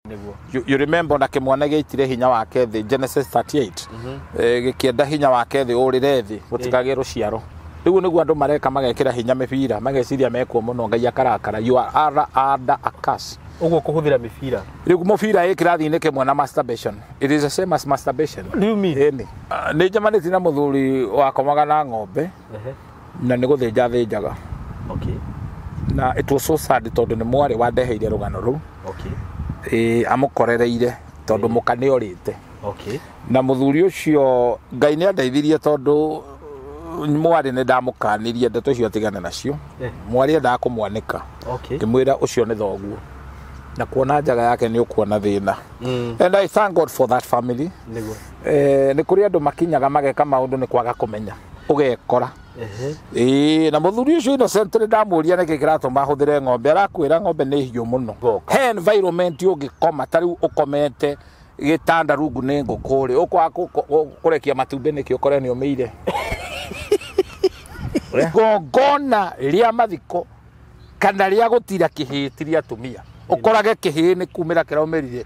Nĩguo. You remember na kĩmwana gĩaitire hinya wake thĩ Genesis 38. Gĩkĩenda hinya wake thĩ ũrĩre thĩ gũtikagĩe rũciaro. Rĩu nĩguo andũ mareka magekĩra hinya mĩbira mageciria mekwo mũno Ngai akarakara. You are under a curse. Ũguo kũhũthĩra mĩbira. Rĩu mũbira ĩ kĩrathi-inĩ kĩmwe na masturbation. It is the same as masturbation. What do you mean? Ĩni. Nĩ njemanĩtie na mũthuri wakomaga na ng'ombe na nĩ gũthĩnja thĩnjaga. Okay. Na it was so sad tondũ nĩ mwarĩ wandeheire rũgano rũu. Okay. Amũkorereire tondũ mũka nĩ orĩte. Okay. Na mũthuri ũcio Ngai nĩ andeithirie tondũ mwarĩ nĩ ndamũkanirie ndeto icio atigane nacio. Mwarĩ endaga kũmwanĩka. Okay. Ngĩmwĩra ũcio nĩ thoguo. Na kuona njaga yake nĩ ũkuona thĩna. And I thank God for that family. Nĩguo. Nĩ kũrĩ andũ makinyaga mageka maũndũ nĩ kwaga kũmenya. Ũgekora. Na mũthuri ũcio Innocent nĩ ndamũria nĩkĩ kĩratũma ahũthĩre ng'ombe, arakwĩra ng'ombe nĩ hiũ mũno. He environment ũngĩkoma ta rĩu ũkomete gĩtanda rungu nĩ ngũkũ rĩ, ũkwaga kũrekia matumbĩ nĩkĩ ũkore nĩ ũmĩire. Igongona rĩa mathiko kana rĩa gũtira kĩhĩĩ ti rĩa atumia. Ũkorage kĩhĩĩ nĩ kumĩra kĩraumĩrire.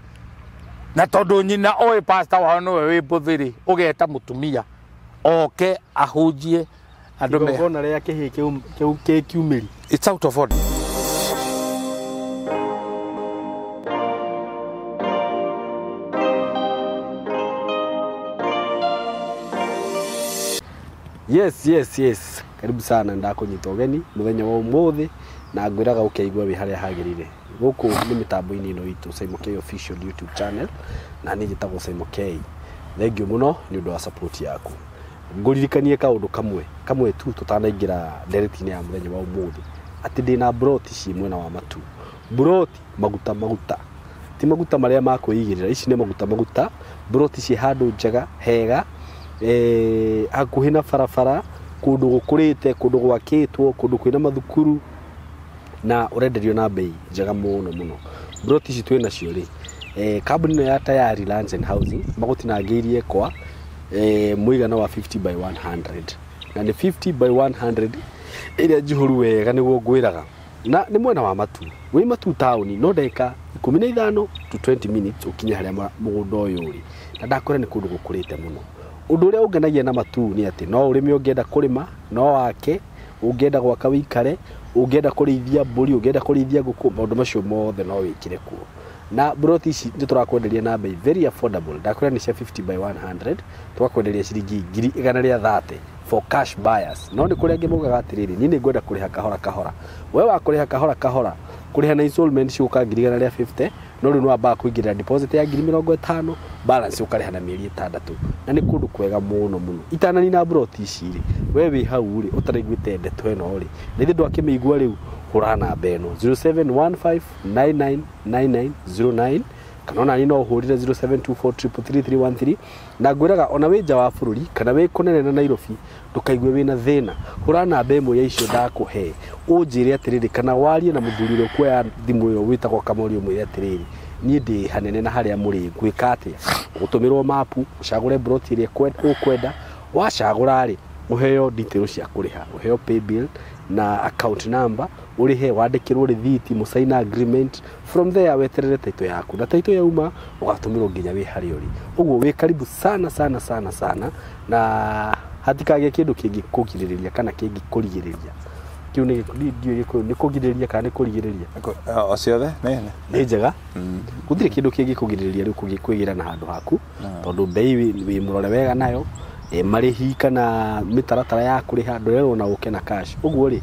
Na tondũ nyina oĩ pastor wao nĩwe wĩ mbũthĩ rĩ, ũgeta mũtumia oke ahunjie andũ me Igongona rĩa kĩhĩĩ kĩu kĩkiumĩri. It's out of order. Yes, yes, yes. Karibu sana ndakũnyita ũgeni mũthenya wa ũmũthĩ na ngwĩraga ũkeigua wĩ harĩa hagĩrĩire. Gũkũ nĩ mĩtambo-inĩ ĩno itũ Simon K Official YouTube channel na niĩ njĩtagwo Simon K. Thank you mũno nĩ ũndũ wa support yaku. Ngũririkanie kaũndũ kamwe tu tũtanaingĩra ndereti-inĩ ya mũthenya wa ũmũthĩ atĩ ndĩna broti ciĩ mwena wa Matu. Broti maguta maguta. Ti maguta marĩa ma kwĩigĩrĩra, ici nĩ maguta maguta. Broti ciĩ handũ njega hega, hakuhĩ na barabara, kũndũ gũkũrĩte, kũndũ gwakĩtwo, kũndũ kwĩna mathukuru na ũrenderio na bei njega mũno mũno. Broti ici twĩ nacio rĩ, kambuni ĩno ya Tayari Lands and Housing magũtinangĩirie kwa mũigana wa 50 by 100. Na nĩ 50 by 100 ĩrĩa njihũru wega nĩguo ngwĩraga. Na nĩ mwena wa Matu. Wĩ Matu taũni no ndagĩka ikũmi na ithano to 20 minutes ũkinye harĩa mũgũnda ũyũ ũrĩ. Na ndakwĩra nĩ kũndũ gũkũrĩte mũno. Ũndũ ũrĩa ũngenagia na Matu nĩ atĩ no ũrĩme ũngĩenda kũrĩma, no wake, ũngĩenda gwaka wĩikare, ũngĩenda kũrĩithia mbũri, ũngĩenda kũrĩithia ngũkũ, maũndũ macio mothe no wĩkĩre kuo. Na broti ici nĩ tũrakwenderia na bei very affordable. Ndakwĩra nĩ cia 50 by 100, tũgakwenderia ciringi ngiri igana rĩa 30 for cash buyers. No nĩ kũrĩ angĩ maugaga atĩrĩrĩ, niĩ nĩ ngwenda kũrĩha kahora kahora. We wa kũrĩha kahora kahora, kũrĩha na installment cigũka ngiri igana rĩa 50, no rĩu nĩ wambaga kũingĩrĩra deposit ya ngiri mĩrongo ĩtano, balance ũkarĩha na mĩeri ĩtandatũ. Na nĩ kũndũ kwega mũno mũno. Itananina broti ici rĩ, we wĩ hau rĩ, ũtaraiguĩte ndeto ĩno rĩ, na ithuĩ ndwakĩmĩigua rĩu, hũra namba ĩno 0715999909 kana ona niĩ no ũhũrĩre 0724333313. Na ngwĩraga ona wĩ nja wa bũrũri kana wĩ kũnene na Nairobi, ndũkaigue wĩna thĩna. Hũra namba ĩmwe ya icio ndakũhe, ũnjĩre atĩrĩrĩ, kana warie na mũthuri ũrĩa ũkuoya thimũ ĩyo wĩtagwo Kamori, ũmwĩre atĩrĩrĩ, niĩ ndĩ hanene na harĩa mũrĩ, ngwĩka atĩa? Ũgũtũmĩrwo mapu, ũcagũre broti ĩrĩa ũkwenda. Wacagũra rĩ, ũheo details cia kũrĩha, ũheo pay bill na account number, ũrĩhe, wandĩkĩrwo rĩthiti, mũsaina agreement. From there weterere title yaku, na title yauma ũgatũmĩrwo nginya wĩ harĩa ũrĩ. Ũguo wĩ karibu sana sana sana sana, na hatikagĩe kĩndũ kĩngĩkũgirĩrĩria kana kĩngĩkũrigĩrĩria. Kĩu nĩ ndiũĩ Gĩkũyũ, nĩ kũgirĩrĩria kana nĩ kũrigĩrĩria? O ciothe nĩ nĩ. Nĩ njega. Gũtirĩ kĩndũ kĩngĩkũgirĩrĩria rĩu kwĩgĩra na handũ haku, tondũ bei wĩ mũrore wega nayo, marĩhi kana mĩtaratara ya kũrĩha ndũrerwo na ũke na cash. Ũguo rĩ,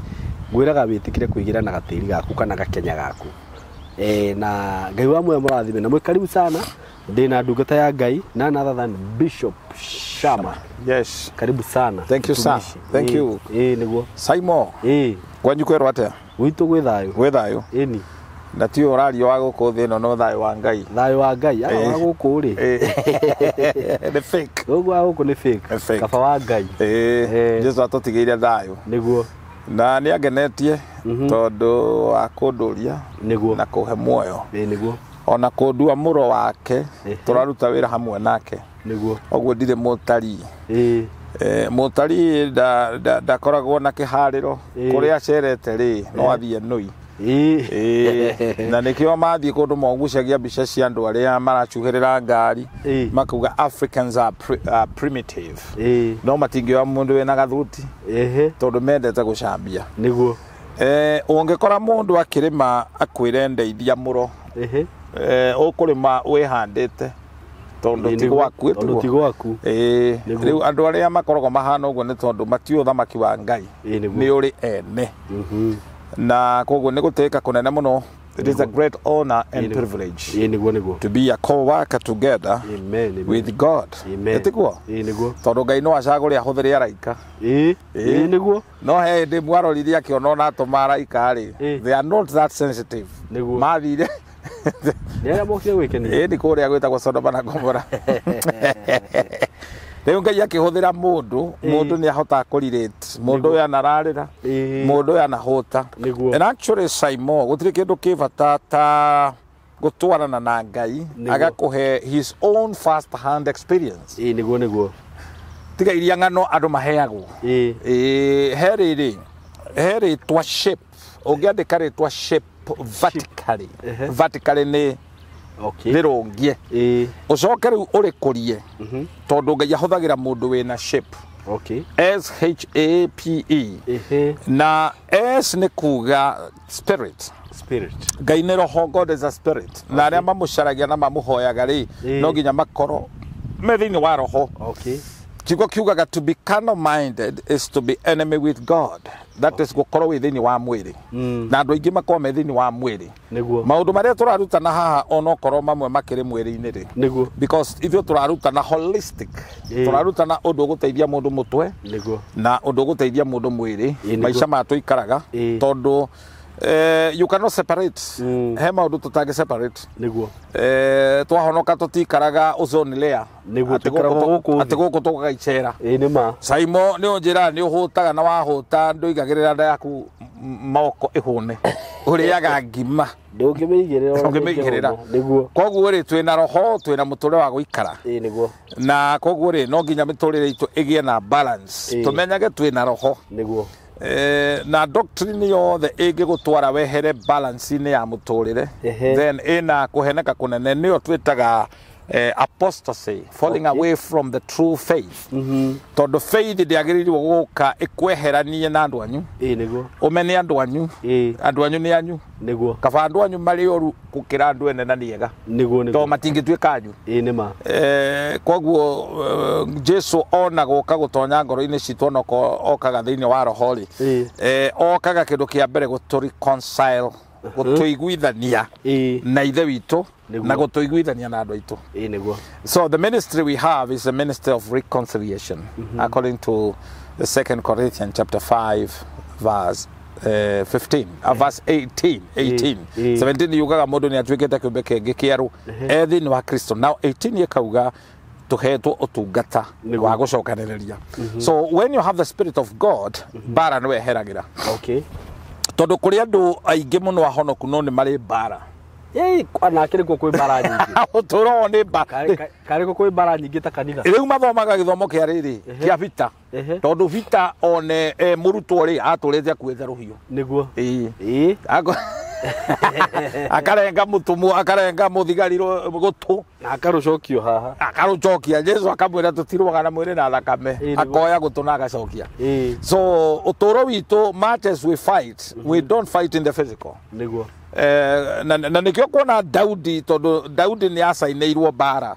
ngwĩraga wĩtĩkĩre kwĩgĩra na gatĩri gaku kana gakenya gaku. Na Ngai wa muoyo mũrathime na mwĩ karibu sana. Ndĩna ndungata ya Ngai none other than Bishop Shama. Yes. Karibu sana. Thank you, sir. Mtumishi. Thank you. Nĩguo. Simon. Kwanyu kwĩrwo atĩa? Gwitũ gwĩ thayũ. Gwĩ thayũ. Ĩni. Na ti ũrario wa gũkũ thĩ ĩno no thayũ wa Ngai. Thayũ wa Ngai. Wa gũkũ rĩ. Nĩ fake. Ũguo wa gũkũ nĩ fake. Nĩ fake. Kaba wa Ngai. Jesu atũtigĩire thayũ. Nĩguo. Na nĩ angenetie tondũ wa kũndũria Nĩguo. na kũhe muoyo. Nĩguo. Ona kũndua mũro wake, tũraruta wĩra hamwe nake. Nĩguo. Ũguo ndirĩ mũtari. Mũtari ndakoragwo na kĩharĩro. Kũrĩa acerete rĩ, no athiĩ Nũi. Ĩĩ. Ĩĩ, na nĩkĩo mathiĩ kũndũ mogucagia mbica cia andũ arĩa maracuhĩrĩra ngari, makauga Africans are primitive. No matingĩoya mũndũ wĩna gathuti tondũ mendete gũcambia. Nĩguo. Ũngĩkora mũndũ akĩrĩma akwĩre ndeithia mũro, ũkũrĩma wĩhandĩte tondũ ti gwaku. Tondũ ti gwaku. Ĩĩ. Nĩguo. Rĩu andũ arĩa makoragwo mahana ũguo nĩ tondũ matiũĩ ũthamaki wa Ngai nĩ ũrĩ ene, na koguo nĩ gũtĩĩka kũnene mũno. It is a great honor and privilege Ĩĩ, nĩguo nĩguo. to be a co-worker together Amen, amen. with God. Amen. Ĩtiguo? Ĩĩ, nĩguo. Tondũ Ngai no acagũre ahũthĩre araika. Ĩĩ. Ĩĩ, nĩguo. No he hĩndĩ mwarorire akĩona ona atũma araika rĩ, they are not that sensitive. Nĩguo. Mathire Nĩ arĩa mokire gwĩkenia. Ĩĩ, nĩ kũrĩa gwĩtagwo Sodoma na Gomora. Rĩu Ngai akĩhũthĩra mũndũ, mũndũ nĩ ahotaga kũrelate. Mũndũ ũyũ anararĩra, mũndũ ũyũ anahũta. Nĩguo. And actually, Simon, gũtirĩ kĩndũ kĩ bata ta gũtwarana na Ngai agakũhe his own first hand experience. Ĩĩ, nĩguo nĩguo. Tiga iria ng'ano andũ maheagwo. Ĩĩ. Ĩĩ, he rĩrĩ, he rĩtwa shape. Ũngĩandĩka rĩtwa shape vertically, vertically nĩ rĩrũngie, ũcoke rĩu ũrĩkũrie, tondũ Ngai ahũthagĩra mũndũ wĩna shape. S H A P E. Na S nĩ kuga spirit. Spirit. Ngai nĩ roho, God is a spirit, na arĩa mamũcaragia na mamũhoyaga rĩ, no nginya makorwo me thĩinĩ wa roho. Kiugo kiugaga to be carnal minded is to be enemy with God. That is gũkorwo wĩ thĩinĩ wa mwĩrĩ, na andũ aingĩ makorwo me thĩinĩ wa mwĩrĩ. Nĩguo. Maũndũ marĩa tũrarutana haha, onokorwo mamwe makĩrĩ mwĩrĩ-inĩ rĩ, Nĩguo. because ithuĩ tũrarutana holistic, tũrarutana ũndũ ũgũteithia mũndũ mũtwe na ũndũ ũgũteithia mũndũ mwĩrĩ, Nĩguo. maica maya tũikaraga, tondũ you cannot separate. He maũndũ tũtangĩ separate. Nĩguo. Twahonoka tũtikaraga ozone layer. Nĩguo, Atĩ tũikaragwo gũkũ thĩ. Atĩ gũkũ tũgaicera. Ĩĩ, nĩ ma. Saimo, nĩ ũnjĩra nĩ ũhũtaga, na wahũta ndũigagĩrĩra nda yaku moko ĩhũne, ũrĩaga ngima. Ndũngĩmĩigĩrĩra ona. Ndũngĩmĩigĩrĩra. Nĩguo. Koguo rĩ, twĩna roho, twĩna mũtũrĩre wa gũikara. Ĩĩ, nĩguo. Na koguo rĩ, no nginya mĩtũrĩre itũ ĩgĩe na balance. Tũmenyage twĩna roho. Nĩguo. Na doctrine yothe ĩngĩgũtwara wehere balance-inĩ ya mũtũrĩre, then ĩna kũheneka kũnene, nĩyo twĩtaga apostasy, falling away from the true faith, tondũ faith ndĩagĩrĩirwo gũka ĩkweheranie na andũ anyu. Ĩĩ, nĩguo. Ũmene andũ anyu. Andũ anyu nĩ anyu. Nĩguo. Kaba andũ anyu marĩ oru gũkĩra andũ ene na nĩega, Nĩguo. tondũ Nĩguo. matingĩtuĩka anyu. Ĩĩ, nĩ ma. Koguo Jesu ona gũka gũtonya ngoro-inĩ citũ, ona okaga thĩinĩ wa roho rĩ, okaga kĩndũ kĩa mbere gũtũ reconcile, gũtũiguithania na ithe witũ na gũtũiguithania na andũ aitũ. Ĩĩ, nĩguo. So the ministry we have is a ministry of reconciliation, according to the Second Corinthians chapter 5 verse 15, verse 18, 18. 17 yugaga mũndũ nĩ atuĩkĩte kĩũmbe kĩngĩ kĩerũ e thĩinĩ wa Kristo. Now 18 ĩkauga tũhetwo ũtungata wa gũcokanĩrĩria. So when you have the spirit of God, mbara nĩ weheragĩra, tondũ kũrĩ andũ aingĩ mũno ahonoku no nĩ marĩ mbara. Ĩĩ, nake nĩkuo kwĩ mbara nyingĩ. Ũtũũro wao nĩ mbara. Karĩ kũ kwĩ mbara nyingĩ ta kanitha. Rĩu mathomaga gĩthomo kĩa rĩrĩ, kĩa vita, tondũ vita one mũrutwo rĩ atũrĩte akuĩte rũhiũ. Nĩguo. Ĩĩ. Ĩĩ. Akarenga mũtũmwo, akarenga mũthigari gũtũ. Na akarũcokio haha. Akarũcokia. Jesu akamwĩra tũtirũaga na mwĩrĩ na thakame. Ĩĩ, nĩguo. Akoya gũtũ na agacokia. Ĩĩ. So ũtũũro witũ, much as we fight, we don't fight in the physical. Nĩguo. Na nĩkĩo kuona Daudi, tondũ Daudi nĩ acainĩirwo mbara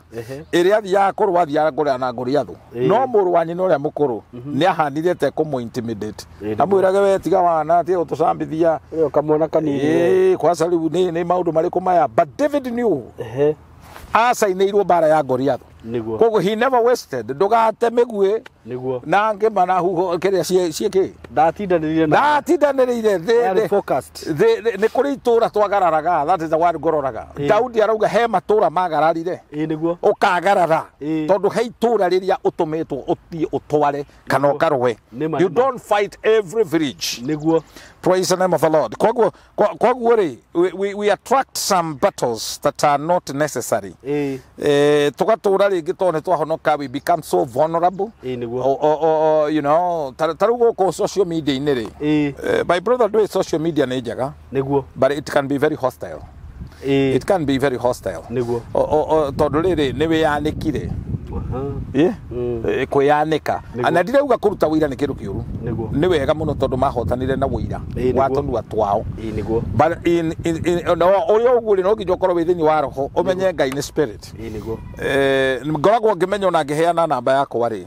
ĩrĩa athiaga kũrũa, athiaga kũrĩa na Goliathũ, no mũrũ wa nyina ũrĩa mũkũrũ nĩ ahanire te kũmũ intimidate, amwĩrage we tiga wana tiga gũtũcambithia. Ũrĩa kamwana kanini. Ĩĩ, kwaca rĩu nĩ maũndũ marĩkũ maya? But David knew acainĩirwo mbara ya Goliathũ. Nĩguo. Koguo he never wasted, ndũgate mĩguĩ Nĩguo. na ngĩma na huho kĩrĩa ciĩkĩ. Ndatindanĩrire na Ndatindanĩrĩire. Yarĩ focused. Nĩ kũrĩ itũra twagararaga, that is the word, ngororaga. Daudi arauga he matũra magararire. Ĩĩ, nĩguo. Ũkagarara Ĩĩ. tondũ he itũra rĩrĩa ũtũmĩtwo ũthiĩ ũtware kana ũkarũe. Nĩma, You nĩma. don't fight every village. Nĩguo. Praise the name of the Lord. Koguo rĩ, we attract some battles that are not necessary. Ĩĩ. Tũgatũra rĩngĩ tondũ nĩ twahonoka, we become so vulnerable. Ĩĩ, nĩguo. Nĩguo. You know, ta rĩu gũkũ social media-inĩ rĩ, my brother, ndũĩ social media nĩ njega, Nĩguo. but it can be very hostile. It can be very hostile. Nĩguo. Tondũ rĩrĩ nĩ wĩyanĩkire. Kwĩyanĩka. Na ndirauga kũruta wĩira nĩ kĩndũ kĩũru. Nĩguo. Nĩ wega mũno tondũ mahotanire na wĩira wa tũnua twao. Nĩguo. But in ũrĩa ũguo rĩ, no nginya ũkorwo wĩ thĩinĩ wa roho ũmenye Ngai nĩ spirit. Nĩguo. Ngoragwo ngĩmenya ona ngĩheana namba yakwa rĩ,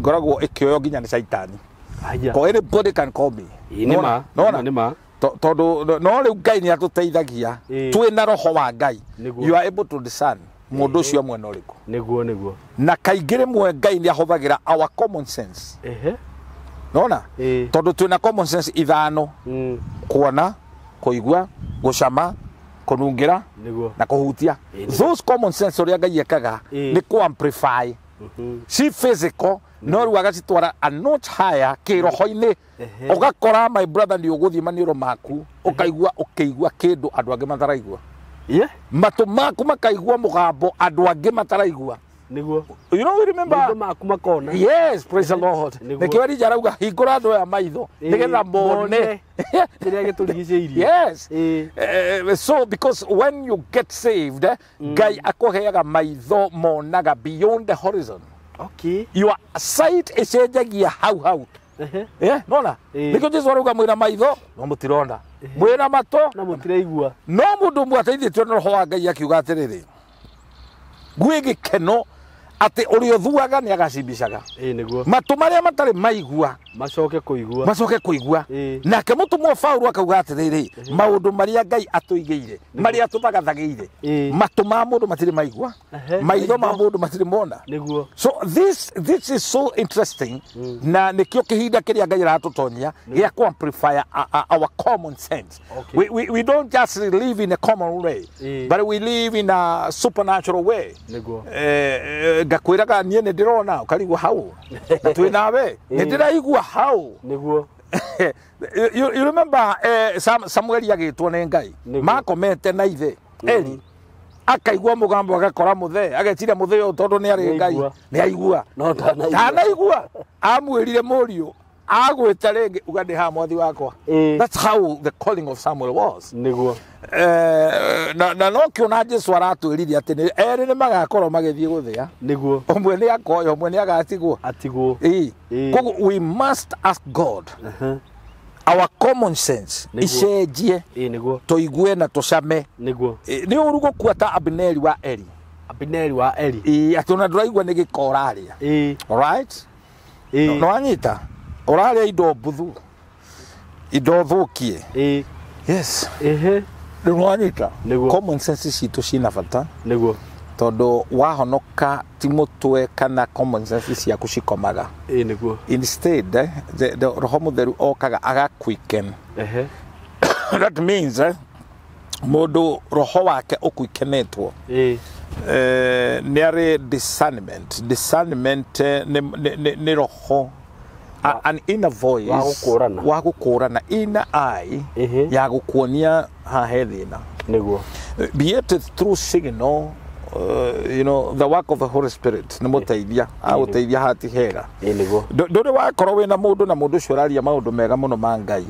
ngoragwo ĩkĩoywo nginya nĩ caitani. Ko anybody can call me. Nĩ ma. Tondũ no rĩu Ngai nĩ atũteithagia twĩ na roho wa Ngai. You are able to discern mũndũ ũcio mwena ũrĩkũ. Nĩguo, nĩguo. Na kaingĩ rĩmwe Ngai nĩ ahũthagĩra our common sense. Nona? Tondũ twĩna common sense ithano. Kuona, kũigua, gũcama, kũnungĩra, na kũhutia. Those common sense ũrĩa Ngai ekaga nĩ kũ amplify. Si physical, no rĩu agacitwara a notch higher kĩroho-inĩ. Ũgakora my brother nĩ ũgũthiĩ maniũrũ maku, ũkaigua ũkĩigua kĩndũ andũ angĩ mataraigua. Matũ maku makaigua mũgambo andũ angĩ mataraigua. Nĩguo. You know, we remember. Maitho maku makona. Yes, praise the Lord. Nĩkĩo Elijah arauga hingũra andũ aya maitho nĩgetha mone kĩrĩa gĩtũrigicĩirie. Yes. So because when you get saved, Ngai akũheaga maitho monaga beyond the horizon. Okay. Your sight ĩcenjagia hau hau. Nona? Nĩkĩo Jesu arauga mwĩna maitho no mũtirona, mwĩna matũ no mũtiraigua. No mũndũ ũmwe ateithĩtio nĩ roho wa Ngai akiuga atĩrĩrĩ, gwĩ gĩkeno atĩ ũrĩa ũthuaga nĩ agacimbicaga. Nĩguo. Matũ marĩa matarĩ maigua macoke kũigua. Macoke kũigua. Nake mũtũmwo Paũlũ akauga atĩrĩrĩ, maũndũ marĩa Ngai atũigĩire, marĩa atũthagathagĩire, matũ ma mũndũ matirĩ maigua, maitho ma mũndũ matirĩ mona. Nĩguo. So this is so interesting. Na nĩkĩo kĩhinda kĩrĩa Ngai aratũtonyia gĩa kũ amplify our common sense. Okay. We don't just live in a common way, but we live in a supernatural way. Nĩguo. Ngakwĩraga niĩ nĩ ndĩrona ũkarigwo hau na twĩ nawe nĩ ndĩraigua hau. Nĩguo. You remember Samueli agĩtwo nĩ Ngai, makomete na ithe Eli, akaigua mũgambo agakora mũthee, ageciria mũthee ũyũ tondũ nĩ arĩ Ngai nĩ aigua, no ndanaigua. Amwĩrire mũriũ agwĩta rĩngĩ uga ndĩ haha mwathi wakwa. That's how the calling of Samuel was. Nĩguo. Na no kĩona Jesu aratwĩrire atĩ erĩ nĩ magakorwo magĩthiĩ gũthĩa. Nĩguo. Ũmwe nĩ akoya, ũmwe nĩ agatigwo. Atigwo. Koguo we must ask God our common sense icenjie. Nĩguo. Tũigue na tũcame. Nĩguo. Nĩ ũru gũkua ta Abineri wa Eli. Abineri wa Eli. Atĩ ona ndũraigua nĩ gĩko ũrarĩa. All right? No wanyita? Ũrarĩa indo mbuthu, indo thũkie. Yes. Rĩu nĩwanyita? Common sense citũ cina bata. Nĩguo. Tondũ wahonoka ti mũtwe kana common sense ciaku cikomaga. Nĩguo. Instead, the roho mũtheru okaga aga quicken. That means mũndũ roho wake ũquikenetwo. Nĩ arĩ discernment. Discernment nĩ roho, an inner voice wa gũkũrana, inner eye ya gũkuonia haha he thĩna. Nĩguo. Be it through signal, you know, the work of the Holy Spirit nĩ mũteithia, agũteithia hati hega. Nĩguo. Ndũrĩ wakorwo wĩna mũndũ na mũndũ ũcio ũraria maũndũ mega mũno ma Ngai,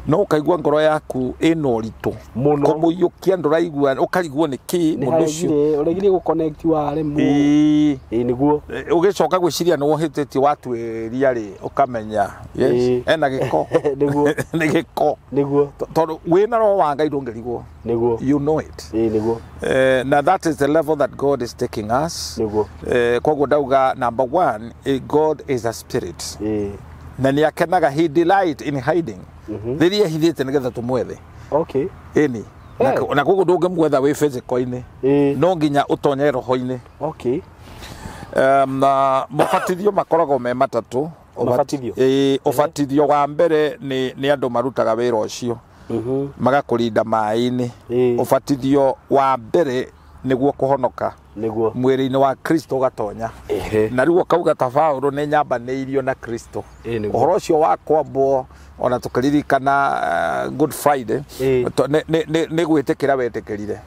no ũkaigua ngoro yaku ĩna ũritũ mũno, kũmũiyũkia ndũraigua, ũkarigwo nĩ kĩ mũndũ ũcio ũregire gũ connect waremwo. Nĩguo. Ũgĩcoka gwĩciria nĩ wohĩtĩtie watuĩria rĩ, ũkamenya yes ena gĩko. Nĩguo. Nĩ gĩko. Nĩguo. Tondũ wĩna roho wa Ngai ndũngĩrigwo. Nĩguo. You know it. Nĩguo. Now that is the level that God is taking us. Nĩguo. Koguo ndauga number one, God is a spirit. Na nĩ akenaga, he delight in hiding. Rĩrĩa ehithĩte nĩgetha tũmwethe. Okay. Ĩni. Na koguo ndũngĩmwetha wĩ physical-inĩ. No nginya ũtonye roho-inĩ. Okay. Na mabatithio makoragwo me matatũ. Mabatithio? Ũbatithio wa mbere nĩ andũ marutaga wĩra ũcio. Magakũrinda maĩ-inĩ. Ũbatithio wa mbere Nĩguo kũhonoka. Nĩguo. Mwĩrĩ-inĩ wa Kristo ũgatonya. Na rĩu ũkauga ta Paũlũ nĩ nyambanĩirio na Kristo. Nĩguo. Ũhoro ũcio wa kwambwo ona tũkĩririkana Good Friday nĩ gwĩtĩkĩra wetĩkĩrire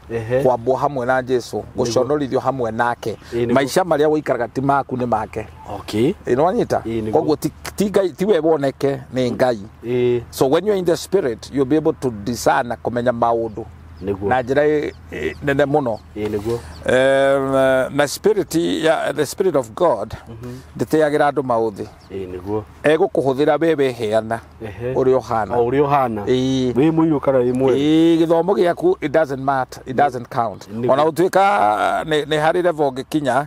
kwambwo hamwe na Jesu, gũconorithio hamwe nake. Maica marĩa ũikaraga ti maku nĩ make. Okay. Nĩwanyita? Koguo ti Ngai, ti we woneke, nĩ Ngai. So when you're in the spirit you'll be able to discern na kũmenya maũndũ na njĩra nene mũno. Nĩguo. Na spirit ya the spirit of God ndĩteagĩra andũ maũthĩ. Nĩguo. Egũkũhũthĩra we weheana ũrĩa ũhana. O ũrĩa ũhana. Wĩ mũirũ kana wĩ mwerũ. Gĩthomo gĩaku it doesn't matter, it doesn't count. Ona ũtuĩka nĩ harĩ level ũngĩkinya,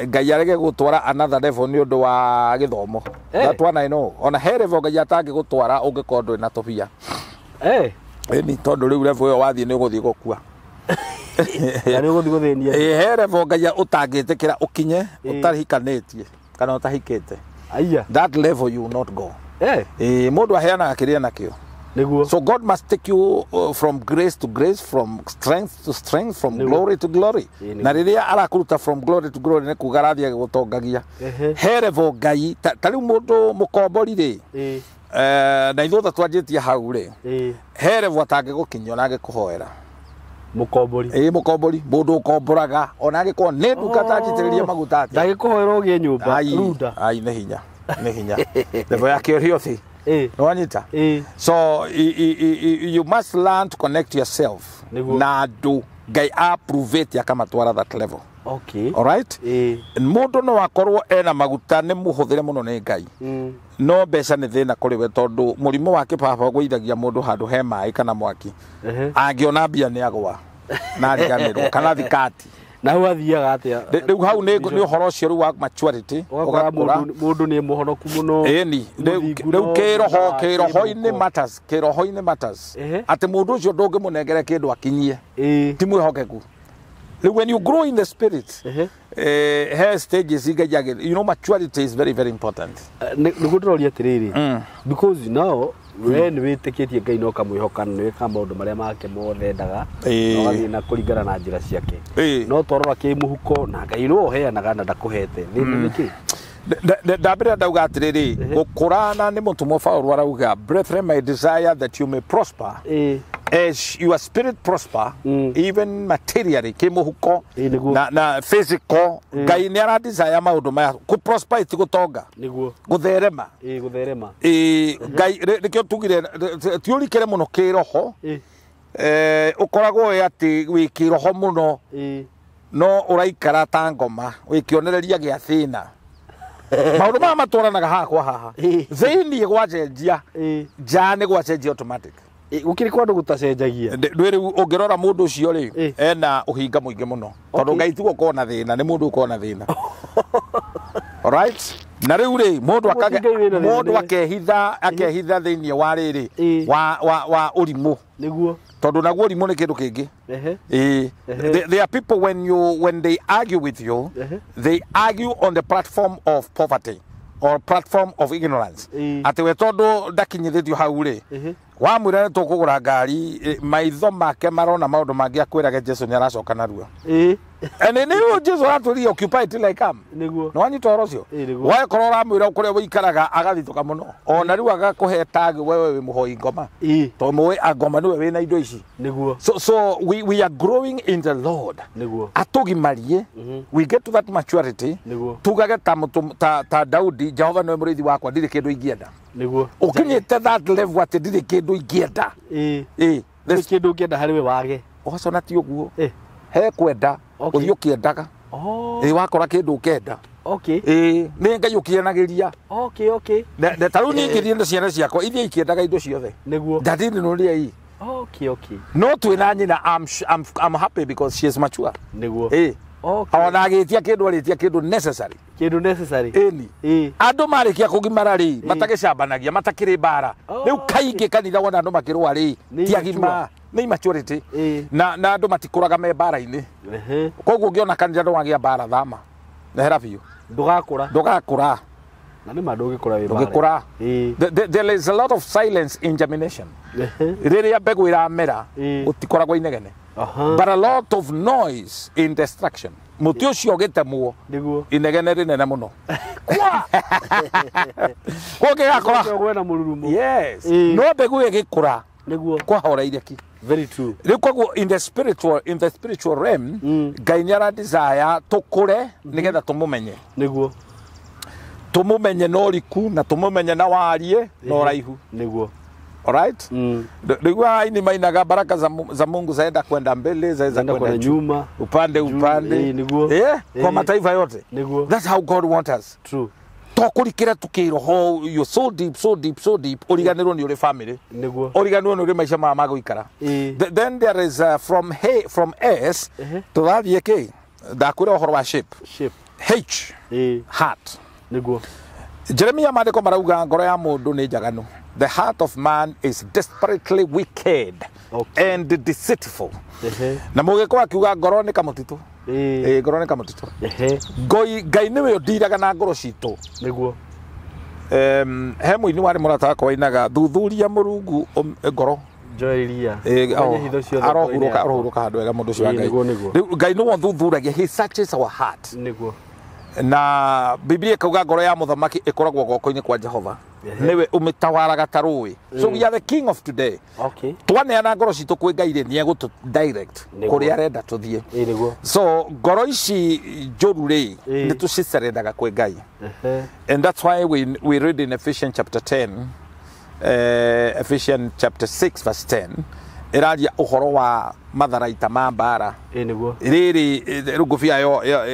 Ngai arege gũtwara another level nĩ ũndũ wa gĩthomo. That one I know. Ona he level Ngai atangĩgũtwara ũngĩkorwo ndũrĩ na tũbia. Ĩni tondũ rĩu level ĩyo wathiĩ nĩ ũgũthiĩ gũkua. Na nĩ ũgũthiĩ gũthĩnia. He level Ngai ũtangĩtĩkĩra ũkinye ũtahikanĩtie kana ũtahikĩte. Aya. That level you will not go. Mũndũ aheanaga kĩrĩa nakĩo. Nĩguo. So God must take you from grace to grace, from strength to strength, from glory to glory. Na rĩrĩa arakũruta from glory to glory nĩ kuga arathiĩ agĩgũtongagia. He level Ngai ta rĩu mũndũ mũkombori rĩ, na ithuothe twanjĩtie hau rĩ, he level atangĩgũkinyia ona angĩkũhoera. Mũkombori. Mũkombori, mũndũ ũkomboraga ona angĩkorwo nĩ nduka tanjitĩrĩria maguta atĩa. Ndangĩkũhoera ũgĩe nyũmba runda. Ai, nĩ hinya, nĩ hinya. Level yake ĩrĩ thĩ. Nĩwanyita? So you must learn to connect yourself na andũ Ngai approve akamatwara that level. Okay. All right? Mũndũ no akorwo ena maguta nĩ mũhũthĩre mũno nĩ Ngai. No mbeca nĩ thĩna kũrĩ we tondũ mũrimũ wa kĩbaba ũgũithagia mũndũ handũ he maĩ kana mwaki. Angĩona mbia nĩ agwa na ariganĩrwo kana thikati. Na hau athiaga atĩa? Rĩu hau nĩ ũhoro ũcio rĩu wa maturity. Ũgakora mũndũ nĩ mũhonoku mũno. Ĩni rĩu kĩroho, kĩroho-inĩ matters, kĩroho-inĩ matters. Atĩ mũndũ ũcio ndũngĩmũnengere kĩndũ akinyie. Ti mwĩhokeku. When you grow in the spirit, hair stages, you know, maturity is very, very important. Nĩguo ndĩroria atĩrĩrĩ, because now we nĩ wĩtĩkĩtie Ngai na ũkamwĩhoka na nĩwĩkaga maũndũ marĩa make mothe endaga na ũgathiĩ na kũringana na njĩra ciake. No twarora kĩmũhuko na Ngai nĩwe ũheanaga na ndakũhete. Thĩna nĩ kĩ? Ndambĩrĩria ndauga atĩrĩrĩ, gũkũrana nĩ mũtũmwo Paũlũ arauga, brethren, I desire that you may prosper as your spirit prosper, even materially, kĩmũhuko na physical. Ngai nĩ ara desire maũndũ maya. Kũ prosper ti gũtonga. Nĩguo. Gũtherema. Gũtherema. Ngai nĩkĩo tugire ti ũrikĩre mũno kĩroho. Ũkoragwo wĩ atĩ wĩ kĩroho mũno no ũraikara ta ngoma, wĩ kĩonereria gĩa thĩna. Maũndũ maya matwaranaga haha kwa haha. Thĩinĩ gwacenjia, nja nĩ gwacenjia automatic. Gũkĩrĩ kwa andũ gũtacenjagia. Ndwĩ rĩu ũngĩrora mũndũ ũcio rĩ, ena ũhinga mũingĩ mũno. Tondũ Ngai ti gũkorwo na thĩna, nĩ mũndũ ũkorwo na thĩna. All right? Na rĩu rĩ, mũndũ mũndũ akehitha, akehitha thĩinĩ wa rĩrĩ, wa ũrimũ. Nĩguo. Tondũ naguo ũrimũ nĩ kĩndũ kĩngĩ. There are people when they argue with you, they argue on the platform of poverty or platform of ignorance. Atĩ we tondũ ndakinyithĩtio hau rĩ, wamwĩra nĩ tũkũgũra ngari, maitho make marona maũndũ mangĩ akwĩrage Jesu nĩ aracoka narua. And nĩ Jesu aratwĩrire occupy till I come. Nĩguo. Nĩ wanyita ũhoro ũcio? Wakorwo ũramwĩra kũrĩa ũikaraga agathitũka mũno. Ona rĩu agakũhe tag wewe wĩ mũhoi ngoma. Tondũ mũĩ ngoma nĩwe wĩna indo ici. Nĩguo. So we are growing in the Lord. Nĩguo. Atũgimarie, we get to that maturity. Nĩguo. Tugage ta Daudi, Jehova nĩwe mũrĩithi wakwa, ndirĩ kĩndũ ingĩenda. Nĩguo. Ũkinyĩte that level atĩ ndirĩ kĩndũ ingĩenda. Ndirĩ kĩndũ ũngĩenda harĩ we wage. Ũgacona ti ũguo. He kwenda, ũthiĩ ũkĩendaga. Wakora kĩndũ ũkenda. Nĩ Ngai ũkĩanagĩria. Ta rĩu niĩ ingĩthiĩ na ciana ciakwa, ithiĩ ikĩendaga indo ciothe. Nĩguo. Ndathiĩ nĩ ii. No twĩna nyina, I'm happy because she is mature. Nĩguo. Ona agĩtia kĩndũ arĩtia kĩndũ necessary. Kĩndũ necessary. Ĩni. Andũ marĩkia kũgimara rĩ, matagĩcambanagia, matakĩrĩ mbara. Rĩu kaingĩ kanitha wona andũ makĩrũa rĩ, ti agima, nĩ immaturity. Na andũ matikũraga me mbara-inĩ. Koguo ũngĩona kanitha ndwagĩa mbara, thama. Ehera biũ. Ndũgakũra. Ndũgakũra. Na nĩ ma ndũngĩkũra wĩ Ndũngĩkũra. Ĩĩ. There is a lot of silence in germination. Ehe. Rĩrĩa mbegũ ĩramera, Ĩĩ. gũtikoragwo inegene. Aha. But a lot of noise in destruction. Mũtĩ ũcio ũgĩtemwo, Nĩguo. inegene rĩnene mũno. Kũngĩgakora. Ũcio gwena mũrurumo. Yes. Ĩĩ. No mbegũ ĩgĩkũra, Nĩguo. kwahoreire ki. Very true. Rĩu koguo in the spiritual realm, Ngai nĩ ara desire tũkũre nĩgetha tũmũmenye. Nĩguo. Tũmũmenye na ũriku na tũmũmenye na wariĩ na ũraihu. Nĩguo. Alright? Rĩu aini mainaga baraka za Mungu zaenda kwenda mbele, zaenda Zaenda kwenda kwenda juu. nyuma. Upande Juu, upande. ĩĩ, nĩguo. Kwa Ĩĩ. mataifa yote. Nĩguo. That's how God wants us. True. To kũrikĩra tukĩroho, you're so deep, so deep, so deep, ũriganĩrwo nĩ ũrĩ family. Nĩguo. Ũriganĩrwo nĩ ũrĩ maica maya ma gũikara. Ĩĩ. Then there is from H, from S Ehe. tũrathiĩ kĩ ndakwĩra ũhoro wa shape. Shape. H, Ĩĩ. heart. Nĩguo. Jeremia maandĩko marauga ngoro ya mũndũ nĩ njaganu. The heart of man is desperately wicked and deceitful. Ehe. Na mũgĩkũ akiuga ngoro nĩ kamũtitũ. Ĩĩ. Ĩĩ, ngoro nĩ kamũtitũ. Ehe. Ngoi Ngai nĩwe ũndiraga na ngoro citũ. Nĩguo. He mũini warĩ mũrata wakwa wainaga thuthuria mũrungu ngoro. Njoeria. Ĩĩ, Ũmenye oh, hitho ciothe ngoro-inĩ arohurũka yakwa. arohurũka handũ wega mũndũ ũcio wa Ĩĩ, Ngai. nĩguo, nĩguo. Rĩu Ngai nĩwe ũthuthuragia, he searches our heart. Nĩguo. Na Biblia ĩkauga ngoro ya mũthamaki ĩkoragwo guoko-inĩ kwa Jehova, nĩwe ũmĩtawaraga ta rũĩ. So we are the king of today. Twaneana ngoro citũ kwĩ Ngai rĩ, nĩ egũtũ direct Nĩguo. kũrĩa arenda tũthiĩ. Ĩĩ, nĩguo. So ngoro ici njũru rĩ, Ĩĩ. nĩ tũcicerendaga kwĩ Ngai. Ehe. And that's why we read in Ephesians chapter 10, Ephesians chapter 6 verse 10, ĩraria ũhoro wa matharaita ma mbara. Ĩĩ, nĩguo. Rĩrĩ rĩu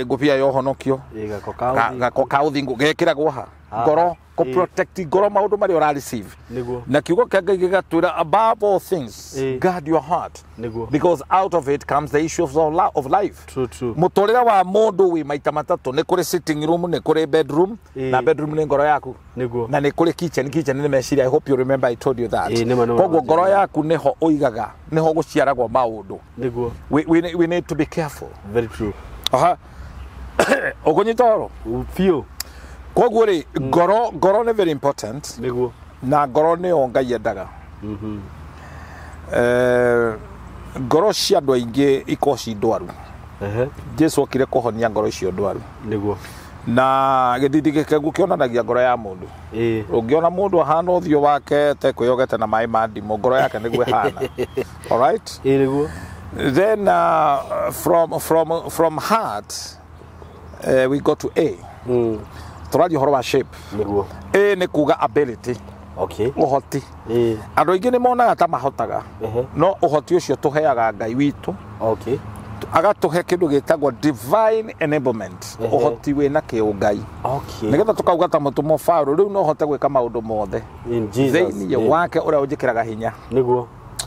ngũbia ya ũhonokio. Ĩĩ, gako ka ũthingu. Gako ka ũthingu gekĩragwo ha? Haha. Ngoro, kũ Ĩĩ. protect ngoro maũndũ marĩa ũra receive. Nĩguo. Na kiugo kĩa Ngai gĩgatwĩra, above all things, Ĩĩ. guard your heart, Nĩguo. because out of it comes the issue of life. True, true. Mũtũrĩre wa mũndũ wĩ maita matatũ: nĩ kũrĩ sitting room, nĩ kũrĩ bedroom, Ĩĩ. na bedroom nĩ ngoro yaku, Nĩguo. na nĩ kũrĩ kitchen. Kitchen nĩ meciria. I hope you remember I told you that. Ĩĩ, nĩma, nĩma, Koguo nĩma. ngoro yaku nĩho ũigaga, nĩho gũciaragwo maũndũ. Nĩguo. We need to be careful. Very true. Aha, ũkũnyita ũhoro? Biũ. Koguo rĩ, ngoro nĩ very important. Nĩguo. Na ngoro nĩyo Ngai endaga. Ngoro cia andũ aingĩ ikorwo ci ndwaru. Ehe. Jesu okire kũhonia ngoro icio ndwaru. Nĩguo. Na gĩthithi gĩkengu kĩonanagia ngoro ya mũndũ. Ĩĩ. Ũngĩona mũndũ ahana ũthiũ wake tekwĩyogete na maĩ ma ndimũ, ngoro yake nĩguo ĩhana. Alright? Ĩĩ, nĩguo. Then from heart we go to A. Tũraria ũhoro wa shape. Nĩguo. A nĩ kuga ability, ũhoti. Andũ aingĩ nĩ monaga ta mahotaga, no ũhoti ũcio tũheaga Ngai witũ, agatũhe kĩndũ gĩtagwo divine enablement, ũhoti wĩna kĩũngai, nĩgetha tũkauga ta mũtũmwo Paulo, rĩu no hote gwĩka maũndũ mothe In Jesus thĩinĩ name. wake ũrĩa ũnjĩkĩraga hinya, Nĩguo.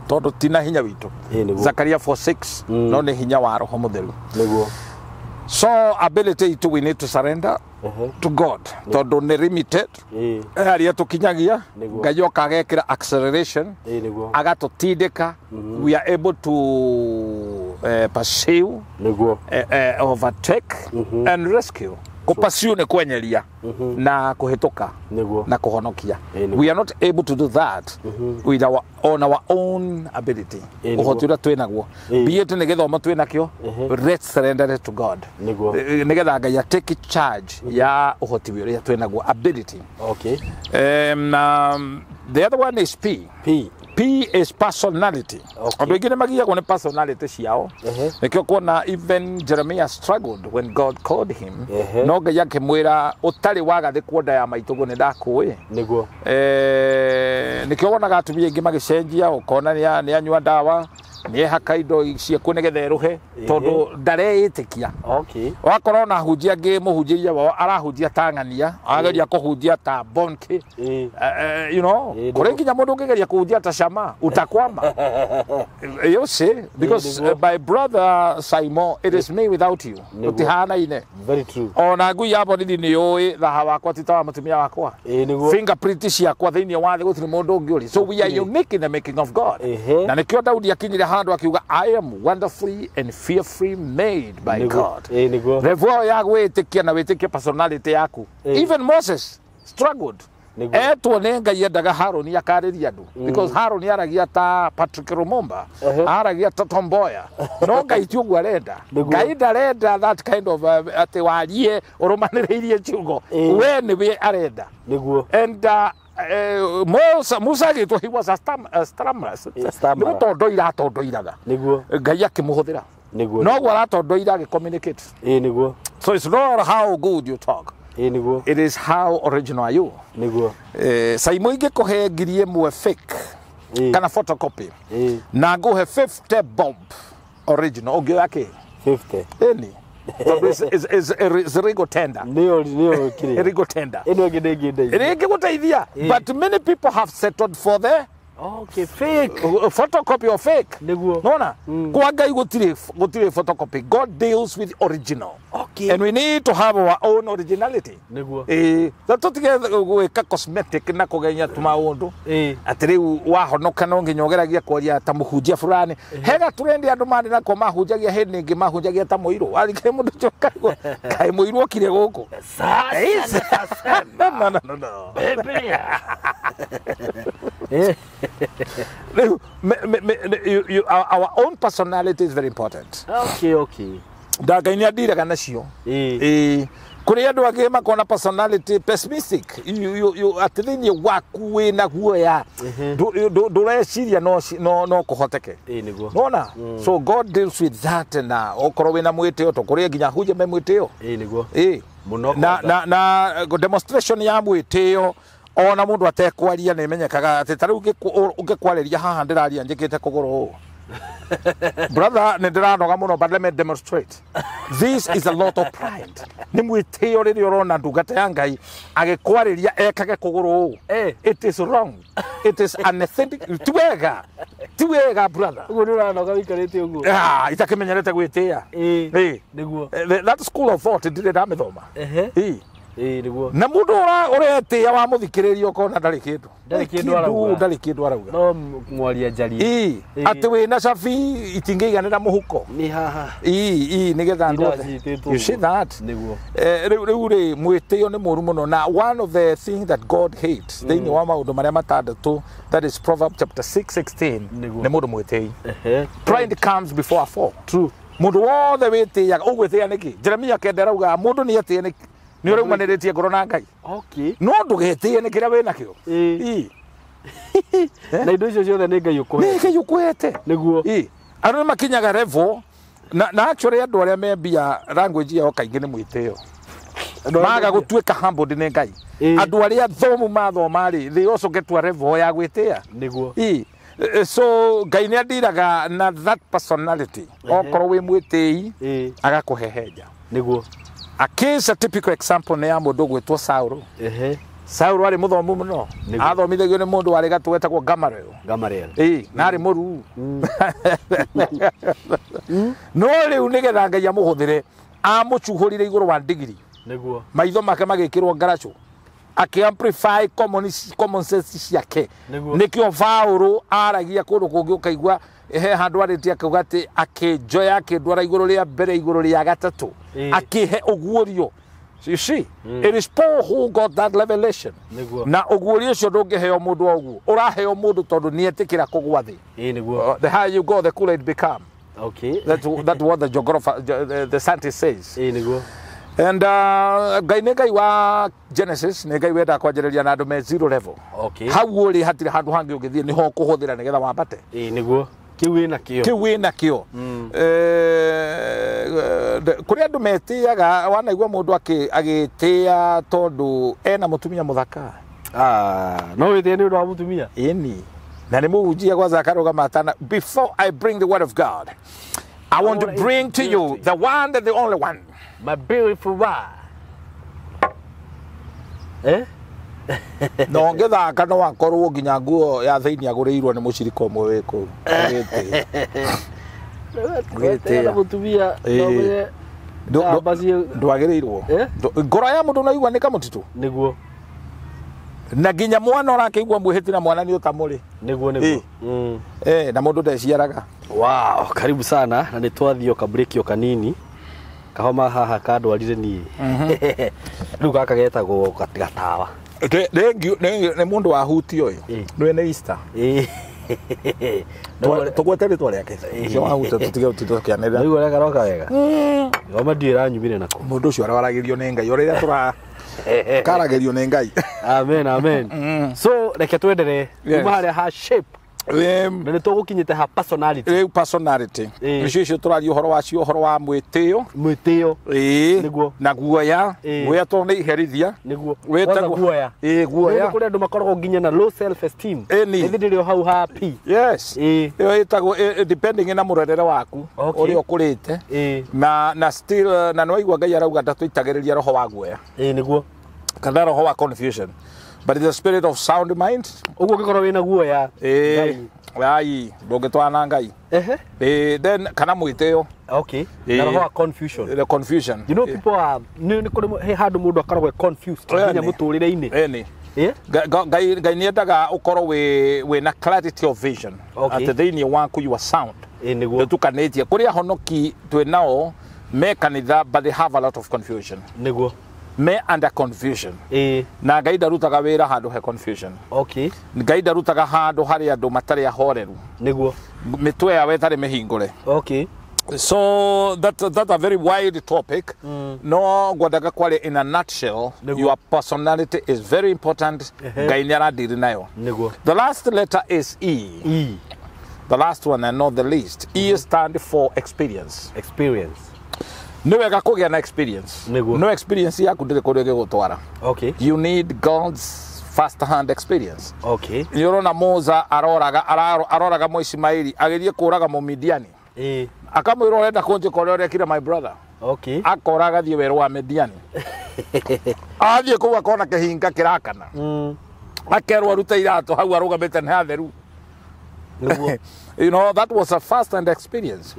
tondũ tina hinya witũ. Ĩĩ, nĩguo. Zakaria 4:6, no nĩ hinya wa Roho Mũtheru. Nĩguo. So ability itũ, we need to surrender to God, tondũ nĩ limited. Harĩa tũkinyagia, Nĩguo. Ngai oka agekĩra acceleration, Ĩĩ, nĩguo. agatũtindĩka. We are able to pursue, Nĩguo. Overtake and rescue. Kũpursue nĩ kwenyeria na kũhĩtũka Nĩguo. na kũhonokia. Ĩĩ, nĩguo. We are not able to do that with our on our own ability. Ĩĩ, nĩguo. Ũhoti ũrĩa twĩ naguo, Ĩĩ. be it nĩ gĩthomo twĩ nakĩo, let's surrender it to God, Nĩguo. Nĩgetha Ngai take charge ya ũhoti ũrĩa twĩ naguo, ability. The other one is P. P. P is personality. Andũ aingĩ nĩ magiagwo nĩ personality ciao. Nĩkĩo kuona even Jeremiah struggled when God called him. No Ngai akĩmwĩra, ũtarĩ wagathĩkwo nda ya maitũguo nĩ ndakũĩ. Nĩguo. Nĩkĩo wonaga atumia aingĩ magĩcenjia, ũkona nĩ anyua ndawa, nĩ ehaka indo ciakuo nĩgetha erũhe, tondũ ndareĩtĩkia. Wakorwo na ahunjia angĩ, mũhunjĩria wao arahunjia ta ng'ania, ageria kũhunjia ta bonke. Kũrĩ nginya mũndũ ũngĩgeria kũhunjia ta cama, utakwama, you see, because Nĩguo. My brother Simon, it is me without you. Nĩguo. Tũtihanaine. Very true. Ona ngui ya borithi nĩ yũĩ thaha wakwa ti ta wa mũtumia wakwa. Ĩĩ, nĩguo. Fingerprint ciakwa thĩinĩ wa thĩ gũtirĩ mũndũ ũngĩ ũrĩ. So we are unique in the making of God. Na nĩkĩo Daudi akinyire handũ akiuga, "I am wonderfully and fearfully made by Nĩguo. God." Ĩĩ, nĩguo. Level ya gwĩtĩkia na wĩtĩkie personality yaku. Ĩĩ. Even Moses struggled. Nĩguo. Etwo nĩ Ngai endaga Harũni akarĩria andũ, because Harũni aragia ta Patrick Lumumba, aragia ta Tom Mboya, no Ngai ti ũguo arenda. Nĩguo. Ngai ndarenda that kind of atĩ warie ũrũmanĩrĩirie ciugo. We nĩwe arenda. Nĩguo. And Musa agĩtwo, he was a stammerer. Stammerer. Nĩ gũtondoira atondoiraga. Nĩguo. Ngai akĩmũhũthĩra. Nĩguo. Noguo aratondoira agĩcommunicate. Ĩĩ nĩguo. So it's not how good you talk, Ĩĩ nĩguo. it is how original are you. Nĩguo. Saimo ingĩkũhe 1,000 fake kana photocopy na ngũhe 50 bob original, ũngĩoya kĩ? 50. Ĩni tondũ is legal tender. Nĩyo kĩrĩa. Legal tender. Ĩno ĩngĩ ndĩngĩndeithia. Ĩrĩa ĩngĩgũteithia, but many people have settled for the Okay, fake. Photocopy or fake. Nĩguo. Nona kwa Ngai gũtirĩ photocopy. God deals with original. And we need to have our own originality. Nĩguo. Ĩĩ, na tũtige gwĩka cosmetic na kũgenya tũmaũndũ atĩ rĩu wahonoka no nginya ũgeragia kwaria ta mũhunjia fulani. Hega trendi andũ marĩ nako mahunjagia hĩndĩ ĩngĩ mahunjagia ta mũirũ warikire mũndũ ũcio ũkaigua kaĩ mũirũ okire gũkũ. Sasa No, no, no, no. Biblia. Rĩu, our own personality is very important. Okay. Nda Ngai nĩ andiraga nacio. Ĩĩ, kũrĩ andũ angĩ makona personality pessimistic. Atĩ thĩinĩ waku wĩna guoya. Ndũreciria no kũhoteke. Ĩĩ nĩguo. Nona so God deals with that, na okorwo wĩna mwĩtĩo to kũrĩ nginya hunje me mwĩtĩo. Ĩĩ nĩguo. Ĩĩ. Mũno Na kwanza. na demonstration ya mwĩtĩo ona mũndũ atekwaria nĩ ĩmenyekaga atĩ ta rĩu ũngĩkwarĩria haha ndĩraria njĩkĩte kũgũrũ ũũ. Brother, nĩ ndĩranoga mũno, but let me demonstrate. This is a lot of pride. Nĩ mwĩtĩo rĩrĩa ũrona ndungata ya Ngai agĩkwarĩria ekage kũgũrũ ũũ. It is wrong. It is unauthentic. Ti wega. Ti wega, brother. Ũguo nĩ ũranoga wĩikarĩte ũguo. Ah, itakĩmenyerete gwĩtĩa. Ĩĩ. Ĩĩ. Nĩguo. That school of thought ndirĩ ndamĩthoma. Ĩĩ. Ĩĩ nĩguo. Na mũndũ ũretĩa wamũthikĩrĩria ũkona ndarĩ kĩndũ. Ndarĩ kĩndũ arauga. Ndarĩ kĩndũ arauga. No mwaria njarie. Ĩĩ. Atĩ wĩna cabi itingĩiganĩra mũhuko. Nĩ haha. Ĩĩ, ĩĩ, nĩgetha andũ othe. Iraciitĩtwo You see ũguo. that? Nĩguo. Rĩu rĩ mwĩtĩo nĩ mũru mũno, na one of the things that God hates thĩinĩ wa maũndũ marĩa matandatũ, that is Proverbs chapter 6:16. Nĩguo. Nĩ mũndũ mwĩtĩi. Pride comes before a fall. True. Mũndũ wothe wĩtĩaga ũgwĩtĩa nĩkĩ? Jeremia kenda arauga mũndũ nĩ etĩe nĩkĩ? Nĩ ũraumanĩrĩtie ngoro na Ngai. Okay. No ndũgetĩe nĩ kĩrĩa wĩnakĩo. Ĩĩ. Ĩĩ. Na indo icio ciothe nĩ Ngai Nĩ ũkũhete. Ngai ũkũhete. Nĩguo. Ĩĩ. Andũ nĩ makinyaga level na actually andũ arĩa me mbia language yao kaingĩ nĩ mwĩtĩo. Maga gũtuĩka humbled nĩ Ngai. Andũ arĩa thomu mathoma rĩ, they also get to a level ya gwĩtĩa. Nĩguo. Ĩĩ. So Ngai nĩ andiraga na that personality. Okorwo wĩ mwĩtĩi agakũhehenja. Nĩguo. A case, a typical example nĩ ya mũndũ ũgwĩtwo Saũlũ. Saũlũ arĩ mũthomu mũno. Nĩguo. Athomithagio nĩ mũndũ warĩ gatũ wetagwo Gamaliel. Gamaliel. Ĩĩ, na arĩ mũruu. No rĩu nĩgetha Ngai amũhũthĩre, amũcuhũrire igũrũ wa ndigiri. Nĩguo. Maitho make magĩkĩrwo ngaracũ. Akĩ-amplify common sense ciake. Nĩguo. Nĩkĩo Paũlũ aragia kũndũ kũngĩ ũkaigua he handũ arĩtie akauga atĩ akĩnjoya akĩndwara igũrũ rĩa mbere igũrũ rĩa gatatũ. Akĩhe ũguũrio. You see, it is Paul who got that revelation. Nĩguo. Na ũguũrio ũcio ndũngĩheo mũndũ o ũguo. Ũraheo mũndũ tondũ nĩetĩkĩra kũgwa thĩ. Ĩĩ nĩguo. The higher you go, the cooler it become. Okay. That's what the geographer, the scientist says. Ĩĩ nĩguo. And Ngai nĩ Ngai wa Genesis, nĩ Ngai wendaga kwanjĩrĩria na andũ me zero level. Okay. Hau ũrĩ hatirĩ handũ hangĩ ũngĩthiĩ nĩho ũkũhũthĩra nĩgetha wambate. Ĩĩ nĩguo. Kĩu wĩna kĩo. Kĩu wĩna kĩo. Kũrĩ andũ metĩaga, wanaigua mũndũ agĩtĩa tondũ ena mũtumia mũthaka. No wĩtĩe nĩ ũndũ wa mũtumia? Ĩni. Na nĩ mũhunjia kwanza akarũgama atana. Before I bring the word of God, I want to bring to you the one and the only one. My beautiful wife. No ngĩthaka no akorwo nginya nguo ya thĩinĩ agũrĩirwo nĩ mũcirika ũmwe wĩ kũu. Ũgĩtĩa mũtumia no menye Ndwagĩrĩirwo. Ngoro ya mũndũ no igua nĩ kamũtitũ. Nĩguo. Na nginya mwana ũrakĩigua mwĩhĩti na mwana nĩ ũtamũrĩ. Nĩguo nĩguo. Na mũndũ ndeciaraga. Wow, karibu sana na nĩ twathiĩ o kabreak o kanini. Kahoma haha kandwarire niĩ. Rĩu gaka getagwo gatawa. Nĩ mũndũ wahutio ũyũ. Nĩ nĩ Easter. Tũgwete rĩtwa rĩake. Ũcio wahutio tũtige tũkĩanĩrĩra. Rĩu ũrĩa karoka wega. Ngoma ndiũ ĩranyumire nako. Mũndũ ũcio arwaragĩrio nĩ Ngai. Ũrĩa tũra karagĩrio nĩ Ngai. Amen, amen. So reke twenderee. Kuma harĩa ha shape. Na nĩ tũgũkinyĩte ha personality. Rĩu personality. Nĩcio icio tũraria ũhoro wacio, ũhoro wa mwĩtĩo. Mwĩtĩo. Nĩguo. Na guoya. Guoya tondũ nĩ iherithia. Nĩguo. Kwanza guoya. Guoya. Nĩ kũrĩ andũ makoragwo nginya na low self esteem. Ĩni. Ĩthi ndĩrĩ o hau ha P. Yes. Ĩyo ĩtagwo depending na mũrerere waku. Ũrĩa ũkũrĩte. Na still na nĩwaigua Ngai arauga ndatũitagĩrĩria roho wa guoya. Nĩguo. Kana roho wa confusion. But the spirit of sound mind. Ũguo ũngĩkorwo wĩna guoya. Ai, ndũngĩtwarana Ngai. Then kana mwĩtĩo. Okay. Na roho wa confusion. The confusion. You know people are nĩ kũrĩ he handũ mũndũ akoragwo confused nginya mũtũrĩre-inĩ. Ĩni. Ngai nĩendaga ũkorwo wĩ na clarity of vision. Atĩ thĩinĩ waku you are sound. Nĩguo. Ndũtukanĩtie. Kũrĩ ahonoki twĩ nao me kanitha but they have a lot of confusion. Nĩguo. Me under confusion. Na Ngai ndarutaga wĩra handũ he confusion. Okay. Ngai ndarutaga handũ harĩa andũ matarĩ ahoreru. Nĩguo. Mĩtwe yao ĩtarĩ mĩhingũre. Okay. So that's a very wide topic. No ngwendaga kwaria in a nutshell. Nĩguo. Your personality is very important. Ngai nĩ aradiri nayo. Nĩguo. The last letter is E. E. The last one and not the least. E stand for experience. Experience. Nĩ wega kũgĩa na experience. Nĩguo. No experience yaku ndĩrĩ kũrĩa ĩgĩgũtwara. Okay. You need God's first hand experience. Okay. Nĩ ũrona Musa aroraga Mũismaili agĩthiĩ kũraga Mũmidiani. Akamwĩra ũrenda kũnjĩka ũrĩa ũrekire my brother. Okay. Akora agathiĩ werũ wa Midiani. Athiĩ kũu akona kĩhinga kĩrakana. Akerwo arute iratũ hau arũgamĩte nĩ hatheru. Nĩguo. You know that was a first hand experience.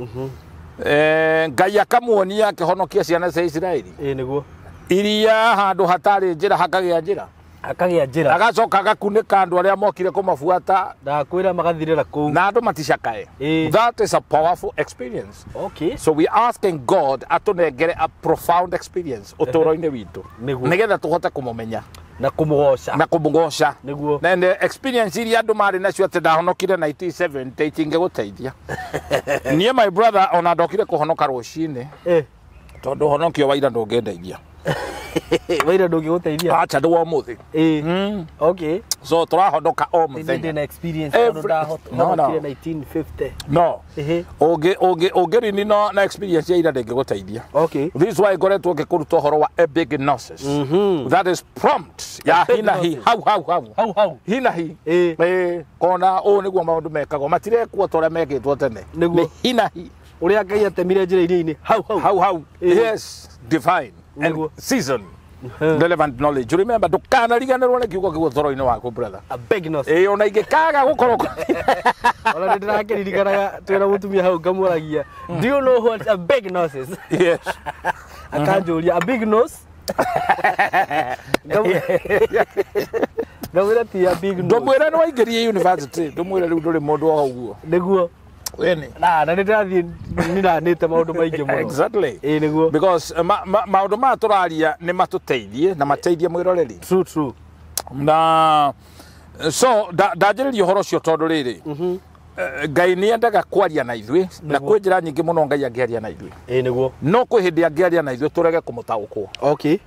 Ngai akamuonia akĩhonokia ciana cia Isiraeli. Nĩguo. Iria handũ hatarĩ njĩra hakagĩa njĩra. Akagĩa njĩra. Agacoka agakunĩka andũ arĩa mokire kũmabuata. Ndakwĩra magathirĩra kũu. Na andũ maticakae. That is a powerful experience. Okay. So we asking God atũnengere a profound experience ũtũũro-inĩ witũ. Nĩgetha tũhote kũmũmenya. Na kũmũgoca. Na kũmũgoca. Nĩguo. Na experience iria andũ marĩ nacio atĩ ndahonokire 1970 itingĩgũteithia. Niĩ my brother ona ndokire kũhonoka rũcinĩ. Tondũ ũhonokio wa ira ndũngĩndeithia. Waira ndũngĩgũteithia. Acha ndũ wa ũmũthĩ. Okay. So tũrahonoka o mũthenya. Ndĩ na experience tondũ ndahonokire 1950. No. Ũngĩrini na experience ya ira ndĩngĩgũteithia. Okay. This is why ngoretwo ngĩkũruta ũhoro wa epignosis. That is prompt ya hinahi hau hau hau. Hau hau. Hinahi. Kona ũũ nĩguo maũndũ mekagwo. Matirekwo ta ũrĩa mekĩtwo tene. Nĩ hinahi. Ũrĩa Ngai atemire njĩra iria-inĩ hau hau. Hau hau. Yes, divine and season. Relevant knowledge. You remember ndũkanariganĩrwo nĩ kiugo kĩu ũtũũro-inĩ waku brother. A big gnosis. Ona ingĩkaga gũkorwo ona nĩ ndĩrakĩririkanaga twĩna mũtumia hau ngamũragia, do you know what a big nose is? Yes. Akanjũria a big nose. Ngamwĩra ti a big nose. Ndũmwĩre nĩ waingĩrie university, ndũmwĩre rĩu ndũrĩ mũndũ wa ũguo. Nĩguo. Na nĩ ndĩrathiĩ nĩranĩte maũndũ maingĩ mũno. Exactly. Nĩguo. Because maũndũ maya tũraria nĩ matũteithie na mateithie mwĩroreri. True, true. Na so ndanjĩrĩria ũhoro ũcio tondũ rĩrĩ Ngai nĩ endaga kwaria na ithuĩ na kwĩ njĩra nyingĩ mũno Ngai angĩaria na ithuĩ. Nĩguo. No kwĩ hĩndĩ angĩaria na ithuĩ tũrege kũmũtaũkwo. Okay.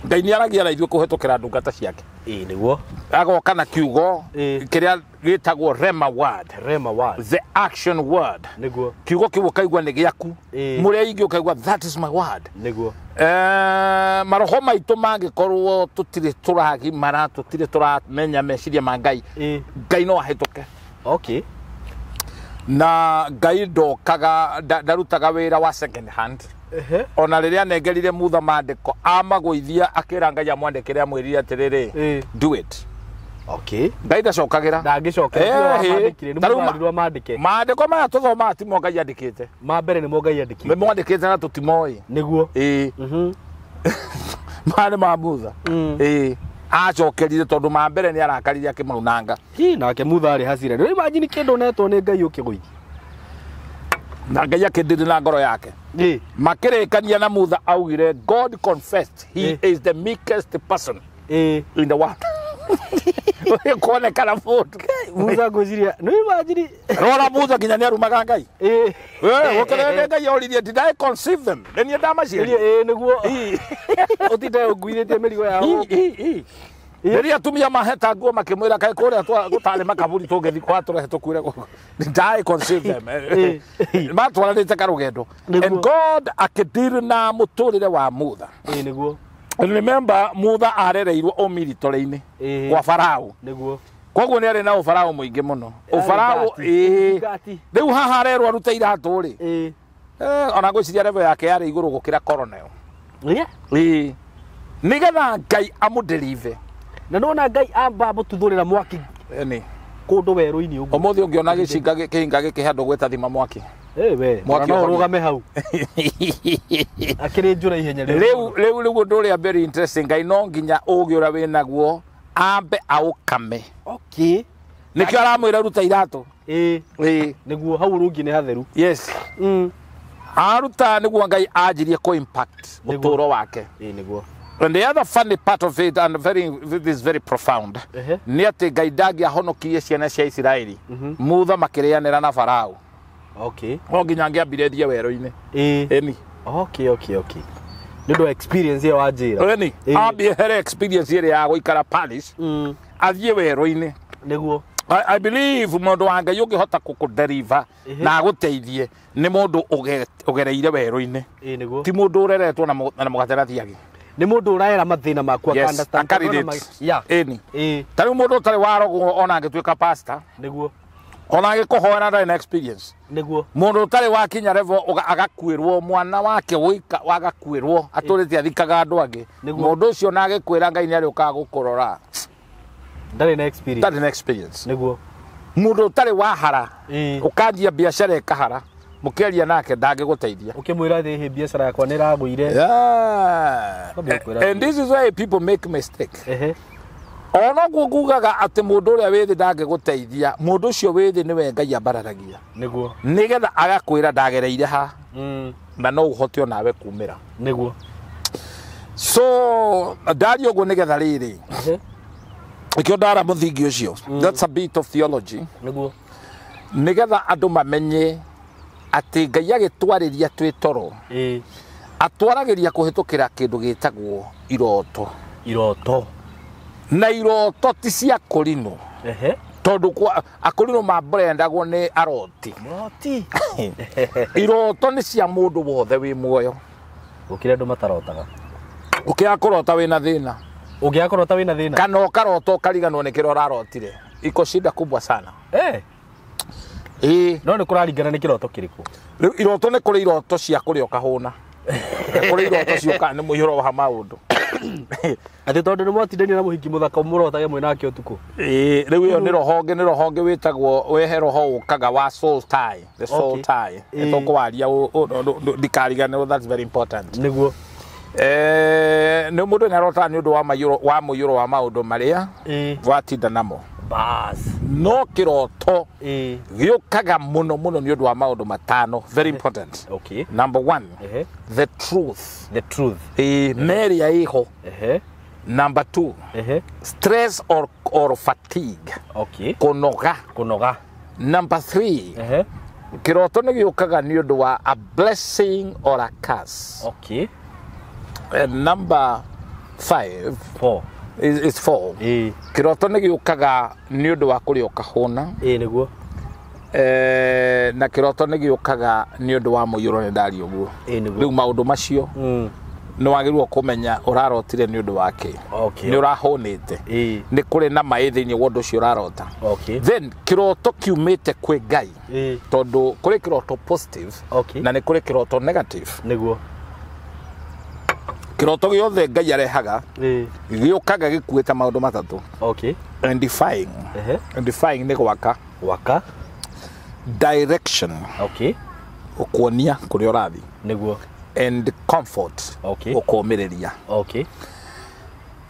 Ngai nĩ aragia na ithuĩ kũhetũkĩra ndungata ciake. Nĩguo. Agoka na kiugo kĩrĩa gĩtagwo rema word. Rema word. The action word. Nĩguo. Kiugo kĩu ũkaigua nĩ gĩaku. Mũrĩa ingĩ ũkaigua that is my word. Nĩguo. Maroho maitũ mangĩkorwo tũtirĩ tũragimara, tũtirĩ tũramenya meciria ma Ngai. Ngai no ahĩtũke. Okay. Na Ngai ndokaga ndarutaga wĩra wa second hand. Ona rĩrĩa anengerire Mutha maandĩko amagũithia akĩra Ngai amwandĩkĩre amwĩrire atĩrĩrĩ, do it. Okay. Ngai ndacokagĩra. Ndangĩcokera. Nĩ mandĩke. Maandĩko maya tũthomaga timo Ngai andĩkĩte. Ma mbere nĩmo Ngai andĩkĩte. Nĩ mwandĩkĩte na tũtimoĩ. Nĩguo. Maya nĩ ma Mutha. Acokerire tondũ ma mbere nĩ arakarire akĩmaunanga. Hi nake Mutha arĩ hasira. Rĩu imagine kĩndũ ũnetwo nĩ Ngai ũkĩgũithia. Na Ngai akĩndĩrĩ na ngoro yake. Makĩrĩkania na Mutha augire God confessed he is the meekest person. Ĩĩ. In the world kuonekana mũndũ. Musa ngwĩciria nĩ imagine. Rora Musa nginya nĩ arumaga Ngai. Ĩĩ. We ũkĩrende Ngai oririe, "Did I conceive them?" Nĩ niĩ ndamaciarire. Ĩĩ, nĩguo ũtinde ũnguithĩtie mĩrigo yao. Rĩrĩa atumia maheta nguo makĩmwĩra, "Kaĩ kũrĩa gũtarĩ makaburi tũngĩthiĩ kwatũrehe tũkuire gũkũ?" "Did I conceive them?" Matwaranĩte karũgendo. And God akĩdeal na mũtũrĩre wa Mutha. Ĩĩ, nĩguo. And remember, Mutha arereirwo ũmiritorĩ-inĩ kwa Farao. Nĩguo. Koguo nĩ arĩ na ũfarao mũingĩ mũno, ũfarao. Ngati. Ĩĩ. Ngati. Rĩu haha arerwo arute iratũ rĩ, Ĩĩ. ona ngwĩciria level yake yarĩ igũrũ gũkĩra colonel. Ĩĩ. Ĩĩ, nĩgetha Ngai amũdeliver. Na nona Ngai amba mũtuthũrĩra mwaki Ĩni. kũndũ werũ-inĩ ũguo. Ũmũthĩ ũngĩona gĩcinga kĩhinga gĩkĩ handũ gwĩta thima mwaki. Ĩĩ we. Mwaki no ũhorie. ũrũgame hau akĩrĩ njũra ihenya. Rĩu ũndũ ũrĩa very interesting, Ngai no nginya ũgĩ ũrĩa wĩ naguo ambe aũkame. Nĩkĩo aramwĩra ruta iratũ. Ĩĩ. Ĩĩ. Nĩguo, hau rũngi nĩ hatheru. Yes. Aruta nĩguo Ngai anjirie kũ impact ũtũũro wake. Ĩĩ, nĩguo. And the other funny part of it, and very, this is very profound, nĩ atĩ Ngai ndangĩahonokirie ciana cia Isiraeli Mutha makĩrĩanĩra na Farao. No nginya angĩambire thiĩ werũ-inĩ. Ĩni. Okay, nĩ ũndũ wa experience ĩyo wanjĩra. Ĩni. Ĩĩ. Ambie here experience ĩrĩa ya gũikara palace, athiĩ werũ-inĩ. I believe mũndũ wa Ngai ũngĩhota gũkũdeliver na agũteithie nĩ mũndũ ũgereire werũ-inĩ. Ĩĩ, nĩguo. Ti mũndũ ũreretwo na mũgate na thiagi. Nĩ mũndũ ũraera mathĩna maku. Yes, aka-understand. akarelate. Yeah. Ĩni. Ĩĩ. Ta rĩu mũndũ ũtarĩ warogwo, ona angĩtuĩka pastor, ona angĩkũhoera, ndarĩ na experience. Mũndũ ũtarĩ wakinya level agakuĩrwo mwana wake wĩika, agakuĩrwo atũrĩte athikaga andũ angĩ, mũndũ ũcio na agĩkwĩra Ngai nĩ arĩũkaga gũkũrora, Ndarĩ na experience. Ndarĩ na experience. Mũndũ ũtarĩ wahara, ũkanjia biacara ĩkahara, mũkĩaria nake ndangĩgũteithia. Ũkĩmwĩra thĩ biacara yakwa nĩ ĩragũire. Kwambia gũkwĩra. And this is why people make mistake. Onoguo ngugaga atĩ mũndũ ũrĩa wĩ thĩ ndangĩgũteithia, mũndũ ũcio wĩ thĩ nĩwe Ngai ambararagia nĩgetha agakwĩra, "Ndagereire ha na no ũhote onawe kumĩra." So ndaria ũguo nĩgetha rĩrĩ, ĩkĩo ndara mũthingi ũcio, that's a bit of theology, nĩgetha andũ mamenye atĩ Ngai agĩtwarĩria twĩ toro, atwaragĩria kũhĩtũkĩra kĩndũ gĩtagwo iroto. Iroto. Na iroto ti cia kũrinũ, tondũ akũrinũ mambrendagwo nĩ aroti. Mũroti. Iroto nĩ cia mũndũ wothe wĩ muoyo. Gũkĩrĩ andũ matarotaga. Ũkĩaga kũrota wĩna thĩna. Ũngĩaga kũrota wĩna thĩna. Kana ũkarota ũkariganwo nĩ kĩrĩa ũrarotire, iko shida kubwa sana. Ĩĩ. No nĩ kũraringana nĩ kĩroto kĩrĩkũ. Rĩu iroto, nĩ kũrĩ iroto cia kũrĩa ũkahũna, nĩ kũrĩ iroto ciũkaga nĩ mũihũro wa maũndũ. Atĩ tondũ nĩ mwatindania na mũhiki mũthaka mũrotage mwĩ nake ũtukũ. Ĩĩ, rĩu ĩyo nĩ roho ũngĩ, nĩ roho ũngĩ wĩtagwo wehe, roho ũkaga wa soul tie, the soul tie. Nĩ tũkũwaria ndikariganĩrwo, that's very important. Nĩ mũndũ nĩ arotaga nĩ ũndũ wa maiyũro wa mũiyũro wa maũndũ marĩa watinda namo. Bas. No kĩroto gĩũkaga mũno mũno nĩ ũndũ wa maũndũ matano very important. Number one, the truth. The truth. Ĩĩ, merĩa ĩho. Number two, stress or fatigue, kũnoga. Kũnoga. Number three, kĩroto nĩ gĩũkaga nĩ ũndũ wa a blessing or a curse. And number five, Four. is four, kĩroto nĩ gĩũkaga nĩ ũndũ wa kũrĩa ũkahũna. Ĩĩ, nĩguo. Na kĩroto nĩ gĩũkaga nĩ ũndũ wa mũiyũro, nĩ ndaria ũguo. Ĩĩ, nĩguo. Rĩu maũndũ macio nĩ wagĩrĩirwo kũmenya ũrarotire nĩ ũndũ wa kĩ. Nĩ ũrahũnĩte, nĩ kũrĩ na maĩ thĩinĩ wa ũndũ ũcio ũrarota. Then kĩroto kiumĩte kwĩ Ngai, tondũ kũrĩ kĩroto positive na nĩ kũrĩ kĩroto negative. Kĩroto gĩothe Ngai arehaga gĩũkaga gĩkuĩte maũndũ matatũ. Edifying. Edifying nĩ gwaka. Gwaka. Direction, ũkuonia kũrĩa ũrathiĩ. And comfort, ũkũmĩrĩria.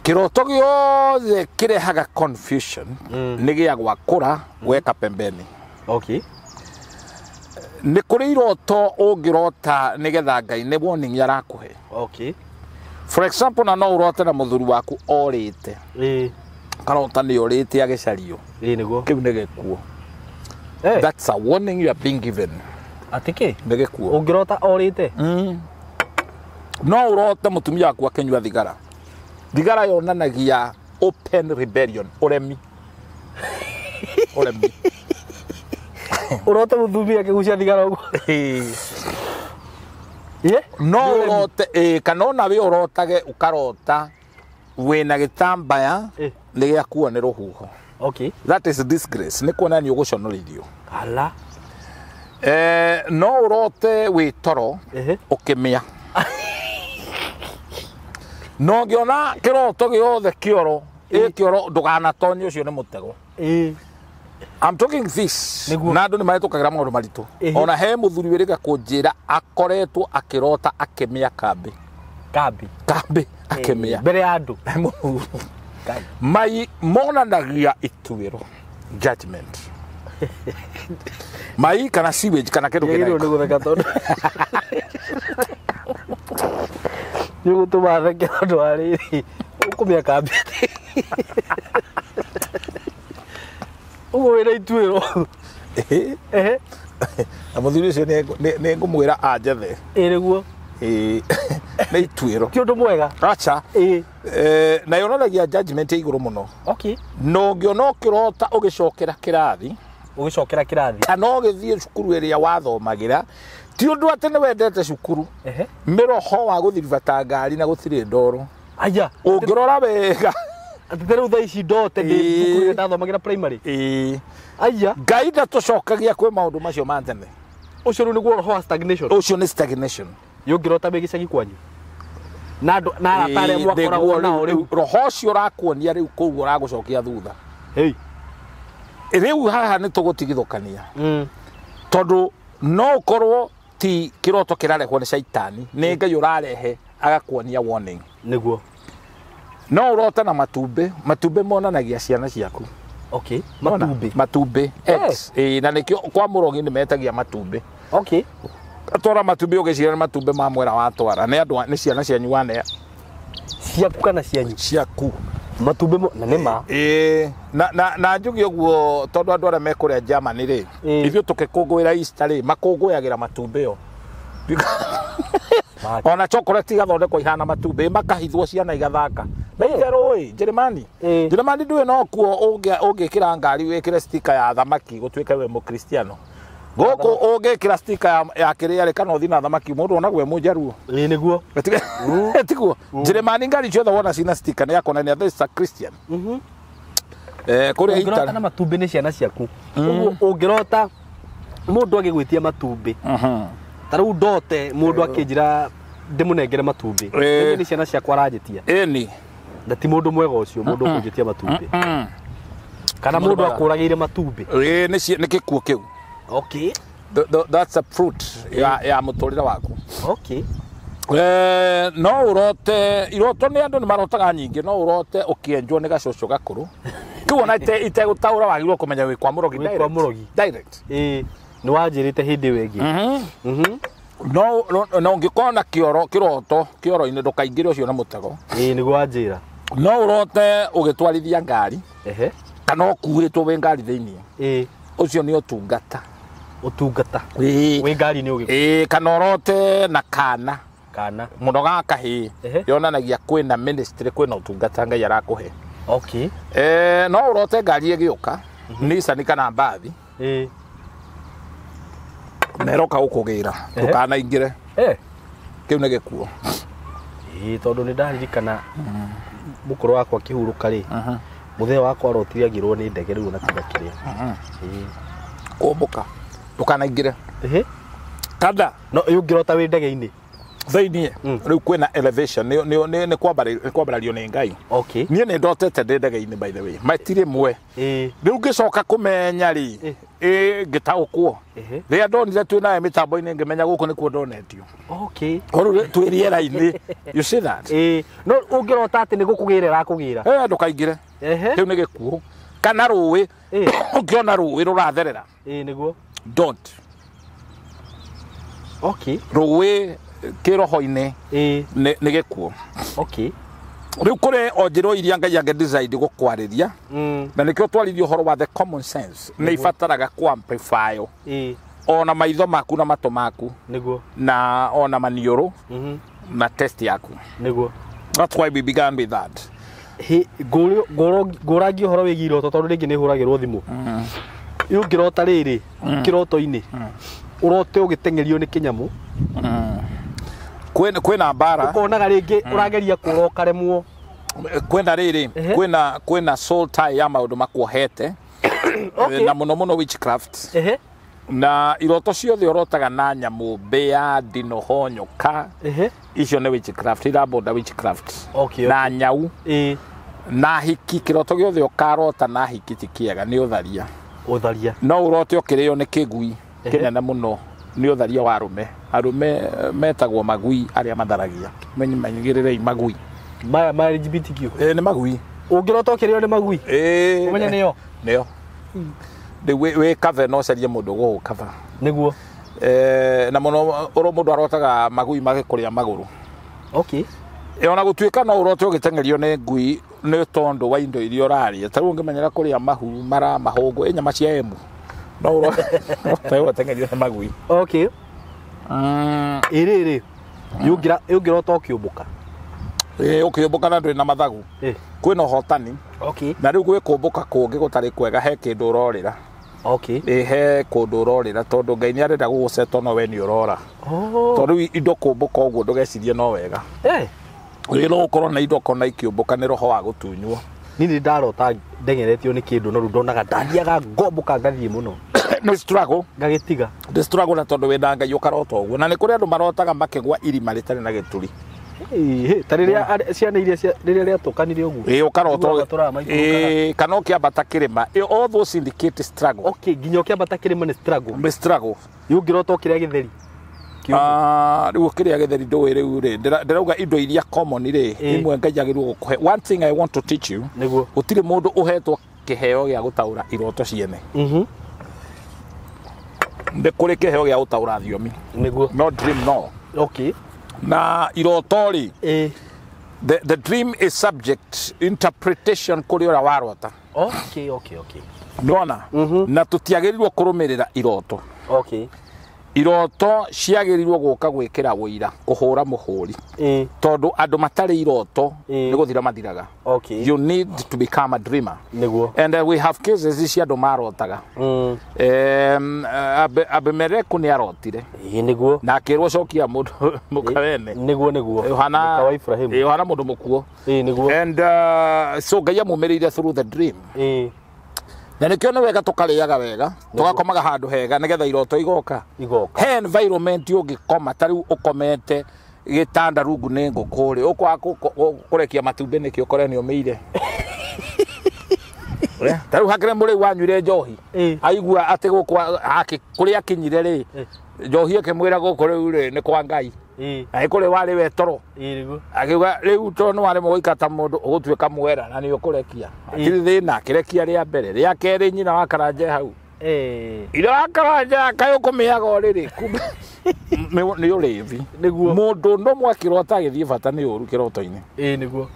Kĩroto gĩothe kĩrehaga confusion nĩ gĩa gwakũra weka pembeni. Nĩ kũrĩ iroto ũngĩrota nĩgetha Ngai nĩ warning arakũhe. For example, na no urote na muthuri waku orite. Karota ni orite agicario. Niguo. Kiu ni gikuo. That's a warning you are being given. Atiki? Ni gikuo. Ungirota orite? No urote mutumia waku akinyua thigara. Thigara yonanagia open rebellion, uremi. Uremi. Urote mutumia akigucia thigara uguo. No urote kana ona we urotage ukarota wina gitambaya ni giakuo ni ruhuho. Okay. That is disgrace. Ni kuona ni uguconorithio. Ala. No urote wi toro ukimia. No ngiona kiroto giothe kioro, kioro nduganatonye ucio ni mutego. I'm talking this. Na andu ni mahetukagira maundu maritu. Ona he muthuri wirika kunjira akoretwo akirota akimia kambi. Kambi. Kambi akimia. Mbere ya andu. Mai monanagia ituiro. Judgment. Mai kana sewage kana kindu kina. Ni gutheka tondu. Ni gutuma theke tondu wa riri. Ukumia kambi. Uguo wina ituiro. Na muthuri ucio ni ngumwira anjethe. Niguo. Ni ituiro. Ti undu mwega. Acha. Na yonanagia judgment ya iguru muno. Okay. No ngiona ukirota ugicokera kirathi. Ugicokera kirathi. Kana ugithie cukuru iria wathomagira. Ti undu ati ni wendete cukuru. Ni roho wa guthiribata ngari na gutiri ndoro. Aya. Ungirora wega. Ati riu thaa ici ndote ndi cukuru iria ndathomagira primary. Aya. Ngai ndatucokagia kwi maundu macio ma tene. Ucio riu niguo roho wa stagnation. Ucio ni stagnation. Yungirota wi gicagi kwanyu. Na andu na arata aria mwakoragwo nao riu. Roho ucio urakuonia riu kuu uragucokia thutha. Hey. Riu haha ni tugutigithukania. Tondu no ukorwo ti kiroto kirarehwo ni caitani, ni Ngai urarehe agakuonia warning. Niguo. No urote na matumbi, matumbi monanagia ciana ciaku. Okay. Matumbi. Matumbi. Eggs. Na nikio kwa murogi ni metagia matumbi. Okay. Atwara matumbi ugiciria ni matumbi ma mwera watwara. Ni andu ni ciana cianyu wane. Ciaku kana cianyu? Ciaku. Matumbi na ni ma. Na njuge uguo tondu andu aria mekuria Germany ri. Ithuĩ tukikũngũĩra Easter ri, makũngũyagĩra matumbĩ yo. Ona chocolate igathondekwo ihana matumbĩ, makahithwo ciana igathaka. Itherũ ĩ, Jeremani. Jeremani ndũĩ no kuo ũngĩkĩra ngari wĩkĩre sticker ya thamaki gũtuĩke we mũkristiano. Gũkũ ũngĩkĩra sticker ya kĩrĩa rĩ kana ũthiĩ na thamaki mũndũ onagwo e mũnjaruo. Nĩguo. Tiguo. Jeremani ngari ciothe wona cina sticker nĩ ya kuonania this is a Christian. Kũrĩa Ũngĩrota na matumbĩ nĩ ciana ciaku. Ũguo ũngĩrota mũndũ agĩgwĩtia matumbĩ. Ta rĩu ndote mũndũ akĩnjĩra ndĩmũnengere matumbĩ. Nĩ ciana ciakwa aranjĩtia. Ĩni. Na ti mũndũ mwega ũcio mũndũ ũkũnjĩtia matumbĩ. Kana mũndũ akũragĩire matumbĩ. Nĩ gĩkuũ kĩu. Okay. That's a fruit ya mũtũrĩre waku. Okay. No urote iroto nĩ andũ nĩ marotaga nyingĩ, no urote ũkĩenjwo nĩ gacũcũ gakũrũ. Kĩu ona itegũtaũra wagĩrĩirwo kũmenya wĩ kwa mũrogi direct. Wĩ kwa mũrogi. Direct. Nĩ wanjĩrĩte hĩndĩ ĩyo ĩngĩ. No no ũngĩkorwo na kĩoro kĩroto kĩoro-inĩ ndũkaingĩre ũcio na mũtego. Nĩguo wanjĩra. No urote ũgĩtwarithia ngari. Kana ũkuĩtwo wĩ ngari thĩinĩ. Ũcio nĩ ũtungata. Ũtungata. Wĩ ngari nĩ ũgĩkũ. Kana ũrote na kana. Kana. Mũno ga kahĩĩ. Yonanagia kwĩna ministry, kwĩna ũtungata Ngai arakũhe. Okay. No ũrote ngari ĩgĩũka, Nissan kana mbathi. Na ĩroka gũkũgĩra, ndũkanaingĩre. Kĩu nĩ gĩkuo. Tondũ nĩ ndaririkana mũkũrũ wakwa akĩhurũka rĩ, mũthee wakwa arotire agĩrwo nĩ ndege rĩu ona tiga kĩrĩa. Kũmbũka. Ndũkanaingĩre. Kada. No ũngĩrota wĩ ndege-inĩ. Thĩinĩ rĩu kwĩna elevation nĩ kwambarario nĩ Ngai. Okay. Niĩ nĩ ndotete ndĩ ndege-inĩ by the way. Matirĩ mwe. Rĩu ngĩcoka kũmenya rĩ, ngĩtaũkwo. Rĩrĩa ndonire twĩ nawe mĩtambo-inĩ ngĩmenya gũkũ nĩkuo ndonetio. Okay. Rĩu twĩ rĩera-inĩ. You see that? No ũngĩrota atĩ nĩ gũkũgĩra ĩrakũgĩra. Ndũkaingĩre. Kĩu nĩ gĩkuũ. Kana rũĩ, ũngĩona rũĩ rũratherera. Nĩguo. Don't. Okay. Rũĩ kĩroho-inĩ nĩ gĩkuũ. Okay. Rĩu kũrĩ o njĩra iria Ngai angĩ decide gũkwarĩria na nĩkĩo twaririe ũhoro wa the common sense nĩ ibataraga kũ amplify ona maitho maku na matũ maku nĩguo na ona maniũrũ na test yaku. Nĩguo. That's why we began with that. Ngũrangie ũhoro wĩgiĩ iroto tondũ rĩngĩ nĩ hũragĩrwo thimũ. Ũngĩrota rĩrĩ kĩroto-inĩ ũrote ũgĩteng'erio nĩ kĩnyamũ kwĩna mbara ũkonaga rĩngĩ ũrageria kũra ũkaremwo. Kwĩna rĩrĩ kwĩna soul tie ya maũndũ makuohete na mũno mũno witchcraft. Na iroto ciothe ũrotaga na nyamũ mbĩa ndinoho nyoka icio nĩ witchcraft irabonda witchcraft. Na nyau na hiki kĩroto gĩothe ũkarota na hiki ti kĩega nĩ ũtharia. Ũtharia. No ũrote ũkĩrĩo nĩ kĩgui kĩnene mũno nĩ ũtharia wa arũme. Arũme metagwo magui arĩa matharagia. Menyigĩrĩrei magui. Maya ma LGBTQ. Nĩ magui. Ũngĩrota ũkĩrĩo nĩ magui. Ũmenye nĩyo. Nĩyo. Wĩ cover no ũcarie mũndũ gũgũcover. Nĩguo. Na mũno ũrĩa mũndũ arotaga magui magĩkũrĩa magũrũ. Okay. Ona gũtuĩka no ũrote ũgĩteng'erio nĩ ngui nĩ tondũ wa indo iria ũrarĩa. Ta rĩu ũngĩmenyera kũrĩa mahu mara mahũngũ ĩ nyama cia emu. No ũrote ũgĩteng'erio nĩ magui. Okay. Ĩrĩrĩ ũngĩrota ũkĩũmbũka. Ũkĩũmbũka na ndũrĩ na mathagu. Kwĩna ũhotani. Okay. Na rĩu gwĩ kũmbũka kũngĩ gũtarĩ kwega he kĩndũ ũrorĩra. Okay. He kũndũ ũrorĩra tondũ Ngai nĩ arenda gũgũcetwo no we nĩ ũrora. Tondũ rĩu indo kũmbũka ũguo ndũgecirie no wega. Rĩrĩa ũgũkorwo na indo kona ikĩũmbũka nĩ roho wa gũtunywo. Niĩ nĩ ndarota ndeng'eretio nĩ kĩndũ no rĩu ndonaga ndathiaga ngombũka ngathiĩ mũno. Nĩ struggle. Ngagĩtiga. Nĩ struggle na tondũ wĩna Ngai ũkarota ũguo. Na nĩ kũrĩ andũ marotaga makĩgwa irima rĩtarĩ na gĩturi. Ta rĩrĩa ciana iria rĩrĩa rĩatũkanire ũguo. Ũkarota kana ũkĩambata kĩrĩma. All those indicate struggle. Okay, nginya ũkĩambata kĩrĩma nĩ struggle. Nĩ struggle. Ũngĩrota ũkĩrĩa gĩtheri. Rĩu ũkĩrĩa gĩtheri ndũĩ rĩu rĩ ndĩrauga indo iria common rĩ imwe Ngai agĩrĩirwo gũkũhe. One thing I want to teach you. Nĩguo. Gũtirĩ mũndũ ũhetwo kĩheo gĩa gũtaũra iroto ciene. Nĩ kũrĩ kĩheo gĩa gũtaũra thiomi. Nĩguo. No dream no. Okay. Na iroto rĩ the dream is subject interpretation kũrĩ ũrĩa warota. Okay, okay, okay. Ndona? Na tũtiagĩrĩirwo kũrũmĩrĩra iroto. Okay. Iroto ciagĩrĩirwo gũka gwĩkĩra wũira kũhũra mũhũri. Tondũ andũ matarĩ iroto nĩ gũthira mathiraga. Okay. You need to become a dreamer. Nĩguo. And we have cases cia andũ marotaga. Abimeleku nĩ arotire. Nĩguo. Na akĩrwo cokia mũndũ mũkawene. Nĩguo nĩguo. Yohana wa Ibrahimu. Yohana mũndũ mũkuo. Nĩguo. And so Ngai amumĩrĩire through the dream. Na nĩkĩo nĩ wega tũkarĩaga wega tũgakomaga handũ hega nĩgetha iroto igoka. Igoka. He environment ũngĩkoma ta rĩu ũkomete gĩtanda rungu nĩ ngũkũ rĩ ũkwaga kũrekia matumbĩ nĩkĩ ũkore nĩ ũmĩire. Ta rĩu hakĩrĩ mũrĩi wanyuire njohi aigua atĩ gũkũ kũrĩa akinyire rĩ njohi ĩkĩmwĩra gũkũ rĩu rĩ nĩ kwa Ngai. Na nĩ kũrĩ warĩ we toro. Akiuga rĩu tondũ nĩ waremwo gũikara ta mũndũ ũgũtuĩka mwera na nĩ ũkũrekia. Hatirĩ thĩna akĩrekia rĩa mbere rĩa kerĩ nyina wa Karanja hau. Ira wa Karanja kaĩ ũkũmĩaga ũrĩrĩ kumbe nĩ ũrĩthi. Nĩguo. Mũndũ no mwakĩrota agĩthiĩ bata nĩ ũru kĩroto-inĩ. Nĩguo.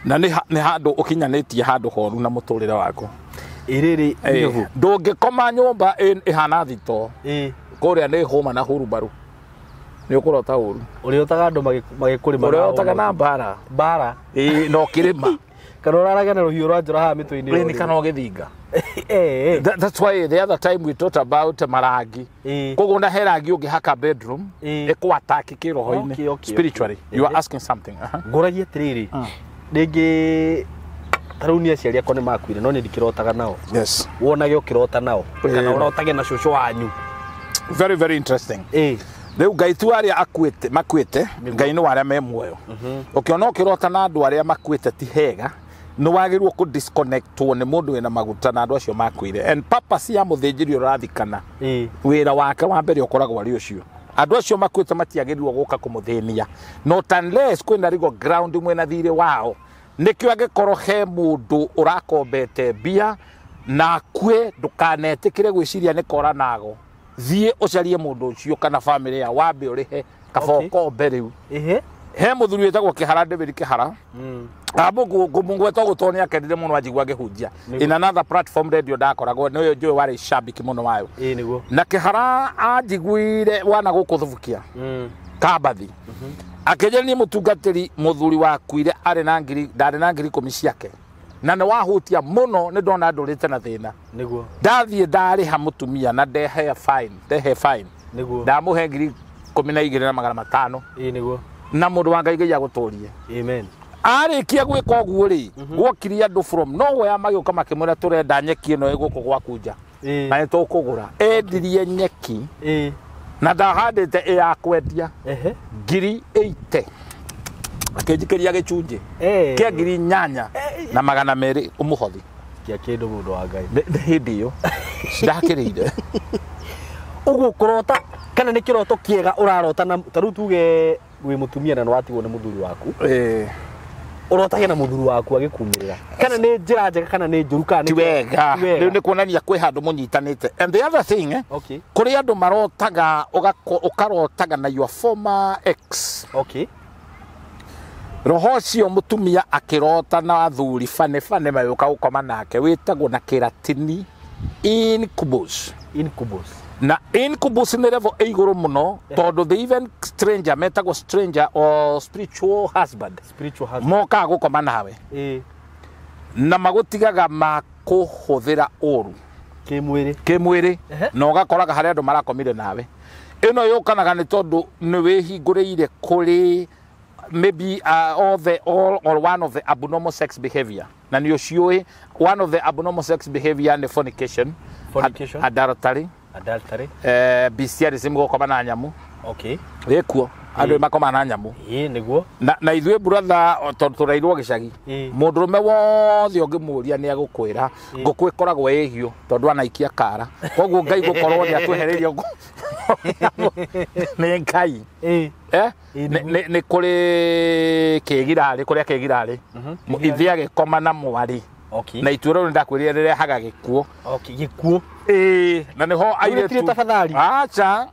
Na nĩ handũ ũkinyanĩtie handũ horu na mũtũrĩre waku. Ĩrĩrĩ nĩguo. Ndũngĩkoma nyũmba ĩhana thito. Kũrĩa nĩ hũma na hurubaru. Nĩ ũkũrota ũru. Ũrĩotaga andũ magĩkũrĩma. Ũrĩotaga na mbara. Mbara. No kĩrĩma. Kana ũrarage na rũhiũ rwa njora haha mĩtwe-inĩ. Nĩ kana ũgĩthinga. That's why the other time we talked about marangi. Koguo na he rangi ũngĩhaka bedroom ĩkũ attack kĩroho-inĩ spiritually. You are asking something. Ngũragia atĩrĩrĩ. Rĩngĩ ta rĩu niĩ aciari akwa nĩ makuire no niĩ ndikĩrotaga nao. Yes. Wonage ũkĩrota nao. Kana ũrotage na cũcũ wanyu. Very very interesting. Rĩu Ngai tu arĩa akuĩte makuĩte Ngai nĩ wa arĩa me muoyo. Ũkĩona ũkĩrota na andũ arĩa makuĩte ti hega nĩ wagĩrĩirwo kũ disconnectwo nĩ mũndũ wĩna maguta na andũ acio makuire. And purpose ya mũthĩnjĩri ũrathikana wĩra wake wa mbere ũkoragwo arĩ ũcio. Andũ acio makuĩte matiagĩrĩirwo gũka kũmũthĩnia not unless kwĩna legal ground mwĩna thirĩ wao. Nĩkĩo angĩkorwo he mũndũ ũrakombete mbia na akue ndũkanetĩkĩre gwĩciria nĩ kora nago. Thiĩ ũcarie mũndũ ũcio kana famĩlĩ ya wambe ũrĩhe Kaba ũkombe rĩu. Ehe. He mũthuri wĩtagwo Kĩhara, David Kĩhara. Ngũmũgweta ũguo tondũ nĩ akenire mũno anjigua ngĩhunjia. Nĩguo. In another platform radio ndakoragwo, nĩyo njũĩ warĩ shabiki mũno wayo. Ĩĩ nĩguo. Na Kĩhara anjiguire wana gũkũ Thubukia Kambathi, akĩnjĩra niĩ mũtungatĩri mũthuri wakuire arĩ na ngiri, ndarĩ na 10,000 ciake, na nĩ wahutia mũno, nĩ ndona ndũrĩte na thĩna. Nĩguo. Ndathiĩ ndarĩha mũtumia na ndehe fine, ndehe fine. Nĩguo. Ndamũhe 12,500. Ĩĩ nĩguo. Na mũndũ wa Ngai, Ngai agũtũrie. Amen. Arĩkia gwĩka ũguo rĩ, gwokire andũ from nowhere magĩũka makĩmwĩra, tũrenda nyeki ĩno ĩ gũkũ gwaku nja na nĩ tũkũgũra. Endirie nyeki na ndahandĩte ĩ ya kwendia 80,000, akĩnjikĩria gĩcunjĩ kĩa 8,200 ũmũhothi. Kia kĩndũ, mũndũ wa Ngai. Nĩ hĩndĩ ĩyo ndakĩrĩire. Ũguo kũrota kana nĩ kĩroto kĩega ũrarota, na ta rĩu tuge wĩ mũtumia na nĩwatigwo nĩ mũthuri waku, ũrotage na mũthuri waku agĩkumĩrĩra, kana nĩ njĩra njega kana nĩ njũru kana nĩ Ti wega. Ti wega. Rĩu nĩ kuonania kwĩ handũ mũnyitanĩte. And the other thing, kũrĩ andũ marotaga ũkarotaga na your former ex. Roho ũcio mũtumia akĩrota na athuri bane bane magĩũka gũkoma nake wĩtagwo na kĩratini incubus. Incubus. Na incubus nĩ level ĩ igũrũ mũno, tondũ the even stranger metagwo stranger or spiritual husband. Spiritual husband. Mokaga gũkoma nawe na magũtigaga makũhũthĩra ũru Kĩmwĩrĩ. Kĩmwĩrĩ. Na ũgakoraga harĩa andũ marakomire nawe. Ĩno yũkanaga nĩ tondũ nĩ wĩhingũrĩire kũrĩ maybe all the all or one of the abnormal sex behavior, na nĩ ũciũĩ one of the abnormal sex behavior nĩ fornication. Fornication. Adultery. Adultery. Bestialism, gũkoma na nyamũ. Ĩkuo andũ makoma na nyamũ. Ĩĩ nĩguo. Na ithuĩ brother, tondũ tũrairwo gĩcagi, mũndũrũme wothe ũngĩmũria nĩ agũkwĩra ngũkũ ĩkoragwo ĩ hiũ tondũ anaikia kara. Koguo Ngai gũkorwo nĩ atwehereirie ngũ nĩ Ngai. Eh? Ĩĩ, Nĩ kũrĩ kĩgirarĩ, kũrĩa kĩgirarĩ ithe agĩkoma na mwarĩ na ituĩro rĩu ndakwĩrire rĩrehaga gĩkuũ. Gĩkuũ. Ĩĩ, na nĩho Rĩu rĩtirĩ tafadhali. Aca,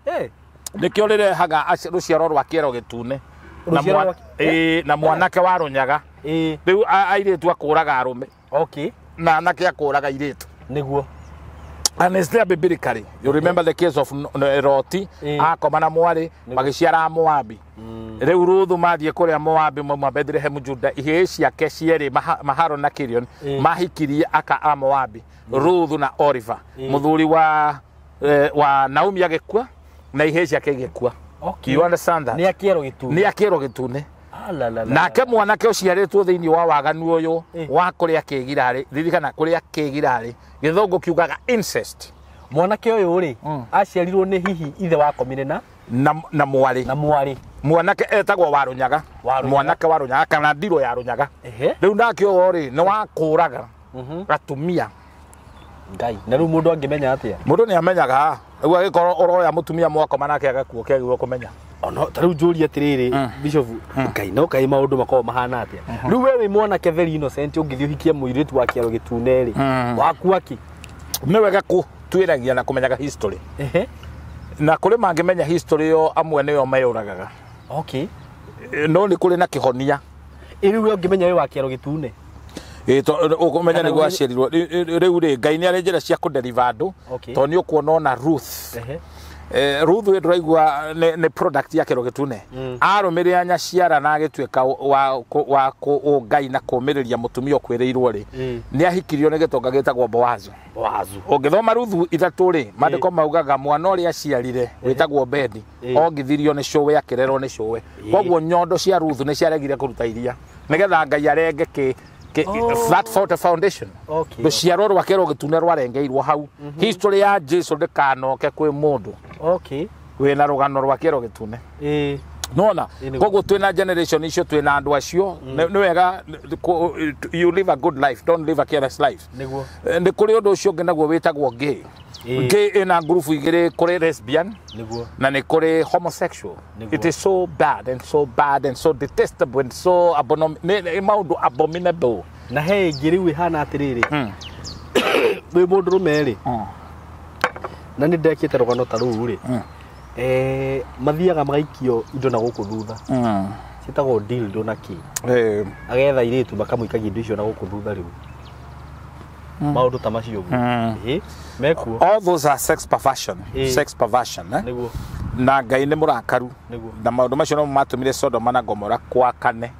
nĩkĩo rĩrehaga rũciaro rwa kĩero gĩtune. Na Rũciaro ĩĩ, na mwanake wa rũnyaga. Rĩu airĩtu akũraga arũme na anake akũraga airĩtu. Nĩguo. And it's there biblically. You remember the case of Loti, akoma na mwarĩ, magĩciara Moabi. Rĩu Ruthu mathiĩ kũrĩa Moabi mauma Bethlehem Juda, ihĩĩ ciake cierĩ Maharo na Kilion mahikirie aka a Moabi, Ruthu na Oriva. Mũthuri wa Naomi agĩkua na ihĩĩ ciake igĩkua. You understand that? Nĩ akĩero gĩtune. Nĩ akĩero gĩtune. Alalala. Nake mwanake ũciarĩtwo thĩinĩ wa waganu ũyũ wa kũrĩa kĩgirarĩ, ririkana kũrĩa kĩgirarĩ gĩthũngũ kiugaga incest. Mwanake ũyũ rĩ, aciarirwo nĩ hihi ithe wakomire na Na mwarĩ. Na mwarĩ. Mwanake etagwo wa rũnyaga. Wa Rũnyaga. Mwanake wa rũnyaga kana ndirũ ya rũnyaga. Rĩu nake ũyũ rĩ nĩ wa kũraga atumia. Ngai, na rĩu mũndũ angĩmenya atĩa? Mũndũ nĩ amenyaga rĩu agĩkorwo ũroya mũtumia mwakoma nake agakua kĩagĩrĩirwo kũmenya. Ono ta rĩu njũrie atĩrĩrĩ, Bishop, Ngai, no kaĩ maũndũ makoragwo mahana atĩa? Rĩu we wĩ mwanake very innocent, ũngĩthiĩ ũhikie mũirĩtu wa kĩaro gĩtune rĩ, wakua kĩ? Nĩ wega kũtuĩragia na kũmenyaga history. Na kũrĩ mangĩmenya history ĩyo, amwe nĩo meyũragaga. No nĩ kũrĩ na kĩhonia. Ĩ rĩu we ũngĩmenya wĩ wa kĩaro gĩtune? Ĩ, ũkũmenya Kana nĩguo aciarirwo. Rĩu rĩ, Ngai nĩ arĩ njĩra cia kũdeliver andũ tondũ nĩ ũkuona ona Ruth. Ruth wĩ ndũraigua nĩ product ya kĩro gĩtune. Arũmĩrĩra nyaciara na agĩtuĩka wa ũngai na kũmĩrĩria mũtumia ũkwĩrĩirwo rĩ, nĩ ahikirio nĩ gĩtonga gĩtagwo Boazu. Boazu. Ũngĩthoma Ruthu 3 rĩ, maandĩko maugaga mwana ũrĩa aciarire wĩtagwo Obedi ongithirio nĩ cũwe, akĩrerwo nĩ cũwe. Koguo nyondo cia Ruthu nĩ ciaregire kũruta iria nĩgetha Ngai arenge kĩ that fort foundation. Rũciaro rwa kĩro gĩtune rwarengeirwo hau. History ya Jesu ndĩkanoke kwĩ mũndũ wĩna rũgano rwa kĩro gĩtune. Nona koguo twĩna generation icio, twĩna andũ acio, nĩ wega you live a good life, don't live a careless life. Nĩguo. Nĩ kũrĩ ũndũ ũcio ũngĩ naguo wĩtagwo gay. Gay ĩna ngurubu igĩrĩ, kũrĩ lesbian na nĩ kũrĩ homosexual. It is so bad and so bad and so detestable and so nĩ maũndũ abominable. Na he ĩngĩ rĩu ĩhana atĩrĩrĩ, wĩ mũndũrũme rĩ, na nĩ ndekĩte rũgano ta rũu rĩ, Mathiaga magaikio indo na gũkũ thutha. Ciĩtagwo dildo na kĩ. Agetha airĩtu makamũikagia indo icio na gũkũ thutha rĩu. Maũndũ ta macio ũguo. Mekuo. All those are sex perversion. Sex perversion, eh? Nĩguo. Na Ngai nĩ mũrakaru. Nĩguo. Na maũndũ macio no matũmire Sodoma na Gomora kwakane.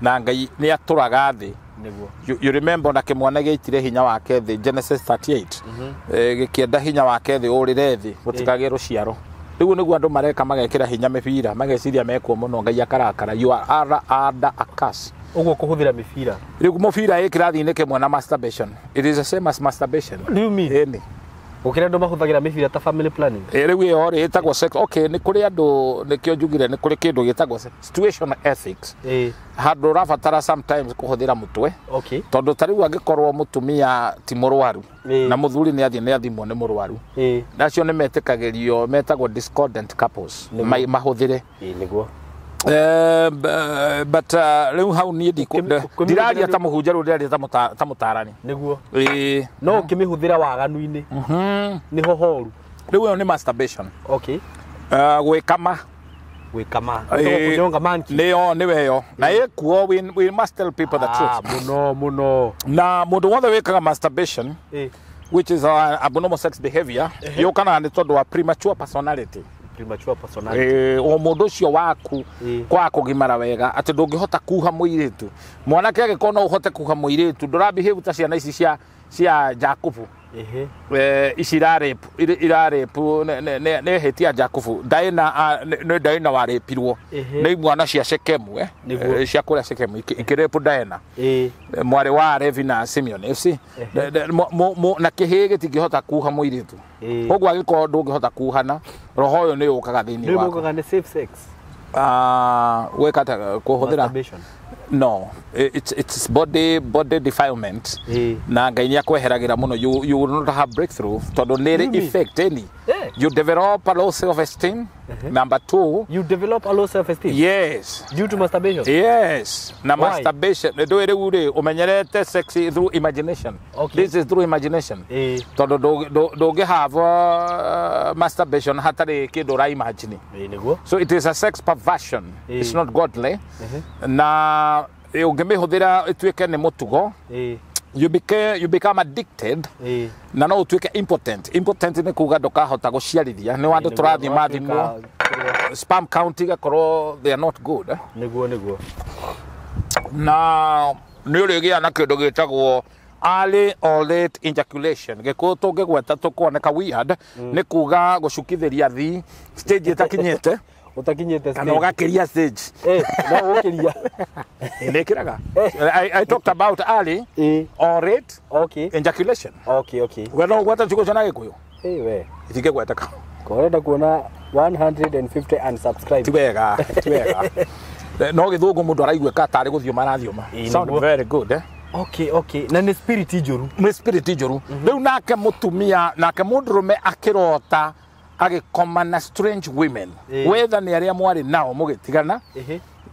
Na Ngai nĩ atũraga thĩ. Nĩguo. You remember na kĩmwana gĩaitire hinya wake thĩ Genesis 38. Gĩkĩenda hinya wake thĩ ũrĩre thĩ gũtikagĩe rũciaro. Rĩu nĩguo andũ mareka magekĩra hinya mĩbira mageciria mekuo mũno Ngai akarakara. You are under a curse. Ũguo kũhũthĩra mĩbira. Rĩu mũbira ĩ kĩrathi-inĩ kĩmwe na masturbation. It is the same as masturbation. What do you mean? Ĩni. Gũkĩra andũ mahũthagĩra mĩbira ta family planning. Rĩu ĩyo rĩ ĩtagwo sex. Okay, nĩ kũrĩ andũ nĩkĩo njugire nĩ kũrĩ kĩndũ gĩtagwo situational ethics. Handũ ũrabatara sometimes kũhũthĩra mũtwe. Okay. Tondũ ta rĩu angĩkorwo mũtumia ti mũrwaru na mũthuri nĩ athiĩ nĩ athimwo nĩ mũrwaru. Nacio nĩ metĩkagĩrio metagwo discordant couples mahũthĩre. Nĩguo. But rĩu hau niĩ ndiraria ta mũhunjia rĩu ndiraria ta mũtarani. Nĩguo. No ũkĩmĩhũthĩra waganu-inĩ. Nĩho horu. Rĩu ĩyo nĩ masturbation. Okay. Gwĩkama. Gwĩkama. Kũnyonga monkey. Nĩyo nĩwe ĩyo. Na ĩkuo we must tell people the truth. Mũno mũno. Na mũndũ wothe wĩkaga masturbation which is abnormal sex behavior yũkanaga nĩ tondũ wa premature personality. Premature personality. O mũndũ ũcio waku kwa kũgimara wega atĩ ndũngĩhota kuha mũirĩtu. Mwanake angĩkorwo no ũhote kuha mũirĩtu ndũrabehave ta ciana ici cia Jakubu. Ici irarape nĩ hĩtia Jakubu. Daina nĩ Daina warĩpirwo nĩ imwana cia Shekemu cia kũrĩa Shekemu ikĩrape Daina mwarĩ wa Levi na Simeon. You see na kĩhĩĩ gĩtingĩhota kuha mũirĩtu. Koguo angĩkorwo ndũngĩhota kuhana roho ũyũ nĩ ũkaga thĩinĩ waku. Nĩ ũkaga nĩ safe sex. Weka ta kũhũthĩra. No, it's body defilement. Na Ngai nĩ akweheragĩra mũno. You will not have breakthrough tondũ nĩ effect any. You develop a low self esteem. Number 2, you develop a low self esteem. Yes. Due to masturbation. Yes. Na why? Masturbation ndũĩ rĩu rĩ ũmenyerete sex through imagination. Okay. This is through imagination. Tondũ ndũngĩ have masturbation hatarĩ kĩndũ ũra imagine. Nĩguo. So it is a sex perversion. It's not godly. Na ũngĩmĩhũthĩra ĩtuĩke nĩ mũtugo. You become addicted. Na no ũtuĩke impotent. Impotent nĩ kuga ndũkahota gũciarithia. Nĩ andũ tũrathiĩ mathimwo. Sperm count igakorwo they are not good. Nĩguo nĩguo. Na nĩ ũrĩgĩa na kĩndũ gĩtagwo early or late ejaculation. Gĩkũyũ tũngĩgweta tũkuoneka weird nĩ kuga gũcukithĩria thi stage ĩtakinyĩte. Utakinyĩte stage. Kana ũgakĩria stage. No ũkĩria. Nĩkĩraga. I talked about early or late ejaculation. Okay, okay. We no ũgweta ciugo cia na Gĩkũyũ? We. Itingĩgweteka. Korenda kuona 150 unsubscribe. Ti wega, ti wega. No gĩthũngũ mũndũ araiguĩka tarĩ gũthiũma arathiũma. Sound very good, eh? Okay, okay. Na nĩ spirit njũru. Nĩ spirit njũru. Rĩu nake mũtumia, nake mũndũrũme akĩrota agĩkoma na strange women. Whether nĩ arĩa mwarĩ nao mũgĩtigana,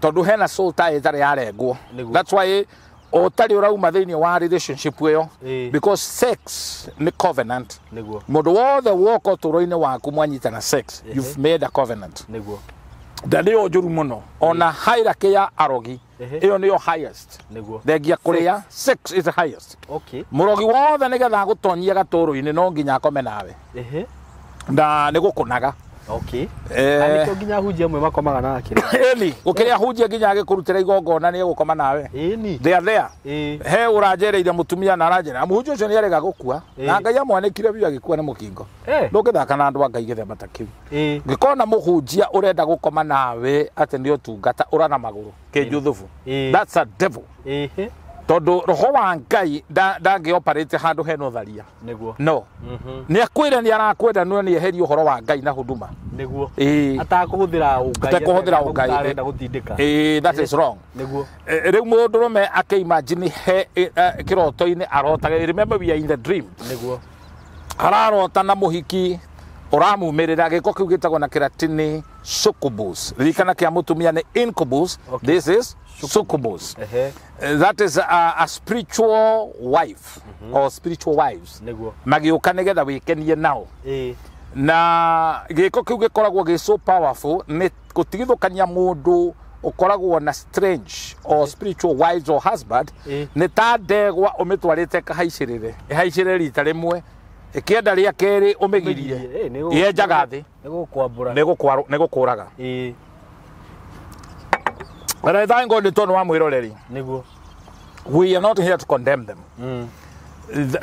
tondũ hena soul tie ĩtarĩ yarengwo. That's why ũtarĩ ũrauma thĩinĩ wa relationship ĩyo, because sex nĩ covenant. Mũndũ wothe woka ũtũũro-inĩ waku mwanyitana sex, you've made a covenant. Nĩguo. Na nĩyo njũru mũno. Ona hierarchy ya arogi, ĩyo nĩyo highest. Nĩguo. Thengia kũrĩa, sex is the highest. Okay. Mũrogi wothe nĩgetha agũtonyie gatũũro-inĩ no nginya akome nawe. Na nĩ gũkũnaga. Okay. Na nĩkĩo nginya hunjia amwe makomaga na akĩrĩa. Ĩni, gũkĩrĩa hunjia nginya agĩkũrutĩra igongona nĩ egũkoma nawe. Ĩni. They are there. He ũranjereire mũtumia na aranjera. Mũhunjia ũcio nĩ arega gũkua. Na Ngai amwanĩkire biũ agĩkua nĩ mũkingo. Ndũngĩthaka na andũ a Ngai gĩthemba ta kĩu. Ngĩkona mũhunjia ũrenda gũkoma nawe atĩ nĩ ũtungata ũra na magũrũ. Kĩnjuthubu. That's a devil. Tondũ roho wa Ngai ndangĩoperate handũ hena ũtharia. Nĩguo. No. Nĩ akwĩra nĩ arakwenda no nĩ eherie ũhoro wa Ngai na huduma. Nĩguo. Atakũhũthĩra ũngai. Atakũhũthĩra ũngai. Arenda gũtindĩka. That is wrong. Nĩguo. Rĩu mũndũrũme akĩimagine he kĩroto-inĩ arotaga. Remember we are in the dream. Nĩguo. Ararota na mũhiki ũramumĩrĩra gĩko kĩu gĩtagwo na kĩratini succubus. Ririkana kĩa mũtumia nĩ incubus. This is succubus. That is a spiritual wife or spiritual wives. Nĩguo. Magĩũka nĩgetha wĩkenie nao. Na gĩko kĩu gĩkoragwo gĩ so powerful nĩ gũtigithũkania mũndũ ũkoragwo na strange or spiritual wives or husband, nĩ ta ndegwa ũmĩtwarĩte ĩkahaicĩrĩre, ĩhaicĩrĩre rita rĩmwe, ĩkĩenda rĩa kerĩ ũmĩgirie, yenjaga thĩ. Nĩ gũkwambũra. Nĩ gũkũraga. And I thank God nĩ tondũ wa mwĩroreri. Nĩguo. We are not here to condemn them.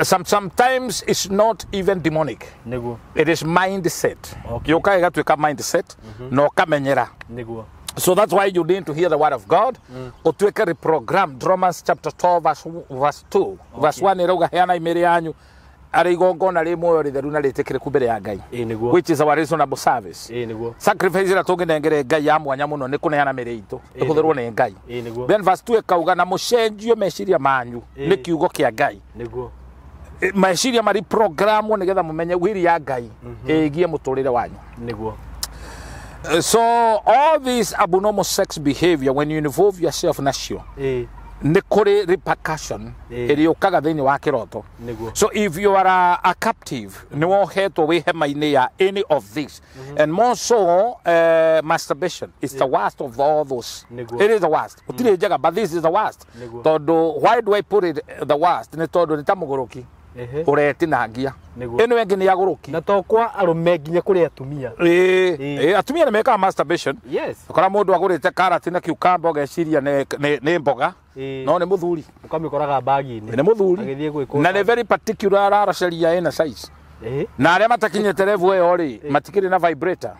Sometimes it's not even demonic. Nĩguo. It is mindset. Okay. Yũkaga ĩgatuĩka mindset na ũkamenyera. Nĩguo. So that's why you need to hear the word of God. Ũtuĩke reprogrammed. Romans chapter 12 verse 2. Okay. Verse 1 ĩrauga heanai mĩĩrĩ yanyu arĩ igongona rĩ muoyo rĩtheru na rĩtĩkĩrĩku mbere ya Ngai. Nĩguo. Which is our reasonable service. Nĩguo. Sacrifice ĩrĩa tũngĩnengere Ngai ya mwanya mũno nĩ kũneana mĩĩrĩ itũ ĩhũthĩrwo nĩ Ngai. Nĩguo. Then verse 2 ĩkauga na mũcenjio meciria manyu nĩ kiugo kĩa Ngai. Nĩguo. Meciria marĩ programwo nĩgetha mũmenye wĩri ya Ngai ĩgiĩ mũtũrĩre wanyu. Nĩguo. So all this abnormal sex behavior, when you involve yourself nacio, nĩ kũrĩ repercussion ĩrĩa yũkaga thĩinĩ wa kĩroto. Nĩguo. So if you are a captive, nĩ wohetwo wĩ hema-inĩ ya any of this, and more so masturbation is the worst of all those. Nĩguo. It is the worst. Gũtirĩ njega, but this is the worst. Nĩguo. Tondũ why do I put it the worst? Nĩ tondũ nĩ ta mũgũrũki ũretinangia. Ĩno ĩngĩ nĩ agũrũki. Na to kwa arũme nginya kũrĩ atumia. Atumia nĩ mekaga masturbation. Yes. Ũkora mũndũ agũrĩte karati na cucumber ũgeciria nĩ mboga, no nĩ mũthuri. Ũkamĩkoraga bagi-inĩ. Nĩ mũthuri. Na nĩ very particular aracaria ĩna size. Na arĩa matakinyĩte level ĩyo rĩ, matikĩrĩ na vibrator.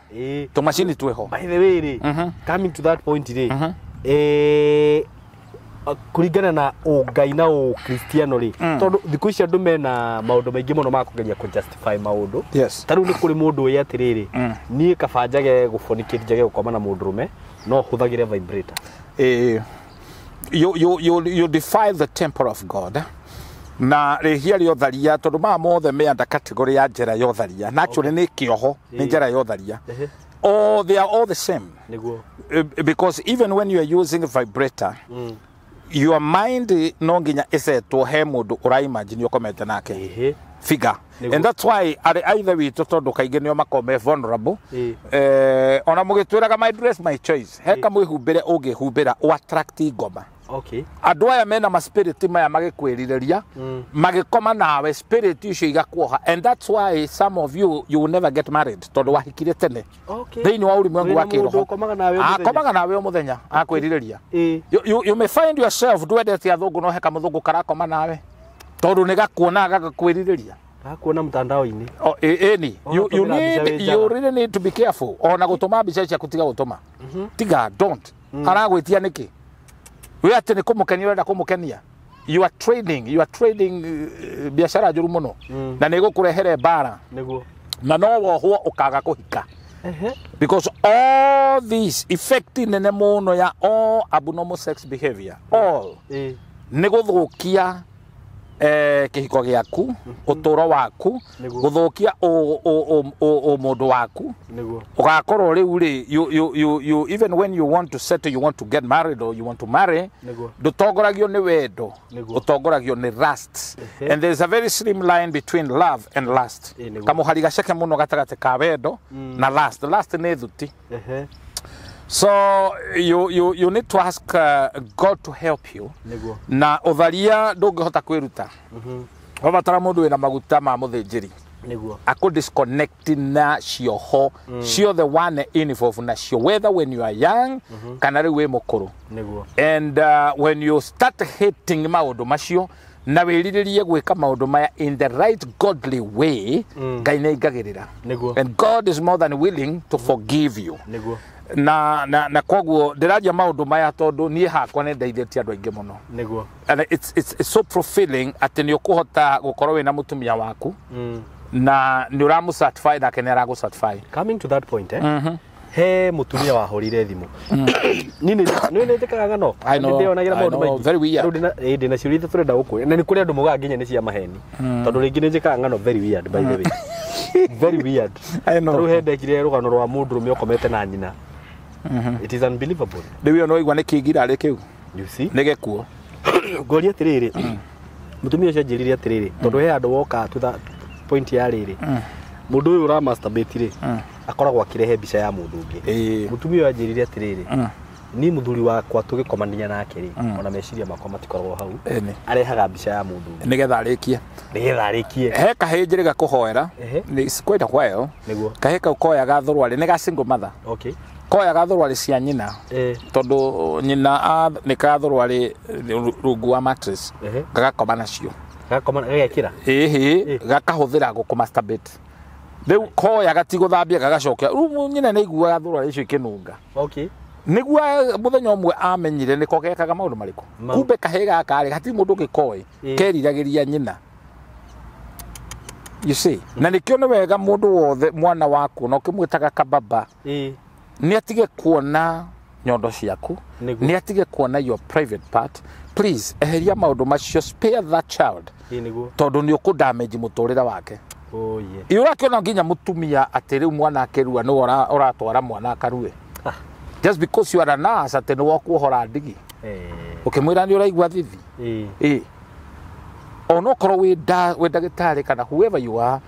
Tũmacini twĩho. By the way rĩ, coming to that point rĩ, kũringana na ũngai na ũkristiano rĩ, tondũ thikũ ici andũ mena maũndũ maingĩ mũno ma kũgeria kũ justify maũndũ. Yes. Ta rĩu nĩ kũrĩ mũndũ ũyũ atĩrĩrĩ, niĩ kaba njage gũbonikĩria njage gũkoma na mũndũrũme, no hũthagĩre vibrator. You defy the temple of God. Na rĩhia rĩa ũtharia, tondũ maya mothe me under category ya njĩra ya ũtharia. Na actually nĩ kĩoho, nĩ njĩra ya ũtharia. Oh, they are all the same. Nĩguo. Because even when you are using a vibrator, your mind no nginya ĩcetwo he mũndũ ũraimagine ũkomete nake figure. And that's why arĩ aithe witũ tondũ kaingĩ nĩo makome vulnerable. Ona mũgĩtwĩraga my dress my choice, he kamwĩhumbĩre ũngĩhumbĩra ũ attract ngoma. Okay. Andũ aya mena ma spirit maya magĩkwĩrirĩria, magĩkoma nawe spirit icio igakuoha. And that's why some of you will never get married tondũ wahikire tene. Okay. Thĩinĩ wa ũrimwengu wa kĩroho. Akomaga nawe o mũthenya akwĩrirĩria. You may find yourself ndwendete athũngũ no he kamũthũngũ karakoma nawe tondũ nĩ gakuona gagakwĩrirĩria. Gakuona mtandao-inĩ. Oh, ĩni. You really need to be careful. Ona gũtũma mbica ciaku tiga gũtũma. Tiga, don't. Aragwĩtia nĩkĩ? We atĩ nĩ kũmũkenia ũrenda kũmũkenia. You are trading biashara njũru mũno. Na nĩ ĩgũkũrehere mbara. Nĩguo. Na no wohwo ũkaga kũhika. Because all these effect nene mũno ya all abnormal sex behavior, all nĩ gũthũkia kĩhiko gĩaku, ũtũũro waku, gũthũkia ũmũndũ waku. Ũgakorwo rĩu rĩ, you even when you want to settle, you want to get married or you want to marry, ndũtongoragio nĩ wendo, ũtongoragio nĩ lust. And there is a very slim line between love and lust. Kamũhari gaceke mũno gatagatĩ ka wendo na lust. Lust nĩ thuti. So you need to ask God to help you. Na ũtharia ndũngĩhota kwĩruta. Wabatara mũndũ wĩna maguta ma mũthĩnjĩri. Akũ disconnect na cioho ciothe wane involve nacio, whether when you are young kana rĩu wĩ mũkũrũ. And when you start hating maũndũ macio na wĩrirĩrie gwĩka maũndũ maya in the right godly way, Ngai nĩ aingagĩrĩra. And God is more than willing to forgive you. Na koguo ndĩraria maũndũ maya tondũ niĩ hakwa nĩ ndeithĩtie andũ aingĩ mũno. Nĩguo. And it's so fulfilling atĩ nĩ ũkũhota gũkorwo wĩna mũtumia waku na nĩ ũramũ-certify nake nĩ aragũ-certify. Coming to that point, he mũtumia wahũrire thimũ. Niĩ nĩ njĩkaga ng'ano. Nĩndĩonagĩra maũndũ maingĩ. Very weird. Rĩu ndĩna ciũria ithatũ tũrenda gũkũria. Na nĩ kũrĩ andũ moigaga nginya nĩ cia maheni. Tondũ rĩngĩ nĩ njĩkaga ng'ano very weird, by the way. Very weird. I know. Rĩu he ndekire rũgano rwa mũndũrũme ũkomete na nyina. It is unbelievable. Rĩu ĩyo no igua nĩ kĩngira rĩ kĩu. You see? Nĩ gĩkuo. Ngoria atĩrĩrĩ, mũtumia ũcio anjĩrire atĩrĩrĩ, tondũ he handũ woka to that point ya rĩrĩ. Mũndũ ũyũ ũra masturbate rĩ, akoragwo akĩrehe mbica ya mũndũ ũngĩ. Mũtumia ũyũ anjĩrire atĩrĩrĩ, niĩ mũthuri wakwa tũgĩkomania nake rĩ, ona meciria makwa matikoragwo hau, arehaga mbica ya mũndũ ũngĩ nĩgetha arĩkie. Nĩgetha arĩkie. He kahĩĩ njĩrĩga kũhoera. It's quite a while. Nĩguo. Kahĩĩ kau koyaga thũrwarĩ, nĩ ga single mother. Okay. Koyaga thũrwarĩ cia nyina. Tondũ nyina nĩ ka thũrwarĩ rungu wa mattress. Gagakoma nacio. Gagakoma gagekĩra? Ĩhĩ, gakahũthĩra gũkũ masturbate. Rĩu koya gatigũthambia gagacokia. Rĩu nyina nĩ aiguaga thũrwarĩ icio ikĩnunga. Okay. Nĩguo mũthenya ũmwe amenyire nĩko gekaga maũndũ marĩkũ. Kumbe kahĩĩ gaka rĩ, hatirĩ mũndũ ũngĩ koĩ, keriragĩria nyina. You see, na nĩkĩo nĩ wega mũndũ wothe mwana waku na ũkĩmwĩtaga kababa, nĩ atige kuona nyondo ciaku, nĩ atige kuona your private part. Please, eheria maũndũ macio, spare that child. Tondũ nĩ ũkũ damage mũtũrĩre wake. Oh yeah. Ĩ ũrakĩona nginya mũtumia atĩ rĩu mwana akĩrua nĩwe ũratwara mwana akarue. Just because you are a nurse atĩ nĩwe ũkuohora ndigi. Ũkĩmwĩra nĩ ũraigua thithi. Onokorwo wĩ ndagĩtarĩ kana whoever you are,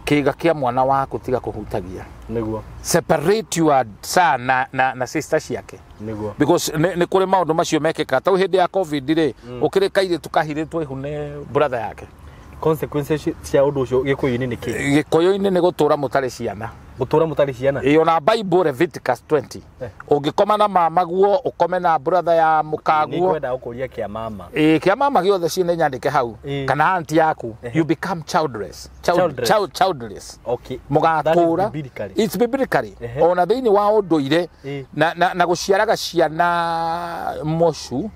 kĩga kĩa mwana waku tiga kũhutagia. Nĩguo. Separate your son na sister ciake. Nĩguo. Because nĩ kũrĩ maũndũ macio mekĩkaga. Ta hĩndĩ ya COVID rĩ, ũkĩrĩ kairĩtu kahirĩtwo ihu nĩ brother yake. Consequences cia ũndũ ũcio gĩkũyũ-inĩ nĩ kĩ? Gĩkũyũ-inĩ nĩ gũtũra mũtarĩ ciana. Gũtũra mũtarĩ ciana? Ĩ, ona Bible Leviticus 20. Ũngĩkoma na mama guo, ũkome na brother ya mũkaguo. Nĩngwenda gũkũria kĩa mama. Ĩ, kĩa mama gĩothe ciĩ nyandĩke hau. Kana auntie yaku. You become childless. Childless. Okay. Mũgatũra. It's biblically. Ona thĩinĩ wa ũndũire na gũciaraga ciana mocu,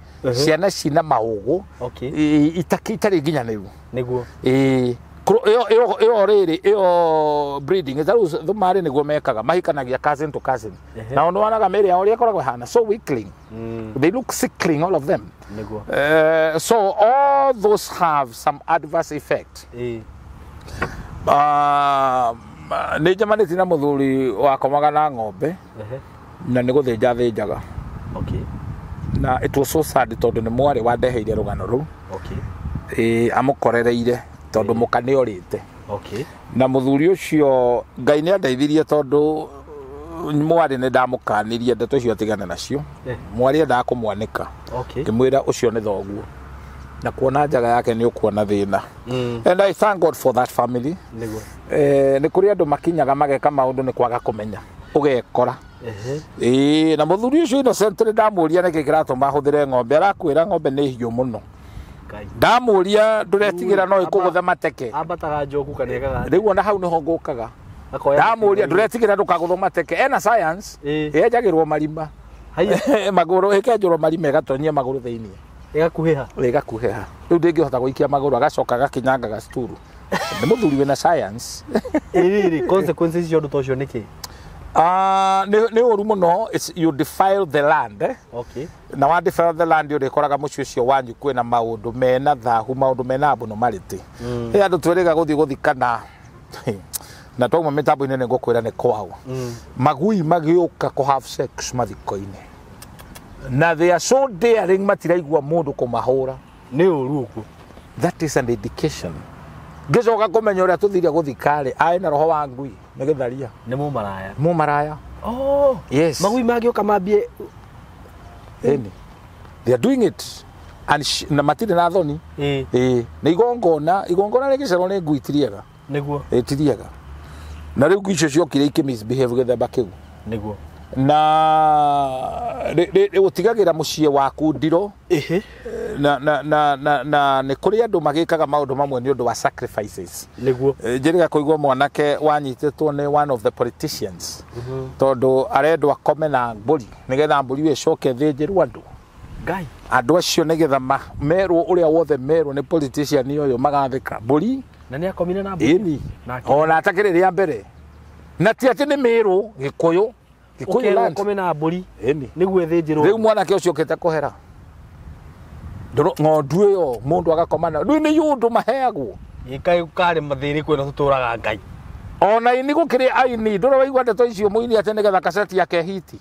ciana cina maũgũ, itarĩ nginyanĩru. Nĩguo. Ĩyo rĩrĩ, ĩyo breeding, tarĩu thumarĩ nĩguo mekaga, mahikanagia cousin to cousin. Na nĩ wonaga mĩĩrĩ yao ũrĩa ĩkoragwo ĩhana, so weakling. They look sickling, all of them. Nĩguo. So all those have some adverse effect. Nĩ njemanĩtie na mũthuri wakomaga na ng'ombe, na nĩ gũthĩnja thĩnjaga. Okay. Na it was so sad tondũ nĩ mwarĩ wandeheire rũgano rũu. Okay. Amũkorereire tondũ mũka nĩ orĩte. Okay. Na mũthuri ũcio Ngai nĩ andeithirie tondũ mwarĩ nĩ ndamũkanirie ndeto icio atigane nacio. Mwarĩ endaga kũmwanĩka. Okay. Ngĩmwĩra ũcio nĩ thoguo. Na kuona njaga yake nĩ ũkuona thĩna. And I thank God for that family. Nĩguo. Nĩ kũrĩ andũ makinyaga mageka maũndũ nĩ kwaga kũmenya. Ũgekora. Na mũthuri ũcio Innocent nĩ ndamũria nĩkĩ kĩratũma ahũthĩre ng'ombe, arakwĩra ng'ombe nĩ hiũ mũno. Ndamũria ndũretigĩra no ĩkũgũthe mateke. Ambataga njoku kana ĩkaga. Rĩu ona hau nĩho ngũkaga. Ndamũria ndũretigĩra ndũkagũthwo mateke. Ena science, yenjagĩrwo marima. Magũrũ ĩkenjũrwo marima ĩgatonyia magũrũ thĩinĩ. Ĩgakuhĩha. Ĩgakuhĩha. Rĩu ndĩngĩhota gũikia magũrũ agacoka agakinyanga gacuturu. Nĩ mũthuri wĩna science. Ĩrĩrĩ, consequences cia ũndũ ta ũcio nĩ kĩ? Nĩ ũru mũno, you defile the land. Okay. Na wa defile the land ũrĩkoraga mũciĩ ũcio wanyu kwĩna maũndũ mena thahu, maũndũ mena abnormality. He andũ twĩrĩga gũthiĩ gũthikana na twauma mĩtambo-inĩ nĩ ngũkwĩra nĩ kwao. Magui magĩũka kũ have sex mathiko-inĩ. Na they are so daring matiraigua mũndũ kũmahũra. Nĩ ũru ũguo. That is an indication. Ngĩcoka kũmenya ũrĩa tũthire gũthika-rĩ, arĩ na roho wa ngui, nĩ gĩtharia. Nĩ mũmaraya. Mũmaraya. Oh. Yes. Magui mangĩũka mambie. Ĩni. They are doing it. And na matirĩ na thoni. Nĩ igongona, igongona rĩgĩcerwo nĩ ngui ti rĩega. Nĩguo. Ti rĩega. Na rĩu ngui icio ciokire ikĩ misbehave gĩthemba kĩu. Nĩguo. Na ũtigagĩra mũciĩ waku ndiro. Na nĩ kũrĩ andũ magĩkaga maũndũ mamwe nĩ ũndũ wa sacrifices. Nĩguo. Njĩrĩga kũigua mwanake wanyitĩtwo nĩ one of the politicians. Tondũ arendwo akome na mbũri nĩgetha mbũri ĩyo ĩcoke ĩthĩnjĩrwo andũ. Ngai. Andũ acio nĩgetha merwo ũrĩa wothe merwo nĩ politician ũyũ magathĩka mbũri. Na nĩ akomire na mbũri. Ĩni. Ona atakĩrĩ rĩa mbere. Na ti atĩ nĩ mĩrũ Gĩkũyũ. Gĩkũyũ land. Ũkome na mbũri. Ĩni. Nĩguo ĩthĩnjĩrwo. Rĩu mwanake ũcio ũkĩte kũhera. Ng'ondu ĩyo mũndũ agakoma nayo. Rĩu nĩ ũndũ maheagwo. Gĩkaĩ karĩ mathĩrĩ kwĩna tũtũraga Ngai. Ona ini gũkĩrĩ aini, ndũrĩ waigua ndeto icio mũini atĩ nĩgetha kaseti yake hiti.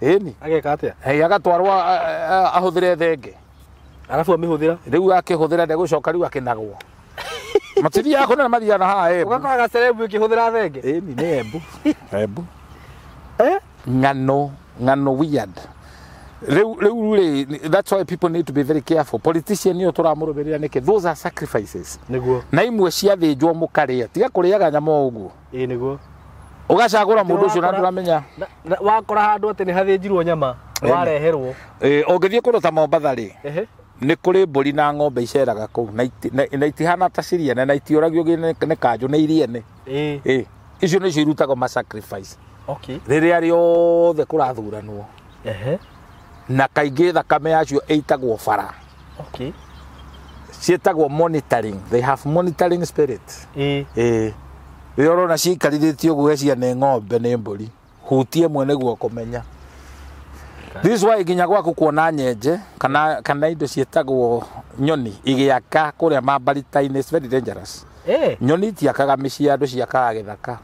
Ĩni. Ageka atĩa? Agatwarwo ahũthĩre thenge. Arabu amĩhũthĩra? Rĩu akĩhũthĩra ndegũcoka rĩu akĩnagwo. Matithiaga kũnene mathiaga na haha Embu. Ũgakora gacerebu ĩkĩhũthĩra thenge. Ĩni nĩ Embu. Embu. Eh? Ng'ano, ng'ano weird. Rĩu rĩu rĩ, that's why people need to be very careful. Politician nĩyo tũramũrũmĩrĩra nĩkĩ? Those are sacrifices. Nĩguo. Na imwe ciathĩnjwo mũkarĩa. Tiga kũrĩaga nyama o ũguo. Ĩĩ nĩguo. Ũgacagũra mũndũ ũcio na ndũramenya. Wakora handũ atĩ nĩ hathĩnjirwo nyama, Ĩni. wareherwo. Ĩ, ũngĩthiĩ kũndũ ta Mombatha rĩ, Ehe. nĩ kũrĩ mbũri na ng'ombe iceraga kũu na na itihana ta ciriene na itiũragio nĩ kanjũ nĩ iriene. Ĩĩ. Ĩ, icio nĩcio irutagwo ma sacrifice Okay. rĩrĩa rĩothe kũrathuranwo. Ehe. Na kaingĩ thakame yacio ĩitagwo bara. Okay. Ciĩtagwo monitoring. They have monitoring spirit. Ĩĩ. Ĩ, rĩrĩa ũrona ciikarithĩtio ũguo cia nĩ ng'ombe nĩ mbũri, hutie ĩmwe nĩguo kũmenya. This is why nginya gwaku kuona nyenje kana indo ciĩtagwo nyoni igĩaka kũrĩa mambarita-inĩ, it's very dangerous. Eh. Nyoni itiakaga mĩciĩ ya andũ, ciakaga gĩthaka.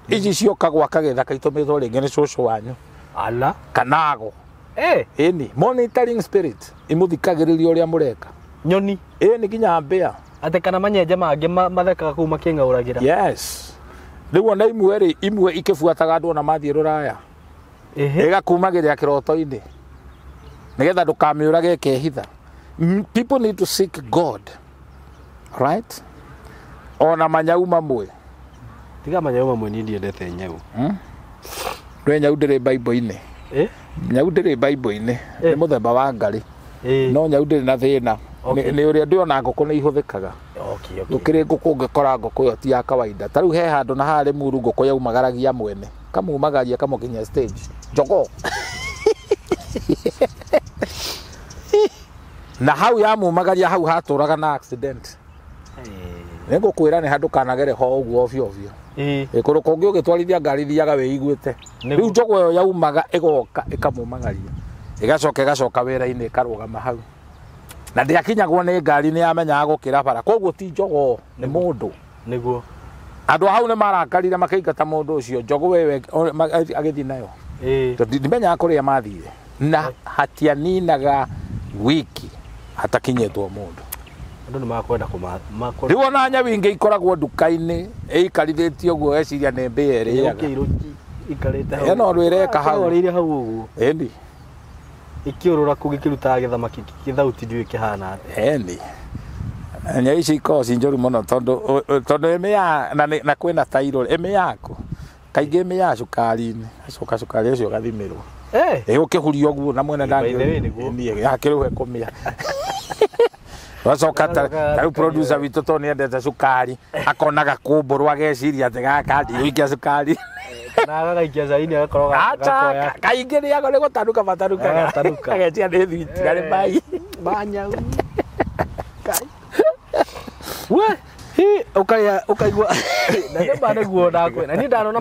Ici cioka gwaka gĩthaka itũmĩtwo rĩngĩ nĩ cũcũ wanyu Ala. kana ago. Eh. Ĩni monitoring spirit imũthikagĩrĩria ũrĩa mũreka. Nyoni. Ĩni nginya mbĩa. Atĩ kana manyenje mangĩ mathekaga kũu makĩng'aũragĩra. Yes. Rĩu ona imwe rĩ, imwe ikĩbuataga andũ ona mathiĩ rũraya. Ehe. Ĩgakumagĩrĩra kĩroto-inĩ nĩgetha ndũkamĩũrage ĩkehitha. People need to seek God. Right? Ona manyau mamwe. Tiga manyau mamwe niĩ ndiendete nyau. Ndũĩ nyau ndĩrĩ Bible-inĩ. Eh? Nyau ndĩrĩ Bible-inĩ. Nĩ mũthemba wa ngarĩ. Ĩĩ. No nyau ndĩrĩ na thĩna. Okay. Nĩ ũrĩa ndĩona ngũkũ nĩ ihũthĩkaga. Okay, okay. Gũkĩrĩ ngũkũ ũngĩkora ngũkũ ĩyo ti ya kawaida. Ta rĩu he handũ na haha Limuru ngũkũ yaumagaragia mwene. Kamumagaria kamũkinyia stage. Jogoo. Na hau yamumagaria hau hatũraga na accident. Nĩ ngũkwĩra nĩ handũ kanagere ho ũguo ovyo ovyo. Ĩĩ. Ĩ, kũndũ kũngĩ ũgĩtwarithia ngari thiaga wĩiguĩte. Nĩguo. Rĩu njogoo ĩyo yaumaga ĩgoka ĩkamumagaria. Ĩgacoka ĩgacoka wĩra-inĩ ĩkarũgama hau. Na ndĩakinyagwo nĩ ngari nĩ yamenyaga gũkĩra bara. Koguo ti njogoo, nĩ mũndũ. Nĩguo. Andũ a hau nĩ marakarire makĩingata mũndũ ũcio, njogoo ĩyo agĩthiĩ nayo. Ĩĩ. Tondũ ndimenyaga kũrĩa mathire. Na hatianinaga wiki hatakinyĩtwo mũndũ. Andũ nĩ makwenda kũma. Rĩu ona nyau ingĩ ikoragwo nduka-inĩ ĩikarithĩtie ũguo eciria nĩ mbĩa ĩrĩaga. Ĩrũkĩirwo ikarĩte hau. Ĩno ũndũ ĩreka hau. Ĩrorĩire hau ũguo. Ĩni. Ĩkĩũrũra kũu gĩkĩrutaga gĩthamaki gĩthauti ndiũĩ kĩhana atĩa. Ĩni. Nyau ici ikoragwo ci njũru mũno tondũ ĩmĩaga na kwĩna tairũ ĩmĩaga kaingĩ ĩmĩaga cukari-inĩ, acoka cukari ũcio ũgathimĩrwo. Eh. Ĩ ũkĩhuria ũguo na mwene By the way, nĩguo. ndangĩ akĩrĩu ekũmĩa. Wacoka ta rĩu producer witũ tondũ nĩendete cukari akonaga kũmbũrũ ageciria atĩ gaka ndigũikia cukari. Kana agagaikia caini agakorwo Acha gakoya. kaingĩ rĩago nĩ gũtanuka matanukaga. Agatanuka. Ageciria nĩ thwiti na nĩ mai. Manyau. Kai. We, hi ukarĩa ũkaigua na nĩ ma nĩguo ndakwĩra. Niĩ ndanona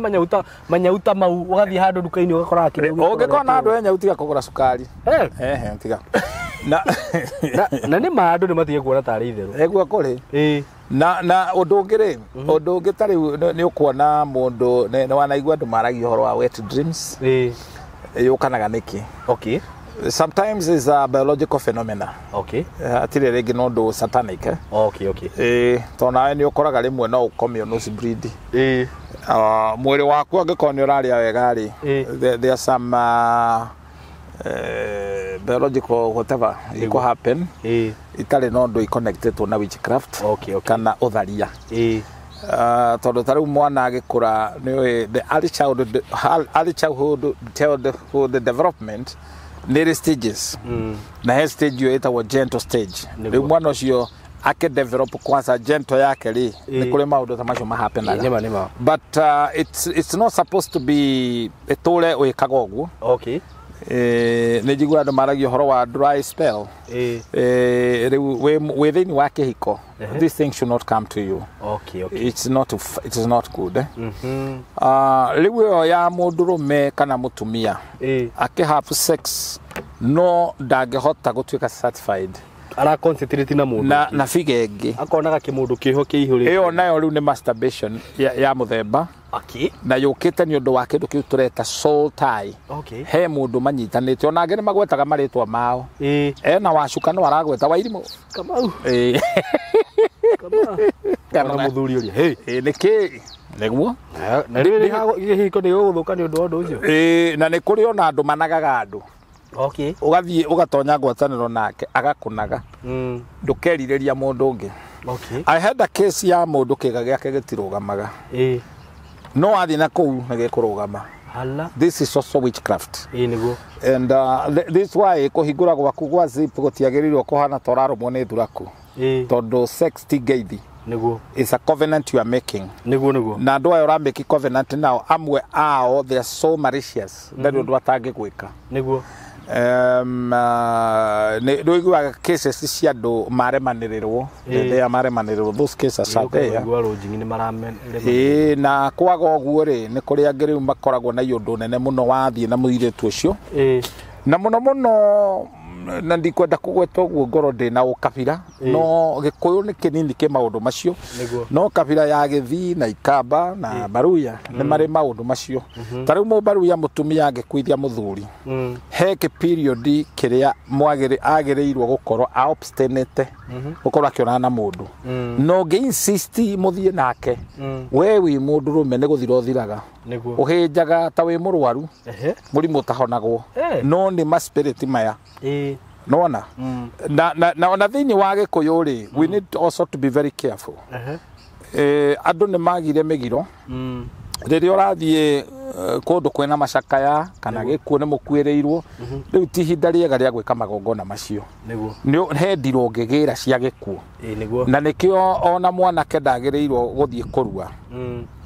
manyau ta mau ũgathiĩ handũ nduka-inĩ ũgakora kĩndũ Ũngĩkona andũ enya utiga kũgũra cukari. Eh. Ehe, tiga. Na Na nĩ ma andũ nĩ matige kuona tarĩ itherũ. nĩguo kũrĩ. Ĩĩ. Na ũndũ ũngĩ rĩ, ũndũ ũngĩ ta rĩu nĩ ũkuona mũndũ nĩ wanaigua andũ maragia ũhoro wa wet dreams. Ĩĩ. Yũkanaga nĩkĩ? Okay. Sometimes is a biological phenomena. Okay. Hatirĩ rĩngĩ na ũndũ satanic. Eh? Okay, okay. Ĩĩ, tondũ nawe nĩ ũkoraga rĩmwe no ũkomio nose bleed. Ĩĩ. Mwĩrĩ waku angĩkorwo nĩ ũrarĩa wega rĩ, Ĩĩ. there are some biological whatever iko happen Ĩĩ. itarĩ na ũndũ iconnectetwo na witchcraft Okay, okay. kana ũtharia. Ĩĩ. Tondũ ta rĩu mwana agĩkũra nĩ ũĩ the early childhood development nĩ ĩrĩ stages. Na he stage ĩyo ĩtagwo gentle stage. Nĩguo. Rĩu mwana ũcio akĩdevelop kwanza gentle yake rĩ, nĩ Ĩĩ. kũrĩ maũndũ ta macio mahapenaga. Nĩ ma nĩ ma. But it's not supposed to be ĩtũre wĩkaga ũguo. Okay. Nĩ njiguaga andũ maragia ũhoro wa dry spell. Ĩĩ. Rĩu wĩ thĩinĩ wa kĩhiko, Ehe. these things should not come to you. Okay, okay. It is not good. Eh? Rĩu ĩyo ya mũndũrũme kana mũtumia Ĩĩ. akĩ have sex no ndangĩhota gũtuĩka satisfied Ara concentrate na mũndũ. na figa ĩngĩ. Akonaga kĩmũndũ kĩho kĩihũrĩte. Ĩyo nayo rĩu nĩ masturbation ya mũthemba Okay. na yũkĩte nĩ ũndũ wa kĩndũ kĩu tũreta soul tie. Okay. He mũndũ manyitanĩte ona angĩ nĩ magwetaga marĩtwa mao. Ĩĩ. Ena wacuka no aragweta Wairimũ. Kamau. Ĩĩ. Kamau. Ona mũthuri ũrĩa hey Nĩkĩ nĩguo na rĩrĩ gĩhiko nĩ gũgũthũka nĩ ũndũ wa ũndũ ũcio. Ĩĩ, na nĩ kũrĩ ona andũ managaga andũ. Okay. Ũgathiĩ ũgatonya ngwatanĩro nake agakũnaga. Ndũkerirĩria mũndũ ũngĩ. Okay. I had a case ya mũndũ kĩga gĩake gĩtirũgamaga. Ĩĩ. No athiĩ na kũu nĩ gĩkũrũgama. Hala. This is also witchcraft. Ĩĩ nĩguo. And this why kũhingũra gwaku gwa zip gũtiagĩrĩirwo kũhana ta ũrarũmwo nĩ thuraku. Ĩĩ. Tondũ sex ti ngeithi. Nĩguo. It's a covenant you are making. Nĩguo nĩguo. Na andũ aya ũramake covenant nao amwe ao they are so malicious. Ndarĩ ũndũ atangĩgwĩka. Nĩguo. Nĩ ũiguaga cases cia andũ maremanĩrĩrwo. They are maremanĩrĩrwo. Those cases are there. Nĩguo rũnjingi nĩ marame. Ĩĩ, na kwaga ũguo rĩ nĩ kũrĩ angĩ rĩu makoragwo na iũndũ nene mũno wathiĩ na mũirĩtu ũcio. Ĩĩ. Na mũno mũno na ndikwenda kũgweta ũguo ngoro ndĩ na ũkabira no Gĩkũyũ nĩ kĩnini kĩ maũndũ macio. Nĩguo. No kabira ya Gĩthii na Ikamba na Baruya nĩ marĩ maũndũ macio. Ta rĩu Mũbaruya mũtumia angĩkuithia mũthuri he kĩ period kĩrĩa agĩrĩirwo gũkorwo a obstinate gũkorwo akĩonana na mũndũ. No ũngĩ insist mũthiĩ nake we wĩ mũndũrũme nĩ gũthira ũthiraga. Nĩguo. Ũhĩnjaga ta wĩ mũrwaru. Ehe. Mũrimũ ũtahonagwo. No nĩ ma spirit maya. Ĩĩ. Nona na ona thĩinĩ wa Gĩkũyũ rĩ we need also to be very careful. Andũ nĩ magire mĩgiro. Rĩrĩa ũrathiĩ kũndũ kwĩna macakaya kana gĩkuũ nĩ mũkuĩrĩirwo rĩu ti ihinda rĩega rĩa gwĩka magongona macio. Nĩguo. Nĩ he ndiro ũngĩgĩra cia gĩkuũ. Ĩĩ nĩguo. Na nĩkĩo ona mwanake ndagĩrĩirwo gũthiĩ kũrua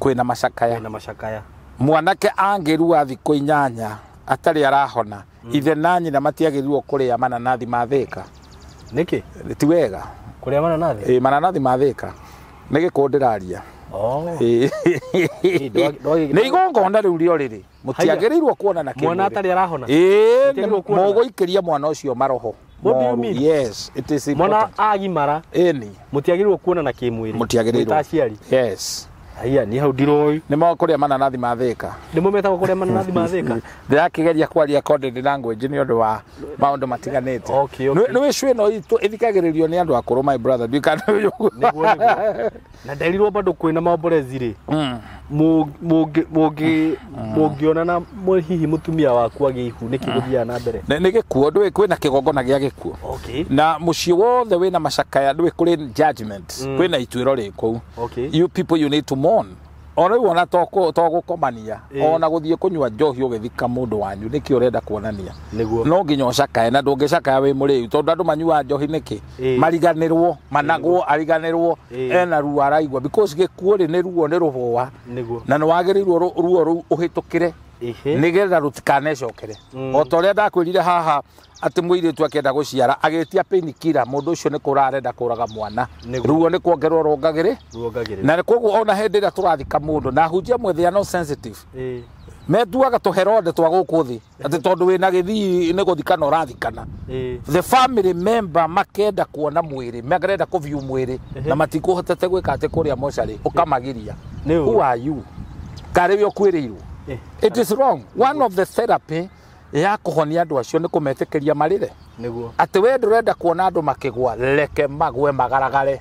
kwĩna macakaya. Kwĩna macakaya. Mwanake angĩrua thikũ 8 atarĩ arahona ithe na nyina matiagĩrĩirwo kũrĩa mananathi ma Thĩka. Nĩkĩ? Ti wega. Kũrĩa mananathi? Ĩĩ, mananathi ma Thĩka. Nĩ gĩkũũ ndĩraria. Oh. Nĩ igongona rĩu rĩo rĩrĩ mũtiagĩrĩirwo kuonana kĩmwĩrĩ. Mwana atarĩ arahona? Ĩĩ, mũgũikĩria mwana ũcio maroho. What do you mean? Yes, it is important. Mwana agimara. Ĩni. Mũtiagĩrĩirwo kuonana kĩmwĩrĩ. Mũtiagĩrĩirwo. Mwĩ ta aciari. Yes. Haiya, ni hau ndiroi. Nĩ mo kũrĩa mananathi ma Thĩka. Nĩmo metagwo kũrĩa mananathi ma Thĩka? Ndĩrakĩgeria kwaria coded language nĩ ũndũ wa maũndũ matiganĩte. Okay, okay. Nĩ wĩcu ĩno itũ ĩthikagĩrĩrio nĩ andũ akũrũ my brother. Nĩguo nĩguo. Na nderirwo bado kwĩna maomborezi rĩ. Mũngĩonana hihi mũtumia waku agĩ ihu nĩkĩ gũthiaga na mbere? Nĩ gĩkuũ, ndũĩ kwĩna kĩgongona gĩa gĩkuũ. Okay. Na mũciĩ wothe wĩna macakaya ndũĩ kũrĩ judgment. Kwĩna ituĩro rĩ kũu. Okay. You people you need to mourn. Ona rĩu ona to gũkomania ona gũthiĩ kũnyua njohi ũgĩthika mũndũ wanyu nĩkĩ ũrenda kuonania. Nĩguo. No nginya ũcakae na ndũngĩcakaya wĩ mũrĩu tondũ andũ manyuaga njohi nĩkĩ? Mariganĩrwo, managwo, ariganĩrwo ena ruo araigua because gĩkuũ rĩ nĩ ruo nĩ rũhũa. Nĩguo. Na nĩ wagĩrĩirwo ruo rũu ũhĩtũkĩre nĩgetha rũtikanecokere. O ta ũrĩa ndakwĩrire haha atĩ mũirĩtu akĩenda gũciara agĩtia painkiller mũndũ ũcio nĩ kũra arenda kũraga mwana. Ruo nĩ kuongerwo rongagĩrĩ. Na koguo ona hĩndĩ ĩrĩa tũrathika mũndũ na hunjia amwe they are not sensitive. Metuaga tũherode twa gũkũ thĩ atĩ tondũ wĩna gĩthii nĩ gũthikana ũrathikana. The family member makenda kuona mwĩrĩ, makarenda kũview mwĩrĩ na matikũhotete gwĩka atĩ kũrĩa mocarĩ ũkamagiria. Who are you? Karĩ we ũkuĩrĩirwo. It is wrong. One of the therapy ya kũhonia andũ acio nĩ kũmetĩkĩria marĩre. Nĩguo. Atĩ we ndũrenda kuona andũ makĩgwa, reke magwe magaragare.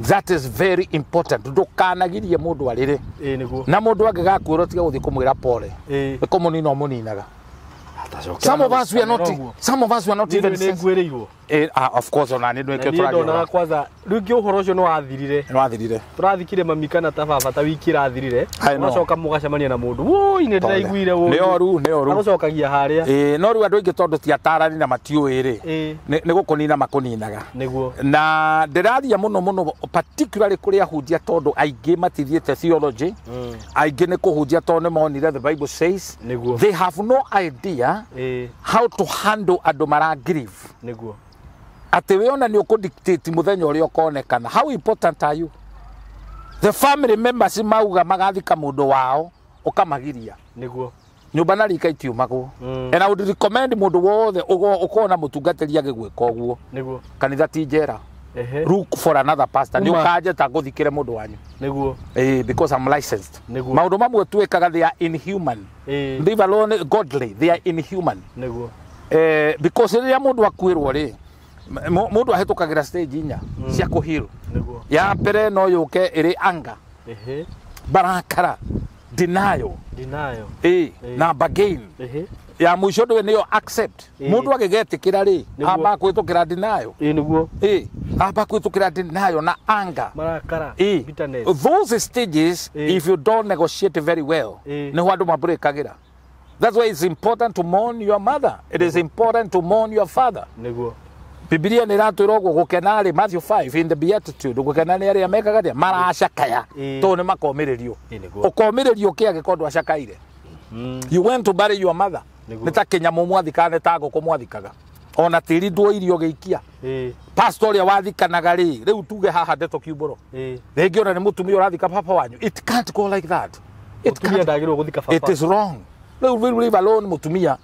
That is very important. Ndũkanagirie mũndũ arĩre. Ĩĩ nĩguo. Na mũndũ angĩgakwĩra tiga gũthiĩ kũmwĩra pole. Ĩĩ. Nĩ kũmũnina ũmũninaga. Some of us we are not some of us we are not even nĩngwĩrĩirwo. Of course ona nĩ ndwĩke tũragia. Ndonaga kwanza rĩngĩ ũhoro ũcio nĩ wathirire. Nĩ wathirire. Tũrathikire mami kana ta baba ta wiki ĩrathirire. Ũgacoka mũgacemania na mũndũ. Woi nĩ ndĩraiguire woi. Nĩ oru, nĩ oru. Agũcokagia harĩa. Ĩĩ, no rĩu andũ aingĩ tondũ ti atarani na matiũĩ rĩ. Nĩ gũkũnina makũninaga. Nĩguo. Na ndĩraria mũno mũno particularly kũrĩ ahunjia tondũ aingĩ matithiĩte theology. Aingĩ nĩ kũhunjia tondũ nĩ monire the Bible says. Nĩguo. They have no idea how to handle andũ mara grieve. Nĩguo. Atĩ we ona nĩ ũkũdictate mũthenya ũrĩa ũkonekana. How important are you? The family members mauga magathika mũndũ wao ũkamagiria. Nĩguo. Nyũmba na rika itiumagwo. And I would recommend mũndũ wothe ũkona mũtungatĩri agĩgwĩka ũguo. Nĩguo. Kanitha ti njera. Look for another pastor. Nĩ ũkanjĩta ngũthikĩre mũndũ wanyu. Nĩguo. Because I'm licensed. Nĩguo. Maũndũ mamwe twĩkaga they are inhuman. Leave alone godly, they are inhuman. Nĩguo. Because rĩrĩa mũndũ akuĩrwo rĩ, mũndũ ahĩtũkagĩra stage inya cia kũheal. Nĩguo. Ya mbere no yũke ĩrĩ anga, barakara, denial. Denial. Ĩ, na bargain. Ya mũico ndũĩ nĩyo accept. Mũndũ agĩgetĩkĩra rĩ, Nĩguo. amba kwĩtũkĩra denial. Ĩ, nĩguo. Ĩ, amba kwĩtũkĩra denial na anger. Marakara. Ĩ, Bitterness. those stages, if you don't negotiate very well, nĩho andũ mabreakagĩra. That's why it's important to mourn your mother. It is important to mourn your father. Nĩguo. Bibilia nä ratwä ra å guo gå kena rä, Matthew 5, in the Beatitude, gå kena nä arä a mekaga atä maracakaya, tondå nä makomä rä rio. Ĩ, nĩguo. Å komä rä rio kä agä korwo ndwacakaire. You went to bury your mother. Nĩguo. Nä ta kä nyamå mwathikaga, nä ta ngå kå mwathikaga, ona tä ri nduoirio gä ikia. Pastor å rä a wathikanaga rä, rä u tuge haha ndeto kiumbå rä ngä ona nä må tumia å rathika baba wanyu. It can't go like that. It Mũtumia can't. ndagĩrĩirwo gũthika baba. It is wrong. Rä u leave alone mũtumia.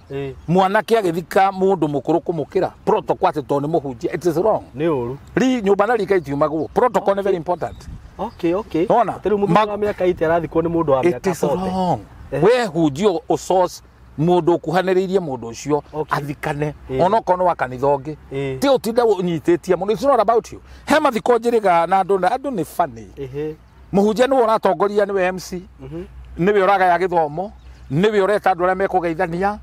Mwanake agĩthika mũndũ mũkũrũ kũmũkĩra protocol atĩ tondũ nĩ mũhunjia, it is wrong. Nĩ ũru. Ri nyũmba na rika itiumagwo, protocol nĩ very important. Okay, okay. Nona? Atĩ rĩu mũthuri wa mĩaka 80 arathikwo nĩ mũndũ wa It mĩaka is 40. wrong. We hunjio ũsource mũndũ ũkuhanĩrĩirie mũndũ ũcio athikane, onokorwo nĩ wa kanitha ũngĩ. Ti ũtinde ũnyitĩtie mũno, it's not about you. He mathiko njĩrĩga na andũ, na andũ nĩ funny. Mũhunjia nĩwe ũratongoria, nĩwe MC, nĩwe ũragaya gĩthomo, nĩwe ũreta andũ arĩa mekũgeithania,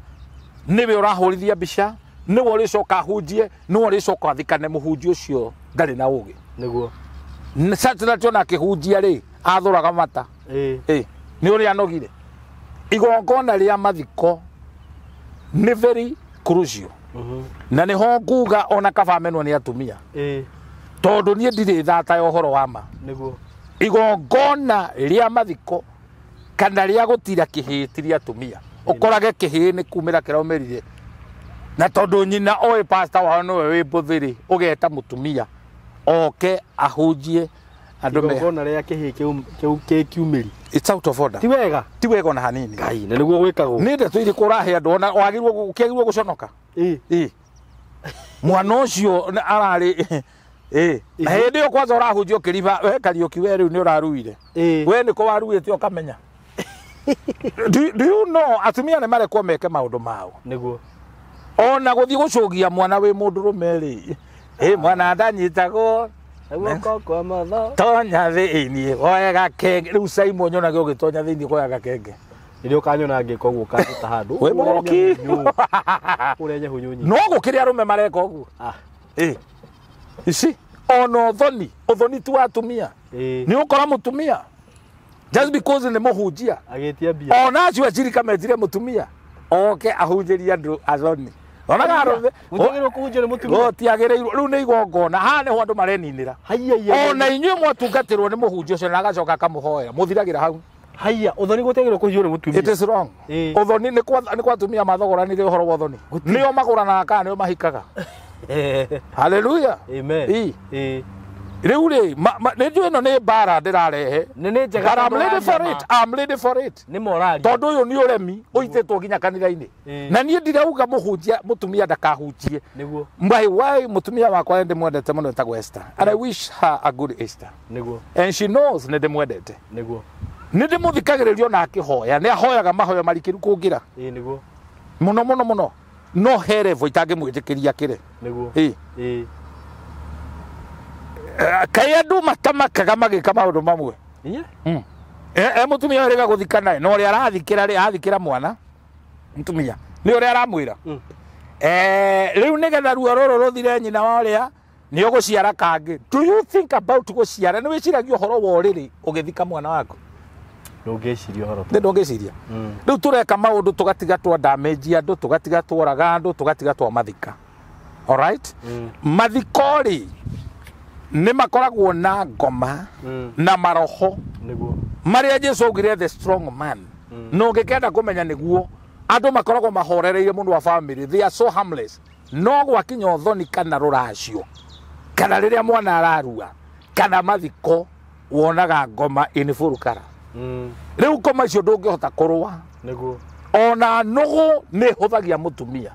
nĩwe ũrahũrithia mbica, nĩwe ũrĩcoka ahunjie, nĩwe ũrĩcoka athikane. Mũhunjia ũcio ndarĩ na ũgĩ. Nĩguo. Such ona akĩhunjia rĩ, athũraga mata. Ĩ, nĩ ũrĩa anogire. Igongona rĩa mathiko nĩ very crucial, na nĩho nguga ona kaba amenwo nĩ atumia, tondũ niĩ ndirĩ thata ya ũhoro wa ma. Nĩguo. Igongona rĩa mathiko kana rĩa gũtira kĩhĩĩ ti rĩa atumia. Ũkorage kĩhĩĩ nĩ kumĩra kĩraumĩrire, na tondũ nyina oĩ pastor wao nĩwe wĩ mbũthĩrĩ, ũgeta mũtumia oke ahunjie andũ me Igongona rĩa kĩhĩĩ kĩu kĩkiumĩri. It's out of order. Ti wega. Ti wega ona hanini. Ngai, na nĩguo gwĩkagwo. Nĩ ndeto irĩkũ ũrahe andũ ona wagĩrĩirwo ũkĩagĩrĩirwo gũconoka? Ĩ, mwana ũcio ararĩ ĩ na hĩndĩ ĩyo kwanza ũrahunjia ũkĩriba we Kariũki, we rĩu nĩ ũraruire. We nĩkũ waruĩte ũkamenya. Do you know atumia nĩ marekwo meke maũndũ mao? Nĩguo. Ona gũthiĩ gũcũgia mwana wĩ mũndũrũme rĩ, ĩ mwana ndanyitagwo. Guoko kwa matho. Tonya thĩiniĩ woe gakenge. Rĩu Simon nyonage ũgĩtonya thĩiniĩ kuoya gakenge. Rĩrĩa ũkanyona ngĩka ũguo ũkanduta handũ. Wĩ mũgũrũki. Ũrĩa nyahũnyũ nyingĩ. No gũkĩrĩ arũme mareka ũguo. Ĩ, ici ona ũthoni, ũthoni ti wa atumia. Nĩ ũkora mũtumia just because nĩ mũhunjia Agĩtia mbia. ona acio acirika metire mũtumia oke ahunjĩrie andũ athoni, onaga arũme. Gũtiagĩrĩirwo kũhunjio nĩ mũtumia. Gũtiagĩrĩirwo. Rĩu nĩ igongona, haha nĩho andũ mareninĩra. Haiya. Ona inyuĩ mwatungatĩrwo nĩ mũhunjia ũcio na agacoka akamũhoera, mũthiragĩra hau. Haiya, ũthoni gũtiagĩrĩirwo kũhunjio nĩ mũtumia. It is wrong. Ũthoni nĩ kwa atumia mathogoranire ũhoro wa ũthoni, nĩo magũranaga kana nĩo mahikaga. Haleluya. Amen. Ĩ. Rĩu rĩ, nĩ njũĩ ĩno nĩ mbara ndĩrarehe. Nĩ njega. But I'm ready for it. I'm ready for it. Nĩ moraria. Tondũ ũyũ nĩ ũremi ũitĩtwo nginya kanitha-inĩ. Na niĩ ndirauga mũhunjia mũtumia ndakahunjie. Nĩguo. My wife, mũtumia wakwa ndĩmwendete mũno, etagwo Esther. And I wish her a good Easter. Nĩguo. And she knows nĩ ndĩmwendete. Nĩguo. Nĩ ndĩmũthikagĩrĩria ona akĩhoya. Nĩ ahoyaga mahoya marikĩru kũngĩra. Ĩ, nĩguo. Mũno mũno mũno. No he level itangĩmwĩtĩkĩria akĩre. Nĩguo. Ĩ. Ĩ. Kaĩ andũ matamakaga magĩka maũndũ mamwe. Iye? E mũtumia ũrĩga gũthika naye na ũrĩa arathikĩra rĩ, athikĩra mwana mũtumia nĩ ũrĩa aramwĩra, rĩu nĩgetha ruo rũrũ rũthire nyina wa ũrĩa nĩ ũgũciara kangĩ. Do you think about gũciara? Nĩ wĩciragia ũhoro wa ũrĩrĩ ũgĩthika mwana waku? Ndũngĩciria ũhoro. Nĩ ndũngĩciria. Rĩu tũreka maũndũ tũgatiga twa damage andũ, tũgatiga tworaga andũ, tũgatiga twa mathika. Alright? Mathiko rĩ, nĩ makoragwo na ngoma na maroho Nĩguo. marĩa Jesu augire the strong man. Na ũngĩkenda kũmenya nĩguo andũ makoragwo mahorereire mũndũ wa family, they are so harmless. No gwakinya ũthoni kana rũracio kana rĩrĩa mwana ararua kana mathiko, wonaga ngoma in full color. Rĩu ngoma icio ndũngĩhota kũrũa. Nĩguo. Ona nũgũ nĩ ĩhũthagia mũtumia.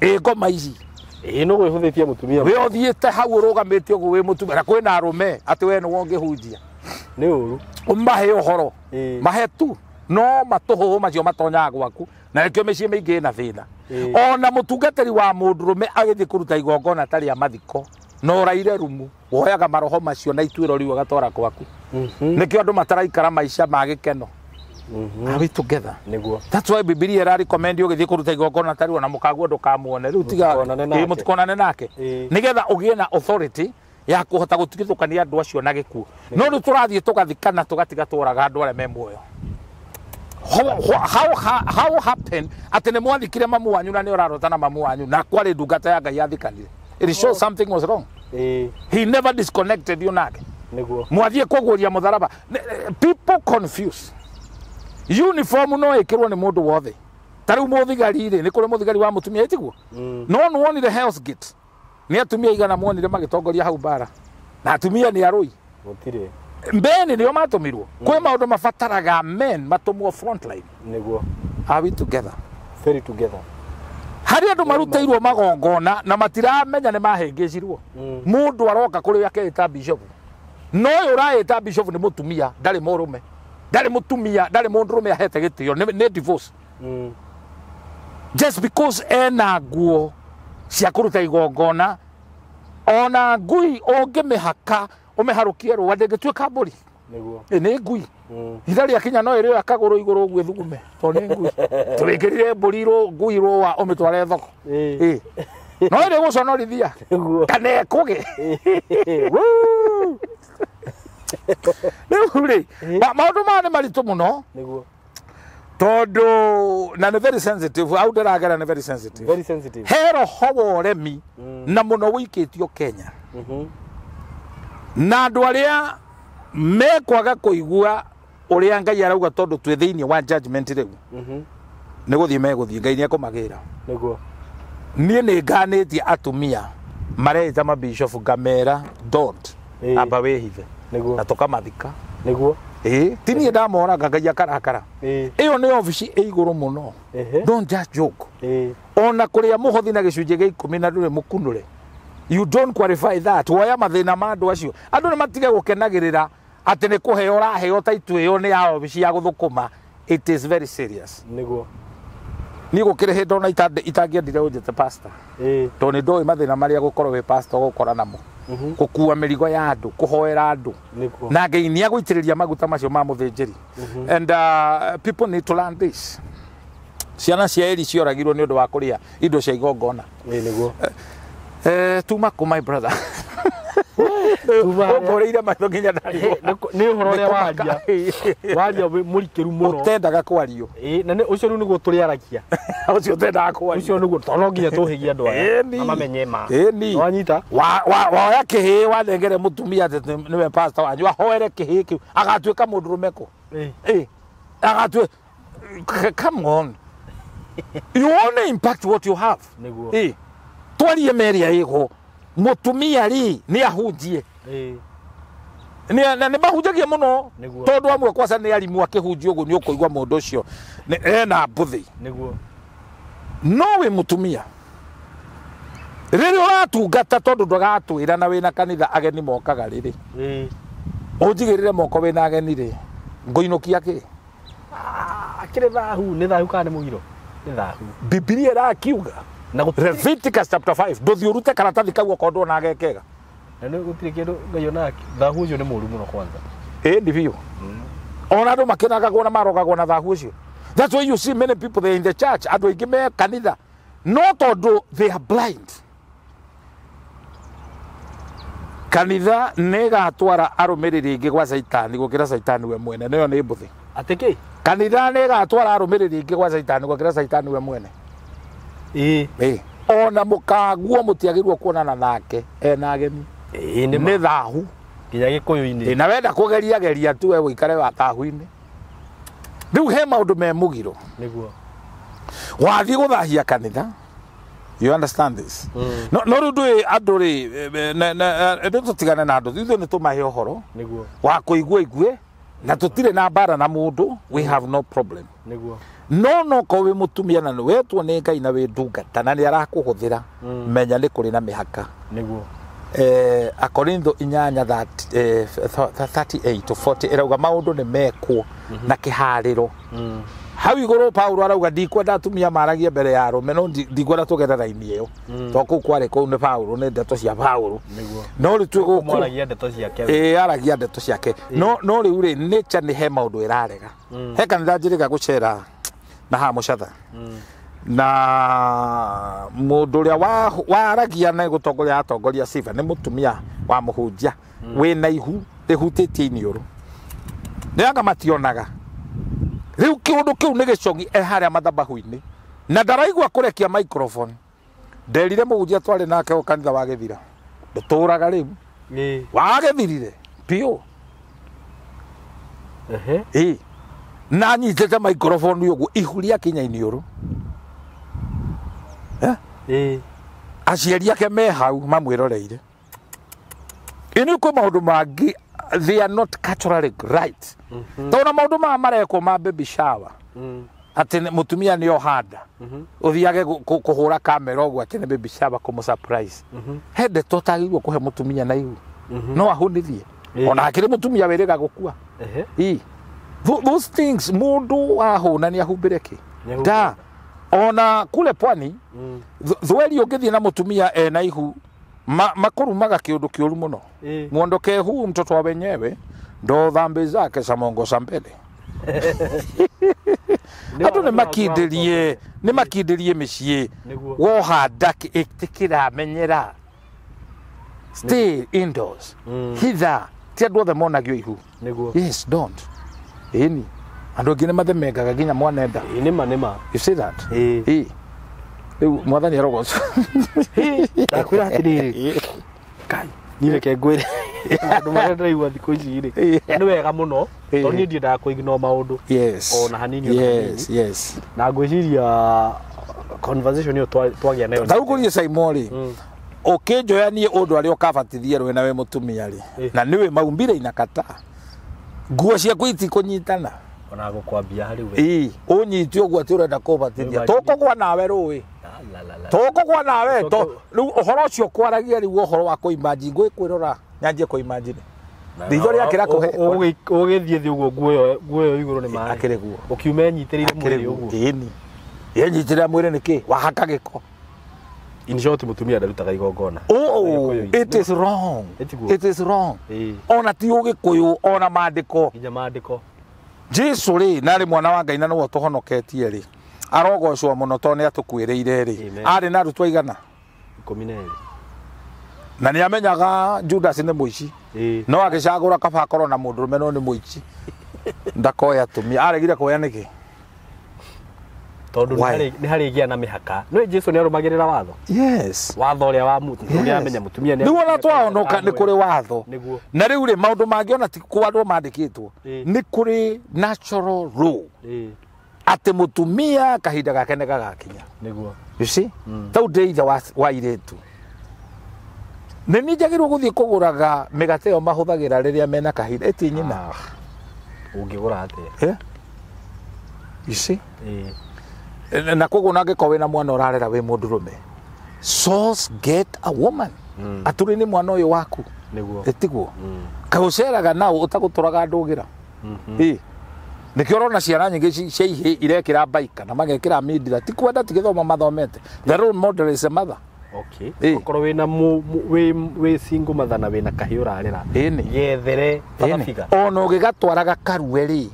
Ĩ ngoma ici. Ĩ, nũgũ ĩhũthĩtie mũtumia. We ũthiĩte hau ũrũgamĩte ũguo wĩ mũtumia na kwĩna arũme atĩ we nĩwe ũngĩhunjia. Nĩ ũru. Ũmahe ũhoro. Mahe tu no matũhũhũ macio matonyaga gwaku, na nĩkĩo mĩciĩ mĩingĩ ĩna thĩna. Ona mũtungatĩri wa mũndũrũme agĩthiĩ kũruta igongona ta rĩa mathiko, Na ũraire rumu woyaga maroho macio na ituĩro rĩu agatwara kwaku. Nĩkĩo andũ mataraikara maica ma gĩkeno. Are we together? Nĩguo. That's why Bibilia ĩra recommend ũgĩthiĩ kũruta igongona ta rĩu ona mũkaguo ndũkamuone rĩu tiga Mũtikonane nake. Mũtikonane nake. Nĩgetha ũgĩe na authority ya kũhota gũtigithũkania andũ acio na gĩkuũ. No rĩu tũrathiĩ tũgathikana tũgatiga tũraga andũ arĩa me muoyo. How happen atĩ nĩ mwathikire mamu wanyu na nĩ ũrarota na mamu wanyu na kwarĩ ndungata ya Ngai yathikanire? It shows something was wrong. He never disconnected you nake. Nĩguo. Mwathiĩ kũguũria mũtharaba. People confuse. Uniform no ĩkĩrwo nĩ mũndũ wothe. Ta rĩu mũthigari rĩ, nĩ kũrĩ mũthigari wa mũtumia ĩtiguo? No nĩ wonire Hell's Gate. Nĩ atumia igana muonire magĩtongoria hau mbara. Na atumia nĩ arũi. Gũtirĩ. Men nĩo matũmirwo. Kwĩ maũndũ mabataraga men matũmwo frontline. Nĩguo. Are we together? Very together. Harĩ andũ marutĩirwo magongona na matiramenya nĩ mahĩngĩcirwo. Mũndũ aroka kũrĩ akeĩta bishop. No ũyũ ũraĩta bishop nĩ mũtumia, ndarĩ mũrũme. Ndarĩ mũtumia, ndarĩ mũndũrũme ahete gĩtĩo, nĩ divorce. Just because ena nguo cia kũruta igongona, ona ngui ũngĩmĩhaka ũmĩharũkie rũa ndĩngĩtuĩka mbũri. Nĩguo. Nĩ ngui. Itha rĩakinya no ĩrĩoya kagũrũ igũrũ ũguo ĩthugume tondũ nĩ ngui. Tũrĩkĩrire mbũri ngui rũa ũmĩtware thoko. No ĩrĩ gũconorithia. Nĩguo. Kana ĩkũge. Rĩu rĩ, maũndũ maya nĩ maritũ mũno. Nĩguo. Tondũ na nĩ very sensitive, hau ndĩragera nĩ very sensitive. Very sensitive. He roho wa ũremi na mũno wĩikĩtio Kenya. Na andũ arĩa mekwaga kũigua ũrĩa Ngai arauga tondũ twĩ thĩinĩ wa judgment rĩu. Nĩ gũthiĩ megũthiĩ, Ngai nĩekũmagĩra. Nĩguo. Niĩ nĩ nganĩtie atumia mareita mabishop ngamera don't. Amba wĩhithe. Nĩguo. Na tũkamathika. Nĩguo. Ti niĩ ndamoraga Ngai akarakara. Ĩyo nĩ obici ĩ igũrũ mũno. Don't just joke. Ona kũrĩa mũhothi na gĩcunjĩ gĩa ikũmi na ndũrĩ mũkunũre. You don't qualify that. Woya mathĩna ma andũ acio. Andũ nĩ matige gũkenagĩrĩra atĩ nĩ kũheo ũraheo ta itu ĩyo nĩ ya obici ya gũthũkũma. It is very serious. Nĩguo. Niĩ gũkĩrĩ hĩndĩ ona itangĩendire ũnjĩte pastor. Tondũ nĩ ndoĩ mathĩna marĩa gũkorwo wĩ pastor ũgũkora namo. Gũkua mĩrigo ya andũ, kũhoera andũ. Nĩguo. Na Ngai nĩ agũitĩrĩria maguta macio ma mũthĩnjĩri. And people need to learn this. Ciana cia Eli cioragirwo nĩ ũndũ wa kũrĩa indo cia igongona. Nĩguo. Tuma kũ my brother. Ũngũrĩire maitho nginya ndarigwo. Nĩ ũhoro ũrĩa waria. Waria mũrikĩru mũno. Ũtendaga kwario. Na ũcio rĩu nĩguo tũrĩaragia. Ũcio ũtendaga kwario. Ũcio nĩguo tondũ no nginya tũhĩgie andũ aya. Na mamenye ma. Wanyita? Woya kĩhĩĩ wanengere mũtumia atĩ nĩwe pastor wanyu ahoere kĩhĩĩ kĩu agatuĩka mũndũrũme kũ? Agatuĩka, come on. You only impact what you have. Nĩguo. Twarie meria ĩho. Mũtumia rĩ nĩ ahunjie. Na nĩ mahunjagia mũno. Tondũ amwe kwaca nĩ arimũ akĩhunjia ũguo nĩ ũkũigua mũndũ ũcio ena mbũthĩ. Nĩguo. No wĩ mũtumia rĩrĩa ũratungata tondũ ndũgatwĩra na wĩna kanitha ageni mokaga rĩrĩ. Ũnjigĩrĩre moko wĩna ageni rĩ, ngũinũkia kĩ? Akĩrĩ thahu, nĩ thahu kana nĩ mũgiro? Nĩ thahu. Bibilia ĩrakiuga Leviticus chapter 5 ndũthiĩ ũrute karatathi kau okorwo ndũrona gekega. Na nĩ gũtirĩ kĩndũ Ngai onaga thahu ũcio nĩ mũũru mũno kwanza. Nĩ biũ. Ona andũ makĩnagagwo na marogagwo na thahu ũcio. That's why you see many people they in the church, andũ aingĩ me kanitha no tondũ they are blind. Kanitha nĩ ĩgatwara arũmĩrĩri aingĩ gwa Caitani gũkĩra Caitani we mwene, nĩyo nĩ mbũthĩ. Atĩ kĩ? Kanitha nĩ ĩgatwara arũmĩrĩri aingĩ gwa Caitani gũkĩra Caitani we mwene. Ona mũkaguo mũtiagĩrĩirwo kuonana nake ena ageni. Nĩ thahu. Nginya Gĩkũyũ-inĩ. Na wenda kũgeria geria tu we ũikare wa thahu-inĩ. Rĩu he maũndũ me mũgiro. Nĩguo. Wathiĩ gũthahia kanitha. You understand this? No rĩu ndũĩ andũ rĩ, nĩ tũtigane na andũ. Ithuĩ nĩ tũmahe ũhoro. Nĩguo. Wa kũigua igue. Na tũtirĩ na mbara na mũndũ. We have no problem. Nĩguo. No ko wĩ mũtumia na wetwo nĩ Ngai na wĩ ndungata na nĩ arakũhũthĩra, menya nĩ kũrĩ na mĩhaka. Nĩguo. Akorintho 8:38 to 40 ĩrauga maũndũ nĩ mekwo na kĩharĩro. Hau igũrũ Paulo arauga ndikwenda atumia maragie mbere ya arũme no ndikwenda tũgere raini ĩyo. To kũu kwarĩ kũu nĩ Paulo nĩ ndeto cia Paulo. No rĩu twĩ gũkũ Mwaragia ndeto ciake. Ĩĩ aragia ndeto ciake. No rĩu rĩ nature nĩ he maũndũ ĩrarega. He kanitha njĩrĩga gũcera na haha Mũcatha. Na mũndũ ũrĩa waragia na gũtongoria atongoria ciba nĩ mũtumia wa mũhunjia wĩna ihu rĩhutĩtie iniũrũ. Nĩ anga mationaga. Rĩu kĩũndũ kĩu nĩ gĩcong'i e harĩa mathabahu-inĩ na ndaraigua kũrekia microphone. Nderire mũhunjia twarĩ nake o kanitha wa Gĩthira ndũtũraga rĩu wagĩthirire biũ. Ĩĩ na nyitĩte microphone ũguo ihu rĩakinya iniũrũ. Aciari ake me hau mamwĩroreire. Ĩni kwĩ maũndũ mangĩ they are not culturally right. Tondũ maũndũ maya marekwo ma baby shower atĩ mũtumia nĩ ohanda ũthiage kũhũra kamera ũguo atĩ nĩ baby shower kũmũ surprise. He ndeto ũtagĩrĩirwo kũhe mũtumia na ihu no ahũnithie ona akĩrĩ mũtumia wĩrĩga gũkua. Those things mũndũ ahũna nĩ ahumbĩre kĩ da ona kule pwani thweri ũngĩthiĩ na mũtumia ena ihu makurumaga kĩũndũ kĩũru mũno. Muondoke huu mtoto wa wenyewe ndo dhambi zake za mongoza mbele. Andũ nĩ makindĩrie mĩciĩ woha nda ĩtĩkĩramenyera. Stay indoors. Hitha ti andũ othe monagio ihu. Yes, don't. Ĩni andũ angĩ nĩ mathemengaga nginya mwanenda. Nĩma. You see that? Ĩĩ. Rĩu mwathani arogocwo. Ndakwĩra atĩrĩrĩ Ngai niĩ reke ngwĩre maũndũ marĩa ndĩraigua thikũ ici rĩ nĩ wega mũno tondũ niĩ ndiendaga kũignore maũndũ ona hanini ona hanini. Yes. Na ngwĩciria conversation ĩyo twagĩa nayo. Ta rĩu ngũrie Simon rĩ ũkĩnjoya niĩ ũndũ arĩa ũkabatithia rwĩ na wĩ mũtumia rĩ na nĩwĩ maumbire inakata nguo ciaku itikũnyitana ona gũkwambia harĩ we. Ĩĩ ũnyite ũguo atĩ ũrenda kũbatithia tũkũgwa nawe rũĩ. Tũkũgwa nawe rĩu ũhoro ũcio kwaragia rĩu ũhoro wa kũimagine ngwĩkwĩrora nyanjie kũimagine ritho rĩakĩra kũhe ũgĩthiĩ thĩ ũguo nguo ĩyo igũrũ nĩ maĩ akĩrĩ guo ũkiuma enyitĩrĩire mwĩrĩ ũguo. Ĩni yenyitĩrĩra mwĩrĩ nĩkĩ wahaka gĩko. In short mũtumia ndarutaga igongona. Oh, it is wrong. It is wrong. Ona ti ũgĩkũyũ ona maandĩko. Nginya maandĩko. Jesu rĩ narĩ mwana wa Ngai na nĩwe ũtũhonoketie rĩ arogocwo mũno tondũ nĩ atũkuĩrĩire rĩ arĩ na arutwo aigana 12 na nĩ amenyaga Judas nĩ mũici no agĩcagũra kaba akorwo na mũndũrũme no nĩ mũici ndakoya atumia aregire kuoya nĩkĩ tondũ nĩ harĩgĩa na mĩhaka. No Jesu nĩ arũmagĩrĩra watho. Yes. Watho ũrĩa wa ũrĩa amenya mũtumia nĩ rĩu ona twahonoka nĩ kũrĩ watho. Na rĩu rĩ maũndũ mangĩ ona ti kwandwo mandĩkĩtwo nĩ kũrĩ natural law atĩ mũtumia kahinda gake nĩ gagakinya. Nĩguo. You see? Tau ndĩ ithe wa airĩtu. Nĩ niĩ njagĩrĩirwo gũthiĩ kũgũraga mĩgate ĩyo mahũthagĩra rĩrĩa mena kahinda ĩti nyina. Ũngĩgũra atĩa? You see? Na koguo na angĩkorwo wĩna mwana ũrarera wĩ mũndũrũme source get a woman. Atũrĩ nĩ mwana ũyũ waku. Nĩguo. Ĩtiguo. Kaũceraga nao ũtagũtũraga ndũgĩra. Ĩĩ. Nĩkĩo ũrona ciana nyingĩ cia ihĩĩ irekĩra baika na magekĩra mindira ti kwenda ti gĩthomo mathomete. The role model is a mother. Okay. Okorwo wĩna wĩ single mother na wĩna kahĩĩ ũrarera yethere father figure. Ona ũgĩgatwaraga karue rĩ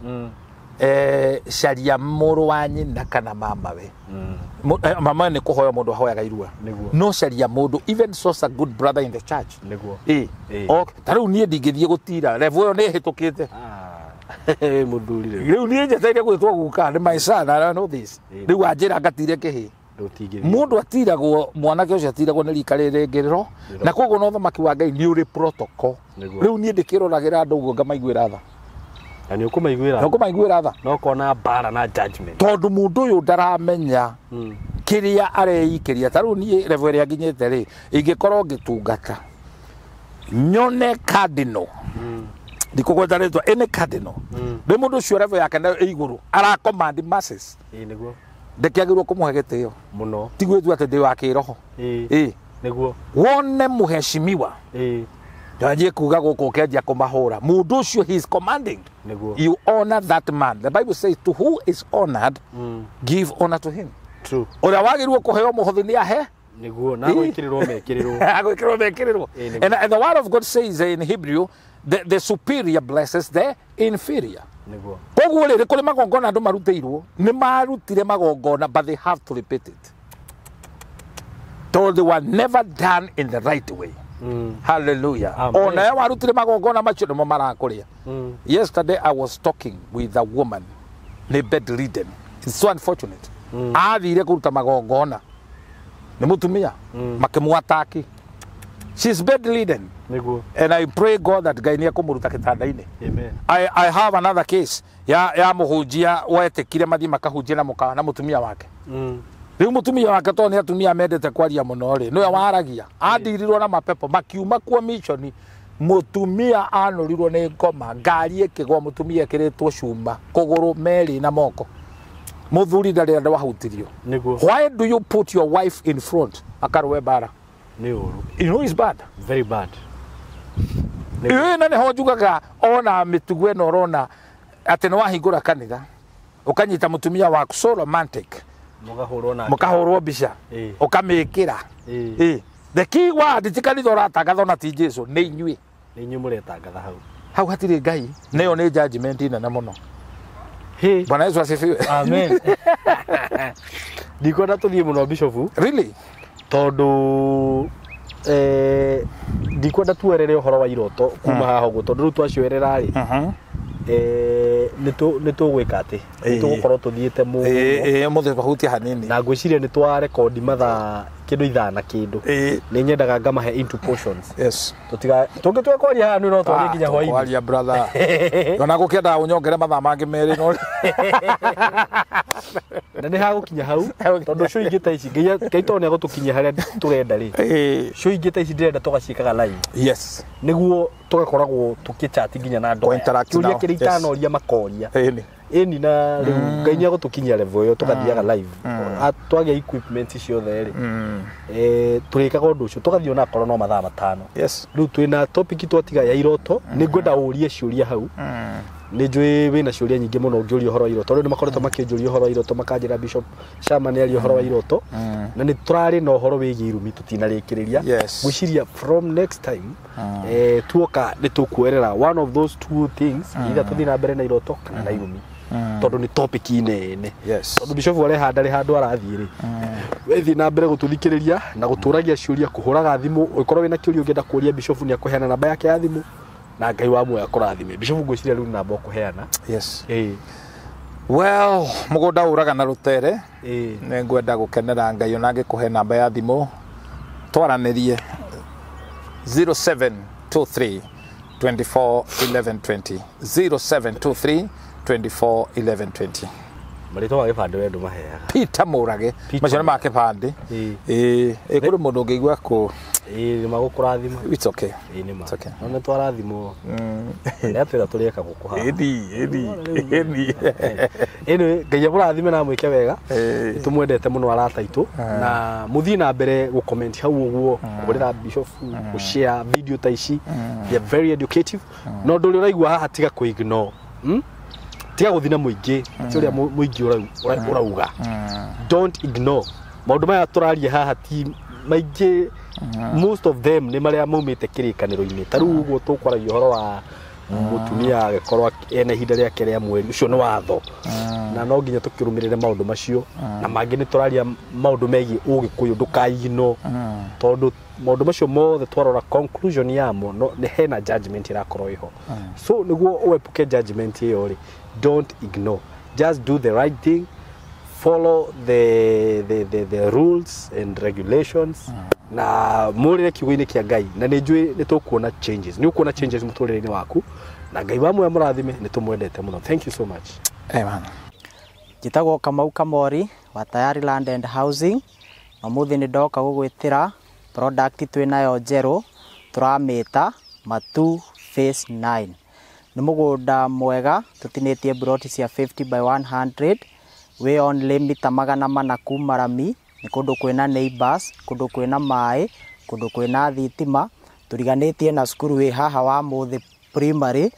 caria mũrũ wa nyina kana mamawe. Mama nĩ kũhoya mũndũ ahoyaga irua. No caria mũndũ even source a good brother in the church. Nĩguo. Ta rĩu niĩ ndingĩthiĩ gũtira level ĩyo nĩ ĩhĩtũkĩte. Mũthuri rĩu. Rĩu niĩ njetereire gwĩtwo guka nĩ my son I know this. Rĩu anjĩra ngatire kĩhĩ. Mũndũ atiragwo mwanake ũcio atiragwo nĩ rika rĩrĩ rĩngĩ na koguo no ũthamaki wa Ngai nĩ ũrĩ protocol. Rĩu niĩ ndĩkĩroragĩra andũ ũguo ngamaiguĩra tha. Na nĩ ũkũmaiguĩra. Na ũkũmaiguĩra tha. No kona mbara na judgment. Tondũ mũndũ ũyũ ndaramenya kĩrĩa areikĩria. Ta rĩu niĩ level ĩrĩa nginyĩte rĩ ingĩkorwo ngĩtungata nyone cardinal ndikũgweta rĩtwa ĩnĩ cardinal rĩ mũndũ ũcio level yake nayo ĩ igũrũ ara command masses. Ĩĩ nĩguo. Ndĩkĩagĩrĩirwo kũmũhe gĩtĩo mũno. Ti gwĩtua atĩ ndĩ wa kĩroho. Ĩĩ nĩguo. Wone mũheshimiwa. Ĩĩ. Ndanjie kuga gũkũ ũkĩanjia kũmahũra mũndũ ũcio, he is commanding. Nĩguo. You honor that man. The Bible says, to who is honored, give honor to him. True. Ũrĩa wagĩrĩirwo kũheo mũhothi nĩ ahe. Nĩguo, na gwĩkĩrĩrwo mekĩrĩrwo. Agwĩkĩrĩrwo mekĩrĩrwo. Ĩĩ, nĩguo. And the word of God says in Hebrew, the superior blesses the inferior. Nĩguo. Koguo rĩrĩ kũrĩ magongona andũ marutĩirwo, nĩ marutire magongona, but they have to repeat it tondũ they were never done in the right way. Hallelujah. Amen. Ona we warutire magongona macio nĩmo marakũrĩa. Yesterday I was talking with a woman nĩ bedridden. It's so unfortunate. Athire kũruta magongona nĩ mũtumia, makĩmwataki. She's bedridden. Nĩguo. And I pray God that Ngai nĩ ekũmũruta gĩtanda-inĩ. Amen. I have another case ya mũhunjia wetĩkire mathiĩ makahunjia na mũka na mũtumia wake. Rĩu mũtumia wake, tondũ nĩ atumia mendete kwaria mũno rĩ, nĩwe waragia, andirirwo na mapepo makiuma kuo mission. Mũtumia anũrirwo nĩ ngoma, ngari ĩkĩgwa, mũtumia ĩkĩrĩtwo cuma kũgũrũ merĩ na moko, mũthuri ndarĩ andũ ahutirio. Nĩguo. Why do you put your wife in front akarũe mbara? Nĩ ũru. You know it's bad. Very bad. Ĩĩ, na nĩho njugaga ona mĩtugo ĩno ũrona atĩ nĩ wahingũra kanitha ũkanyita mũtumia waku, so romantic. Mũkahũrwo nake. Mũkahũrwo mbica. Ĩĩ. Ũkamĩkĩra. Ĩĩ. Ĩĩ. The key word ti kanitha ũratangatha ona ti Jesu, nĩ inyuĩ. Nĩ inyuĩ mũretangatha hau. Hau hatirĩ Ngai, nĩyo nĩ judgment nene mũno. Hĩ. Bwana Yesu asifiwe. Amen. Ndikwenda tũthiĩ mũno, Bishofu. Really. Tondũ ndikwenda tuerere ũhoro wa iroto kuma haha ũguo, tondũ rĩu twacioerera rĩ, nĩ tũgwĩka atĩ nĩ Ĩĩ. tũgũkorwo tũthiĩte mũno. Ĩĩ, mũthĩ twahutia hanini. Na ngwĩciria nĩ twarekondi mathaa kĩndũ ithaa na kĩndũ. Ĩĩ. Nĩ nyendaga ngamahe into portions. Yes. Tũtiga tũngĩtua kwaria haha no twarie nginya hwainĩ. Kwaria, brother, ona gũkĩendaga ũnyongere mathaa mangĩ merĩ no. Na nĩ hagũkinya hau, tondũ show ingĩ ta ici, Ngai tondũ nĩ agũtũkinyia harĩa tũrenda rĩ, show ingĩ ta ici ndĩrenda tũgaciĩkaga live, Yes. nĩguo tũgakoragwo tũkĩchat nginya na andũ aya. Kũ-interact Kĩũria nao. kĩrĩa itanoria makoria. Ĩni. Ĩni, na rĩu Ngai nĩ agũtũkinyia level ĩyo tũgathiaga live. Twagĩa equipment ciothe rĩ, tũrĩkaga ũndũ ũcio, tũgathiĩ ona akorwo no mathaa 5. Yes. Rĩu twĩna topic twatiga ya iroto, nĩ ngwenda ũrie ciũria hau. Nĩ njũĩ wĩna ciũria nyingĩ mũno ũngĩũria ũhoro wa iroto. Rĩu nĩ makoretwo makĩnjũria ũhoro wa iroto, makanjĩra Bishop Shama nĩ aria ũhoro wa iroto, na nĩ tũrarĩ na ũhoro wĩgiĩ irumi tũtinarĩkĩrĩria. Yes. Ngwĩciria from next time tuoka nĩ tũkuerera one of those two things, either tũthiĩ na mbere na iroto kana na irumi, tondũ nĩ topic nene. Yes. Tondũ Bishop arehanda rĩ handũ arathiĩ rĩ, wethiĩ na mbere gũtũthikĩrĩria na gũtũragia ciũria, kũhũraga thimũ ũngĩkorwo wĩna kĩũria ũngĩenda kũũria Bishop, nĩ akũheana namba yake ya thimũ, na Ngai wa muoyo akũrathime. Bishop, ngwĩciria rĩu nĩ namba ũkũheana. Yes. Ĩĩ. Well, mũgũnda ũraga na rũtere. Ĩĩ. Nĩ ngwenda gũkenera Ngai ona ngĩkũhe namba ya thimũ twaranĩrie, 0723 24 11 20, 0723 24 11 20. Marĩtwa ma gĩbandĩ we ndũmaheaga. Peter Mũrage. Peter. Macio nĩ ma kĩbandĩ. Ĩĩ. Ĩĩ, ĩ kũrĩ mũndũ ũngĩigua kũ. Ĩĩ, nĩ magũkũrathima. It's okay. Ĩĩ, nĩ ma. It's okay. No nĩ twarathimwo, nĩ atwĩra tũrĩeka gũkũ haha. Ĩni, ĩni, ĩni. Anyway, Ngai amũrathime na amwĩke wega. Ĩĩ. Tũmwendete mũno arata aitũ, na mũthiĩ na mbere gũ-comment hau ũguo, kũhũrĩra Bishop, gũ-share video ta ici. They are very educative. No ũndũ ũrĩa ũraigua haha, tiga kũ-ignore. Tiga gũthiĩ na mũingĩ, ti ũrĩa mũingĩ ũrauga. Don't ignore maũndũ maya tũraria haha, ti maingĩ, most of them nĩ marĩa maumĩte kĩrĩkanĩro-inĩ. Ta rĩu ũguo tũkwaragia ũhoro wa mũtumia agĩkorwo ena ihinda rĩake rĩa mweri, ũcio nĩ watho na no nginya tũkĩrũmĩrĩre maũndũ macio. Na mangĩ nĩ tũraria maũndũ megiĩ ũgĩkũyũ, ndũkaigino, tondũ maũndũ macio mothe twarora conclusion yamo no, nĩ hena judgment ĩrakorwo ĩho. So nĩguo ũepuke judgment ĩyo rĩ, don't ignore, just do the right thing, follow the rules and regulations, na mũrĩre kiugo-inĩ kĩa Ngai, na nĩ njũĩ nĩ tũkuona changes, nĩ ũkuona changes mũtũrĩre-inĩ waku. Na Ngai wa muoyo mũrathime, nĩ tũmwendete mũno. Thank you so much. Amen. Njĩtagwo Kamau Kamori wa Tayari Land and Housing, na ũmũthĩ nĩ ndoka gũgwĩtĩra product twĩnayo njerũ, tũramĩta Matu Phase 9. Nĩ mũgũnda mwega tũtinĩtie ploti cia 50 by 100, wĩ only mita 400 kuma rami. Nĩ kũndũ kwĩna neighbors, kũndũ kwĩna maĩ, kũndũ kwĩna thitima. Tũriganĩtie na cukuru wĩ haha wa Mũthĩ Primary.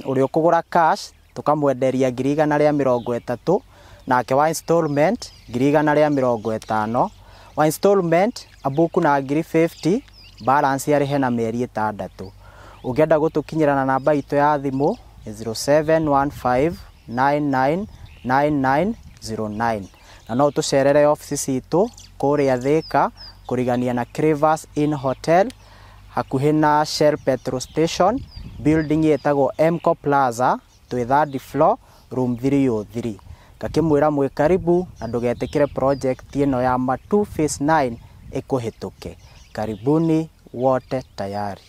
Ũrĩa ũkũgũra cash tũkamwenderia 130,000, nake wa installment 150,000. Wa installment abuku na 50,000, balance arĩhe na mĩeri 6. Ũngĩenda gũtũkinyĩra na namba itũ ya thimũ nĩ 0715999909, na no ũtũcerere ofici citũ kũrĩa Thĩka, kũrigania na Crevas Inn Hotel, hakuhĩ na Shell petrol station, building ĩtagwo Mco Plaza, twĩ third floor, room 303. Ngakĩmwĩra mwĩ karibu, na ndũgetĩkĩre project ĩno ya Matu Phase 9 ĩkũhĩtũke. Karibuni wote tayari.